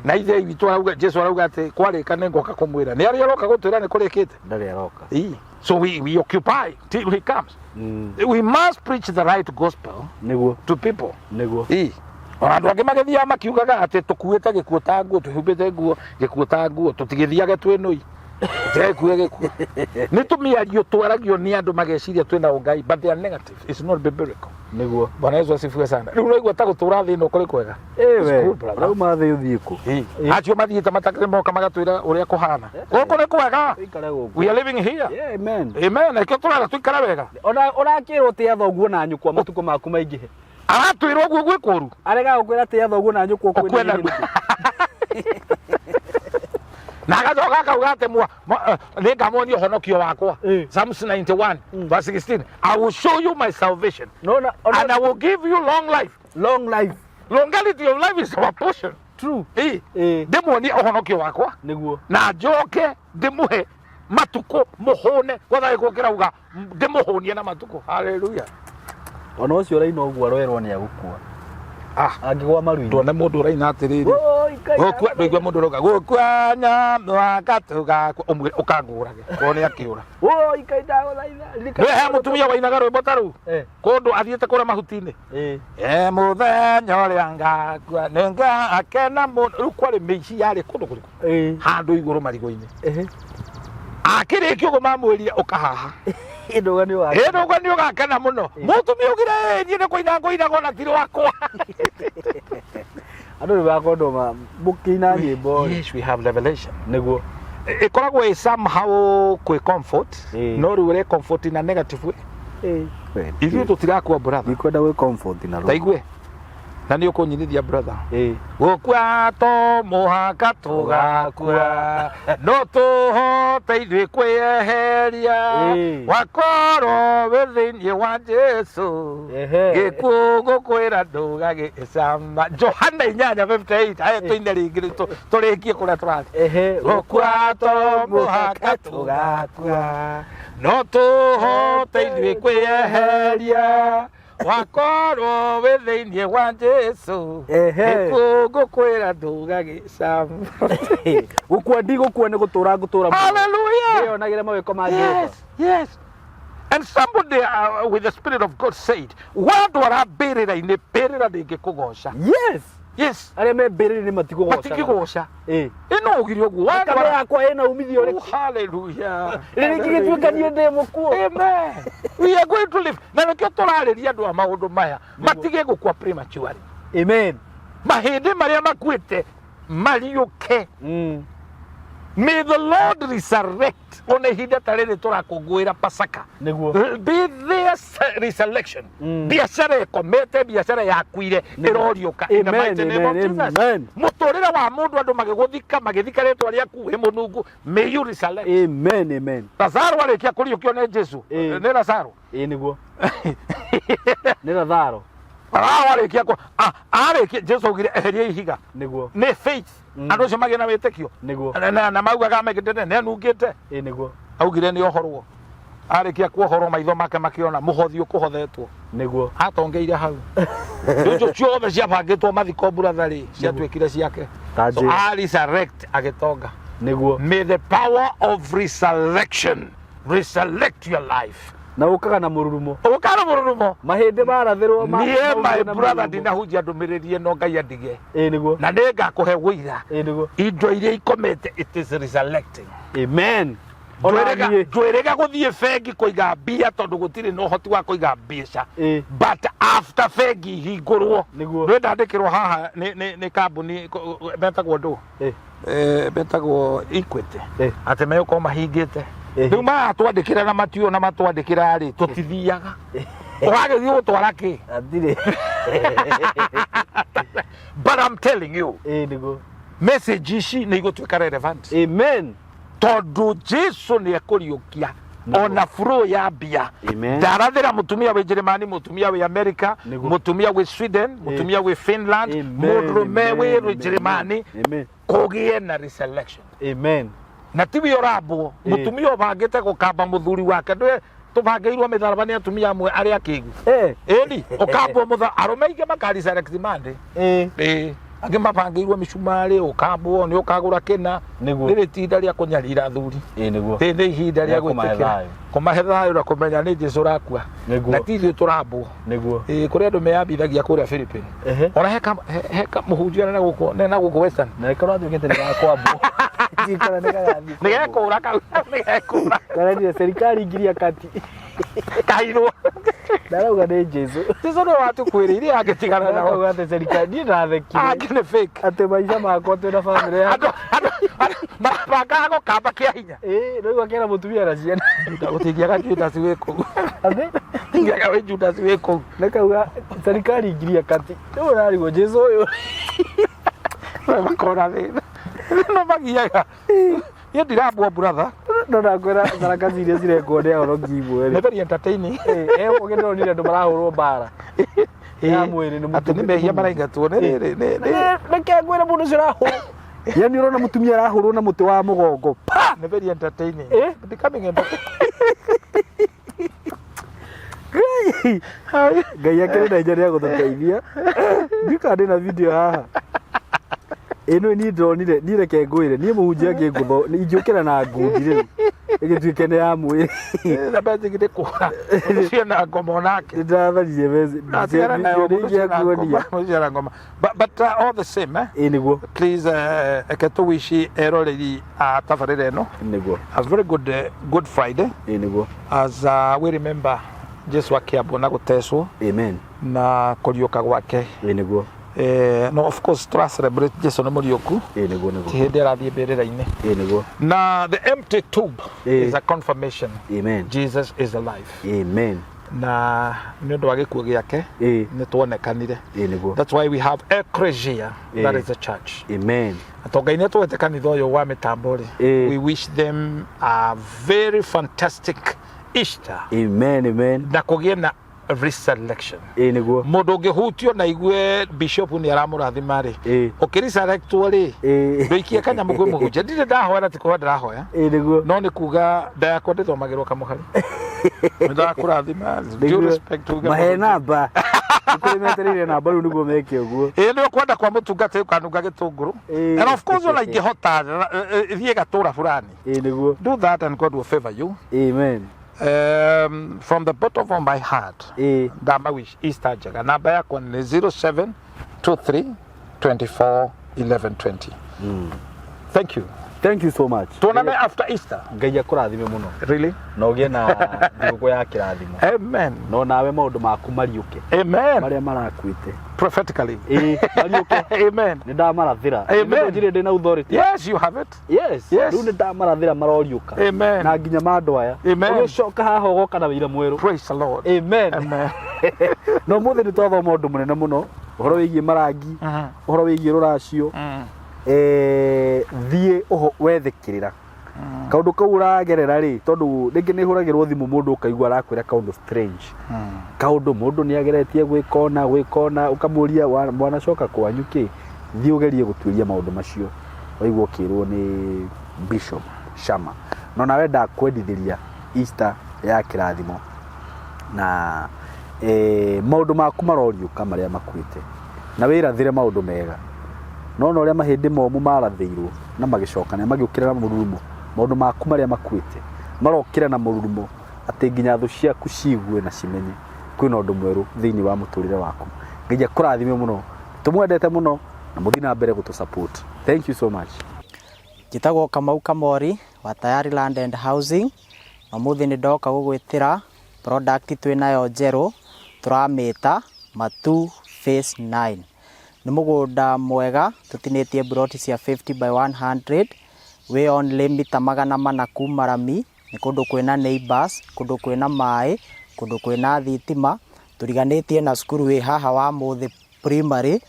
Na ithe witũ arauga, Jesu arauga atĩ kwarĩka nĩ ngoka kũmwĩra. Nĩ arĩa aroka gũtwĩra nĩ kũrĩkĩte? Ndarĩ aroka. So we occupy till he comes. We must preach the right gospel Nĩguo. to people. Nĩguo. Ona andũ angĩ magĩthiaga makiugaga atĩ tũkuĩte gĩkuũ ta nguo, twĩhumbĩte nguo, gĩkuũ ta nguo, tũtigĩthiage twĩ nũi. Tũtigagĩkue gĩkuũ. Nĩ tũmĩario twaragio nĩ andũ mageciria twĩna ũngai, but they are negative. It's not biblical. Nĩguo. Bwana Yesu asifiwe sana. Rĩu ũraigua ta gũtũra thĩ ĩno kũrĩ kwega? Ĩwe, It's good, brother. ũrauma thĩ ũthiĩ kũ? Acio mathiĩte matakĩrĩ moka magatwĩra ũrĩa kũhana. Gũkũ nĩ kwega. Tũikare gũkũ. We are living here. Yeah, amen. Amen. Nĩkĩo tũrera tũikare wega. Ona ũrakĩrwo tĩa thoguo na nyũkwa matukũ maku maingĩhe. Aratwĩra ũguo gwĩ kũru. Arega gũkwĩra tĩa thoguo na nyũkwa Ũkue ũkwĩna na- Na agacoka akauga atĩ nĩngamuonia ũhonokio wakwa. Psalms 91 verse 16, "I will show you my salvation Nona ona and I will give you long life." Long life. Longevity of life is our portion. True. Ndĩmuonie ũhonokio wakwa na njoke ndĩmũhe matukũ mũhũne. Kwatha gĩkuũ kĩrauga ndĩmũhũnie na matukũ. Haleluya. Ona ũcio ũraina ũguo aroerwo nĩ agũkua. Ah. Angĩgwa maru-inĩ. Ndona mũndũ ũraina atĩrĩrĩ, Woi, Ngai. Gũkua ndũigua mũndũ ũrauga gũkua nyamwaka tũgakua, ũmwĩre ũkangũrage wone akĩũra. Woi, Ngai, ndagũthaitha. Ririkana. Nĩ he mũtumia wainaga rwĩmbo ta rũu kũndũ athiĩte kũrĩa mahuti-inĩ. E mũthenya ũrĩa ngakua nĩngakena mũno. Rĩu kwarĩ mĩici yarĩ kũndũ kũrĩkũ? Handũ igũrũ marigũ-inĩ. Akĩrĩkia ũguo mamwĩrire ũkahaha. Ĩndũga nĩ wa. Ĩndũga nĩ ũgakena mũno. Mũtumia augire, "Ĩ, niĩ nĩ kũina ngũinaga ona ti rwakwa." Andũ nĩ makondwo mũkĩina nyĩmbo rĩ. Yes, we have revelation. Nĩguo. Ĩkoragwo ĩ somehow kwĩ comfort, no rĩu ĩrĩ comfort in a negative way. Ithuĩ tũtirakua, brother. Ndikwenda gwĩ comfort na rũo. Taigue na nĩ ũkũnyinithia, brother. Gũkua to mũhaka tũgakua, no tũhote ithuĩ kwĩyeheria. Wakorwo wĩ thĩinĩ wa Jesu, gĩkuũ gũkwĩra ndũgagĩcama. Johana 8:58. Aya, tũine rĩngĩ tũrĩkie kũrĩa tũrathiĩ. Gũkua to mũhaka tũgakua, no tũhote ithuĩ kwĩyeheria. Wakorwo wĩ thĩinĩ wa Jesu, gĩkuũ ngũkwĩra ndũgagĩcama. Gũkua ndigũkua, nĩ gũtũra ngũtũra muoyo. Hallelujah. Ndĩyonagĩre mawĩko ma Jehova. Yes. And somebody with the Spirit of God said, wandwara mbĩrĩra-inĩ, mbĩrĩra ndĩngĩkũgoca. Yes. Arĩa me mbĩrĩra-inĩ matikũgocaga. Matingĩgoca. Ĩno ugire ũguo. Thakame Wandwara yakwa ĩna umithio Oh, ũrĩkũ? hallelujah. Rĩrĩ ingĩgĩtuĩka niĩ ndĩ mũkuũ. Amen. We are going to live. Na nĩkĩo tũrarĩria andũ a maũndũ maya matige gũkua prematurely. Amen. Mahĩndĩ marĩa makuĩte mariũke. May the Lord resurrect. Ona ihinda ta rĩrĩ tũrakũngũĩra Pasaka. Be there resurrection. Biacara ĩkomete, biacara yakuire ĩroriũka in the Amen, mighty name of amen, Jesus. amen. Mũtũrĩre wa mũndũ, andũ magĩgũthika, magĩthika rĩtwa rĩaku wĩ mũnungu. May you resurrect. Amen, amen. Lazaro arĩkia kũriũkio nĩ Jesu. Nĩ Lazaro. Ĩĩ nĩguo. Nĩ Lazaro. Lazaro arĩkia arĩkia Jesu augire eheria ihiga. Nĩ faith. Andũ acio magĩa na wĩtĩkio. Na maugaga megĩte nĩ anungĩte. Ĩĩ nĩguo. Augire nĩ ohorwo. Arĩkia kuohorwo maitho make makĩona mũhothi ũkũhothetwo. Atongeire hau. Icio ciothe ciabangĩtwo mathiko, brother, rĩ ciatuĩkire ciake. Ta So njĩra. a resurrect agĩtonga. May the power of resurrection resurrect your life. Na ũkaga na mũrurumo. Ũkara mũrurumo. Mahĩndĩ marathĩrwo Niĩ, my maumire na brother, mũrurumo. ndinahunjia ndũmĩrĩri ĩno Ngai andige. Ĩĩ nĩguo. Na nĩngakũhe ũira. Ĩĩ nĩguo. Indo iria ikomete, it is resurrecting. Amen. Ona niĩ. Njwĩrĩga gũthiĩ bengi kũiga mbia tondũ gũtirĩ na ũhoti wa kũiga mbeca. But after bengi ihingũrwo, ndĩrenda ndĩkĩrwo haha nĩ kambuni metagwo ndũ? Metagwo Equity. Atĩ megũkorwo mahingĩte. Rĩu maratwandĩkĩra na matiũ na matwandĩkĩra rĩ, tũtithiaga. Ũragĩthiĩ gũtwara kĩ? Hatirĩ. But I'm telling you, Ĩĩ nĩguo. message ici nĩ igũtuĩka relevant. Amen. Tondũ Jesu nĩ ekũriũkia ona flow ya mbia. Amen. Ndarathĩra mũtumia wĩ Njĩrĩmani, mũtumia wĩ America, mũtumia wĩ Sweden, mũtumia wĩ Finland, Amen, mũndũrũme wĩ amen, Njĩrĩmani, amen. kũgĩe na resurrection. Amen. Na tiwe ũrambwo mũtumia ũbangĩte gũkamba mũthuri wake, ndũĩ tũbangĩirwo mĩtharaba nĩ atumia amwe arĩa akĩgu. Ĩni ũkambwo mũtha arũme aingĩ maka resurrect Monday. Ĩĩ, angĩ mabangĩirwo mĩcumarĩ, ũkambwo nĩ ũkagũra kĩna. Rĩrĩ ti ihinda rĩa kũnyarira athuri. Ĩĩ nĩguo. Rĩrĩ nĩ ihinda rĩa Rĩa kũmahe gwĩtĩkĩra thayũ. Kũmahe thayũ na kũmenya nĩ Jesu ũrakua na ti ithuĩ tũrambwo. Ĩĩ, kũrĩ andũ meyambithagia kũrĩa Philippines. Ona he ka mũhunjia nena gũkũ, nena gũkũ Western. Na ĩkorwo atuĩkĩte nĩ gakwambwo. Ndikora nĩ gagathiĩ. Nĩ gekũra kau, nĩ gekũra. Karendire serikali ingiria kati. Kairwo. Ndarauga nĩ Jesu. Jesu nĩ watukwĩrĩire angĩtigana nao. Ndarauga atĩ serikali, niĩ ndathekire. Angĩ nĩ fake. Atĩ maica makwa twĩna bamĩrĩ yakwa. Andũ marabangaga gũkamba kĩa hinya. Ĩĩ, rĩu akera mũtumia na ciana. Gũtingĩaga Judas wĩ kũu. Atĩ Gũtingĩaga wĩ Judas wĩ kũu. Nĩkauga serikali ingiria kati. Rĩu ũrarigwo Jesu ũyũ. Makona thĩna. No magiaga. Niĩ ndirambwo brother. No ndakwĩra tharakaci iria cirengwo nĩ ahoroki imwe Nĩ rĩ. very entertaining. Ũgĩ ndĩronire andũ marahũrwo mbara. Ya mwĩrĩ nĩ Atĩ nĩ mehia maraingatwo nĩ rĩrĩ nĩ nĩ Reke ngwĩre mũndũ ũcio ũrahũrwo. Yani ũrona mũtumia arahũrwo na mũtĩ wa mũgongo. Pa! nĩ very entertaining. Eh? Becoming entertaining. Ngai! Ngai akĩrĩ na hinya nĩ agũtũteithia. Ndiũĩ kana ndĩna video haha. Ĩno niĩ ndĩronire, niĩ reke ngwĩre, niĩ mũhunjia angĩngũtho, ingĩũkĩra na ngundi rĩu, ĩgĩtuĩke nĩ ya mwĩrĩ. Na mbeca igĩrĩ kũra. Ũcio na ngoma onake. Nĩ ndĩratharirie message, Atigana nayo video mũndũ ũcio na nĩingĩakuonia. ngoma, ũcio na ngoma. But all the same, eh? Ĩ nĩguo, Please eke tũwici eroreri a tabarĩra ĩno nĩguo, a very good good Friday ĩ nĩguo. as we remember Jesu akĩambwo na gũtecwo Amen. na kũriũka gwake. Ĩ nĩguo, No of course tũra celebrate Jesu nĩ mũriũku ĩ nĩguo nĩguo, ti hĩndĩ arathiĩ mbĩrĩra-inĩ. Ĩ nĩguo. Na the empty tomb is a confirmation Amen. Jesus is alive. Amen. Na nĩ ũndũ wa gĩkuũ gĩake nĩ tuonekanire. Ĩ nĩguo. That's why we have ecclesia, that is the church. Amen. Atonga nĩ twete kanitha ũyũ wa mĩtambo rĩ, we wish them a very fantastic Easter Amen, amen. na kũgĩe na resurrection. Ĩ nĩguo. Mũndũ ũngĩhutio na igue bishop nĩ aramũrathima rĩ, ũkĩresurrectwo rĩ, ndũikie kanyamũ kwĩ mũhunjia. Ndirĩ ndahoya na ti kũhoya ndĩrahoya, Ĩ nĩguo. No nĩ kuga nda yakwa ndĩthomagĩrwo kamũhari. Nĩndakũrathima, due Nĩguo. respect uge Mahe mũhunjia. namba. Nĩ kũrĩ metereire namba rĩu nĩguo meke ũguo. Ĩĩ nĩ ũkwenda kwa mũtungata ũkanunga gĩtũngũrũ. And of course ona ingĩhota thiĩ gatũra fulani. Ĩ nĩguo. Do that and God will favor you. Amen. From the bottom of my heart, ndamawish Easter njega. Namba yakwa nĩ 0723 24 11 20. Thank you. Thank you so much. Tuonane after Easter. Ngai akũrathime mũno. Really? Na ũgĩe na thigũkũ ya kĩrathimo. Amen. No nawe maũndũ maku mariũke. Amen. Marĩa marakuĩte. Prophetically. Ĩ, mariũke. Amen. Nĩ ndamarathĩra. Amen. Nĩ ndĩ na authority. Yes, you have it. Yes. Yes. Rĩu nĩ ndamarathĩra maroriũka. Amen. Na nginya ma andũ aya. Amen. Ũgĩcoka haha ũgoka na wĩira mwerũ. Praise the Lord. Amen. Amen. Na ũmũthĩ nĩ twathoma ũndũ mũnene mũno, ũhoro wĩgiĩ marangi, ũhoro wĩgiĩ rũracio. Thiĩ ũho wethe kĩrĩra. Kaũndũ kau ũragerera rĩ, tondũ rĩngĩ nĩ hũragĩrwo thimũ mũndũ ũkaigua arakwĩra kaũndũ strange. Kaũndũ mũndũ nĩ ageretie gwĩka ũna gwĩka ũna, ũkamũria mwanacoka kwanyu kĩ? Thiĩ ũgerie gũtuĩria maũndũ macio. Waigua ũkĩrwo nĩ Bishop Shama. No nawe ndakwendithĩria Easter ya kĩrathimo na maũndũ maku maroriũka marĩa makuĩte na wĩrathĩre maũndũ mega. No na ũrĩa mahĩndĩ momũ marathĩirwo na magĩcokania magĩũkĩra na mũrurumo, maũndũ maku marĩa makuĩte marokĩra na mũrurumo atĩ nginya thũ ciaku ciigue na cimenye kwĩna ũndũ mwerũ thĩinĩ wa mũtũrĩre waku. Ngai akũrathime mũno, tũmwendete mũno na mũthiĩ na mbere gũtũ support. Thank you so much. Njĩtagwo Kamau Kamori wa Tayari Land and Housing. Na ũmũthĩ nĩ ndoka gũgwĩtĩra product twĩnayo njerũ tũramĩta Matu Phase 9. Nĩ mũgũnda mwega tũtinĩtie mburoti cia 50 by 100 wĩ only mita 400 kuma rami. Nĩ kũndũ kwĩna neighbours, kũndũ kwĩna maĩ, kũndũ kwĩna thitima. Tũriganĩtie na cukuru wĩ haha wa Mũthĩ Primary.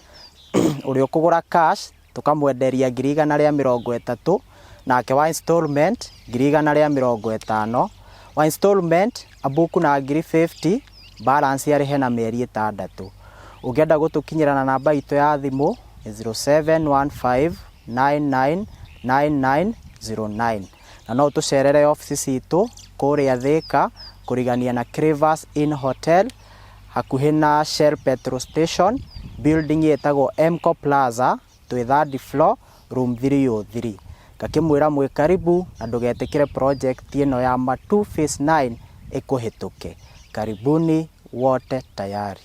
Ũrĩa ũkũgũra cash tũkamwenderia 130,000, nake wa installment 150,000. Wa installment abuku na 50,000, balance arĩhe na mĩeri 6. Ũngĩenda gũtũkinyĩra na namba itũ ya thimũ nĩ 0715999909. Na no ũtũcerere obici citũ kũrĩa Thĩka kũrigania na Crevas Inn Hotel hakuhĩ na Shell Petrol Station, building ĩtagwo Emco Plaza, twĩ third floor room 303. Ngakĩmwĩra mwĩ karibu na ndũgetĩkĩre project ĩno ya Matu Phase 9 ĩkũhĩtũke. Karibuni wote tayari.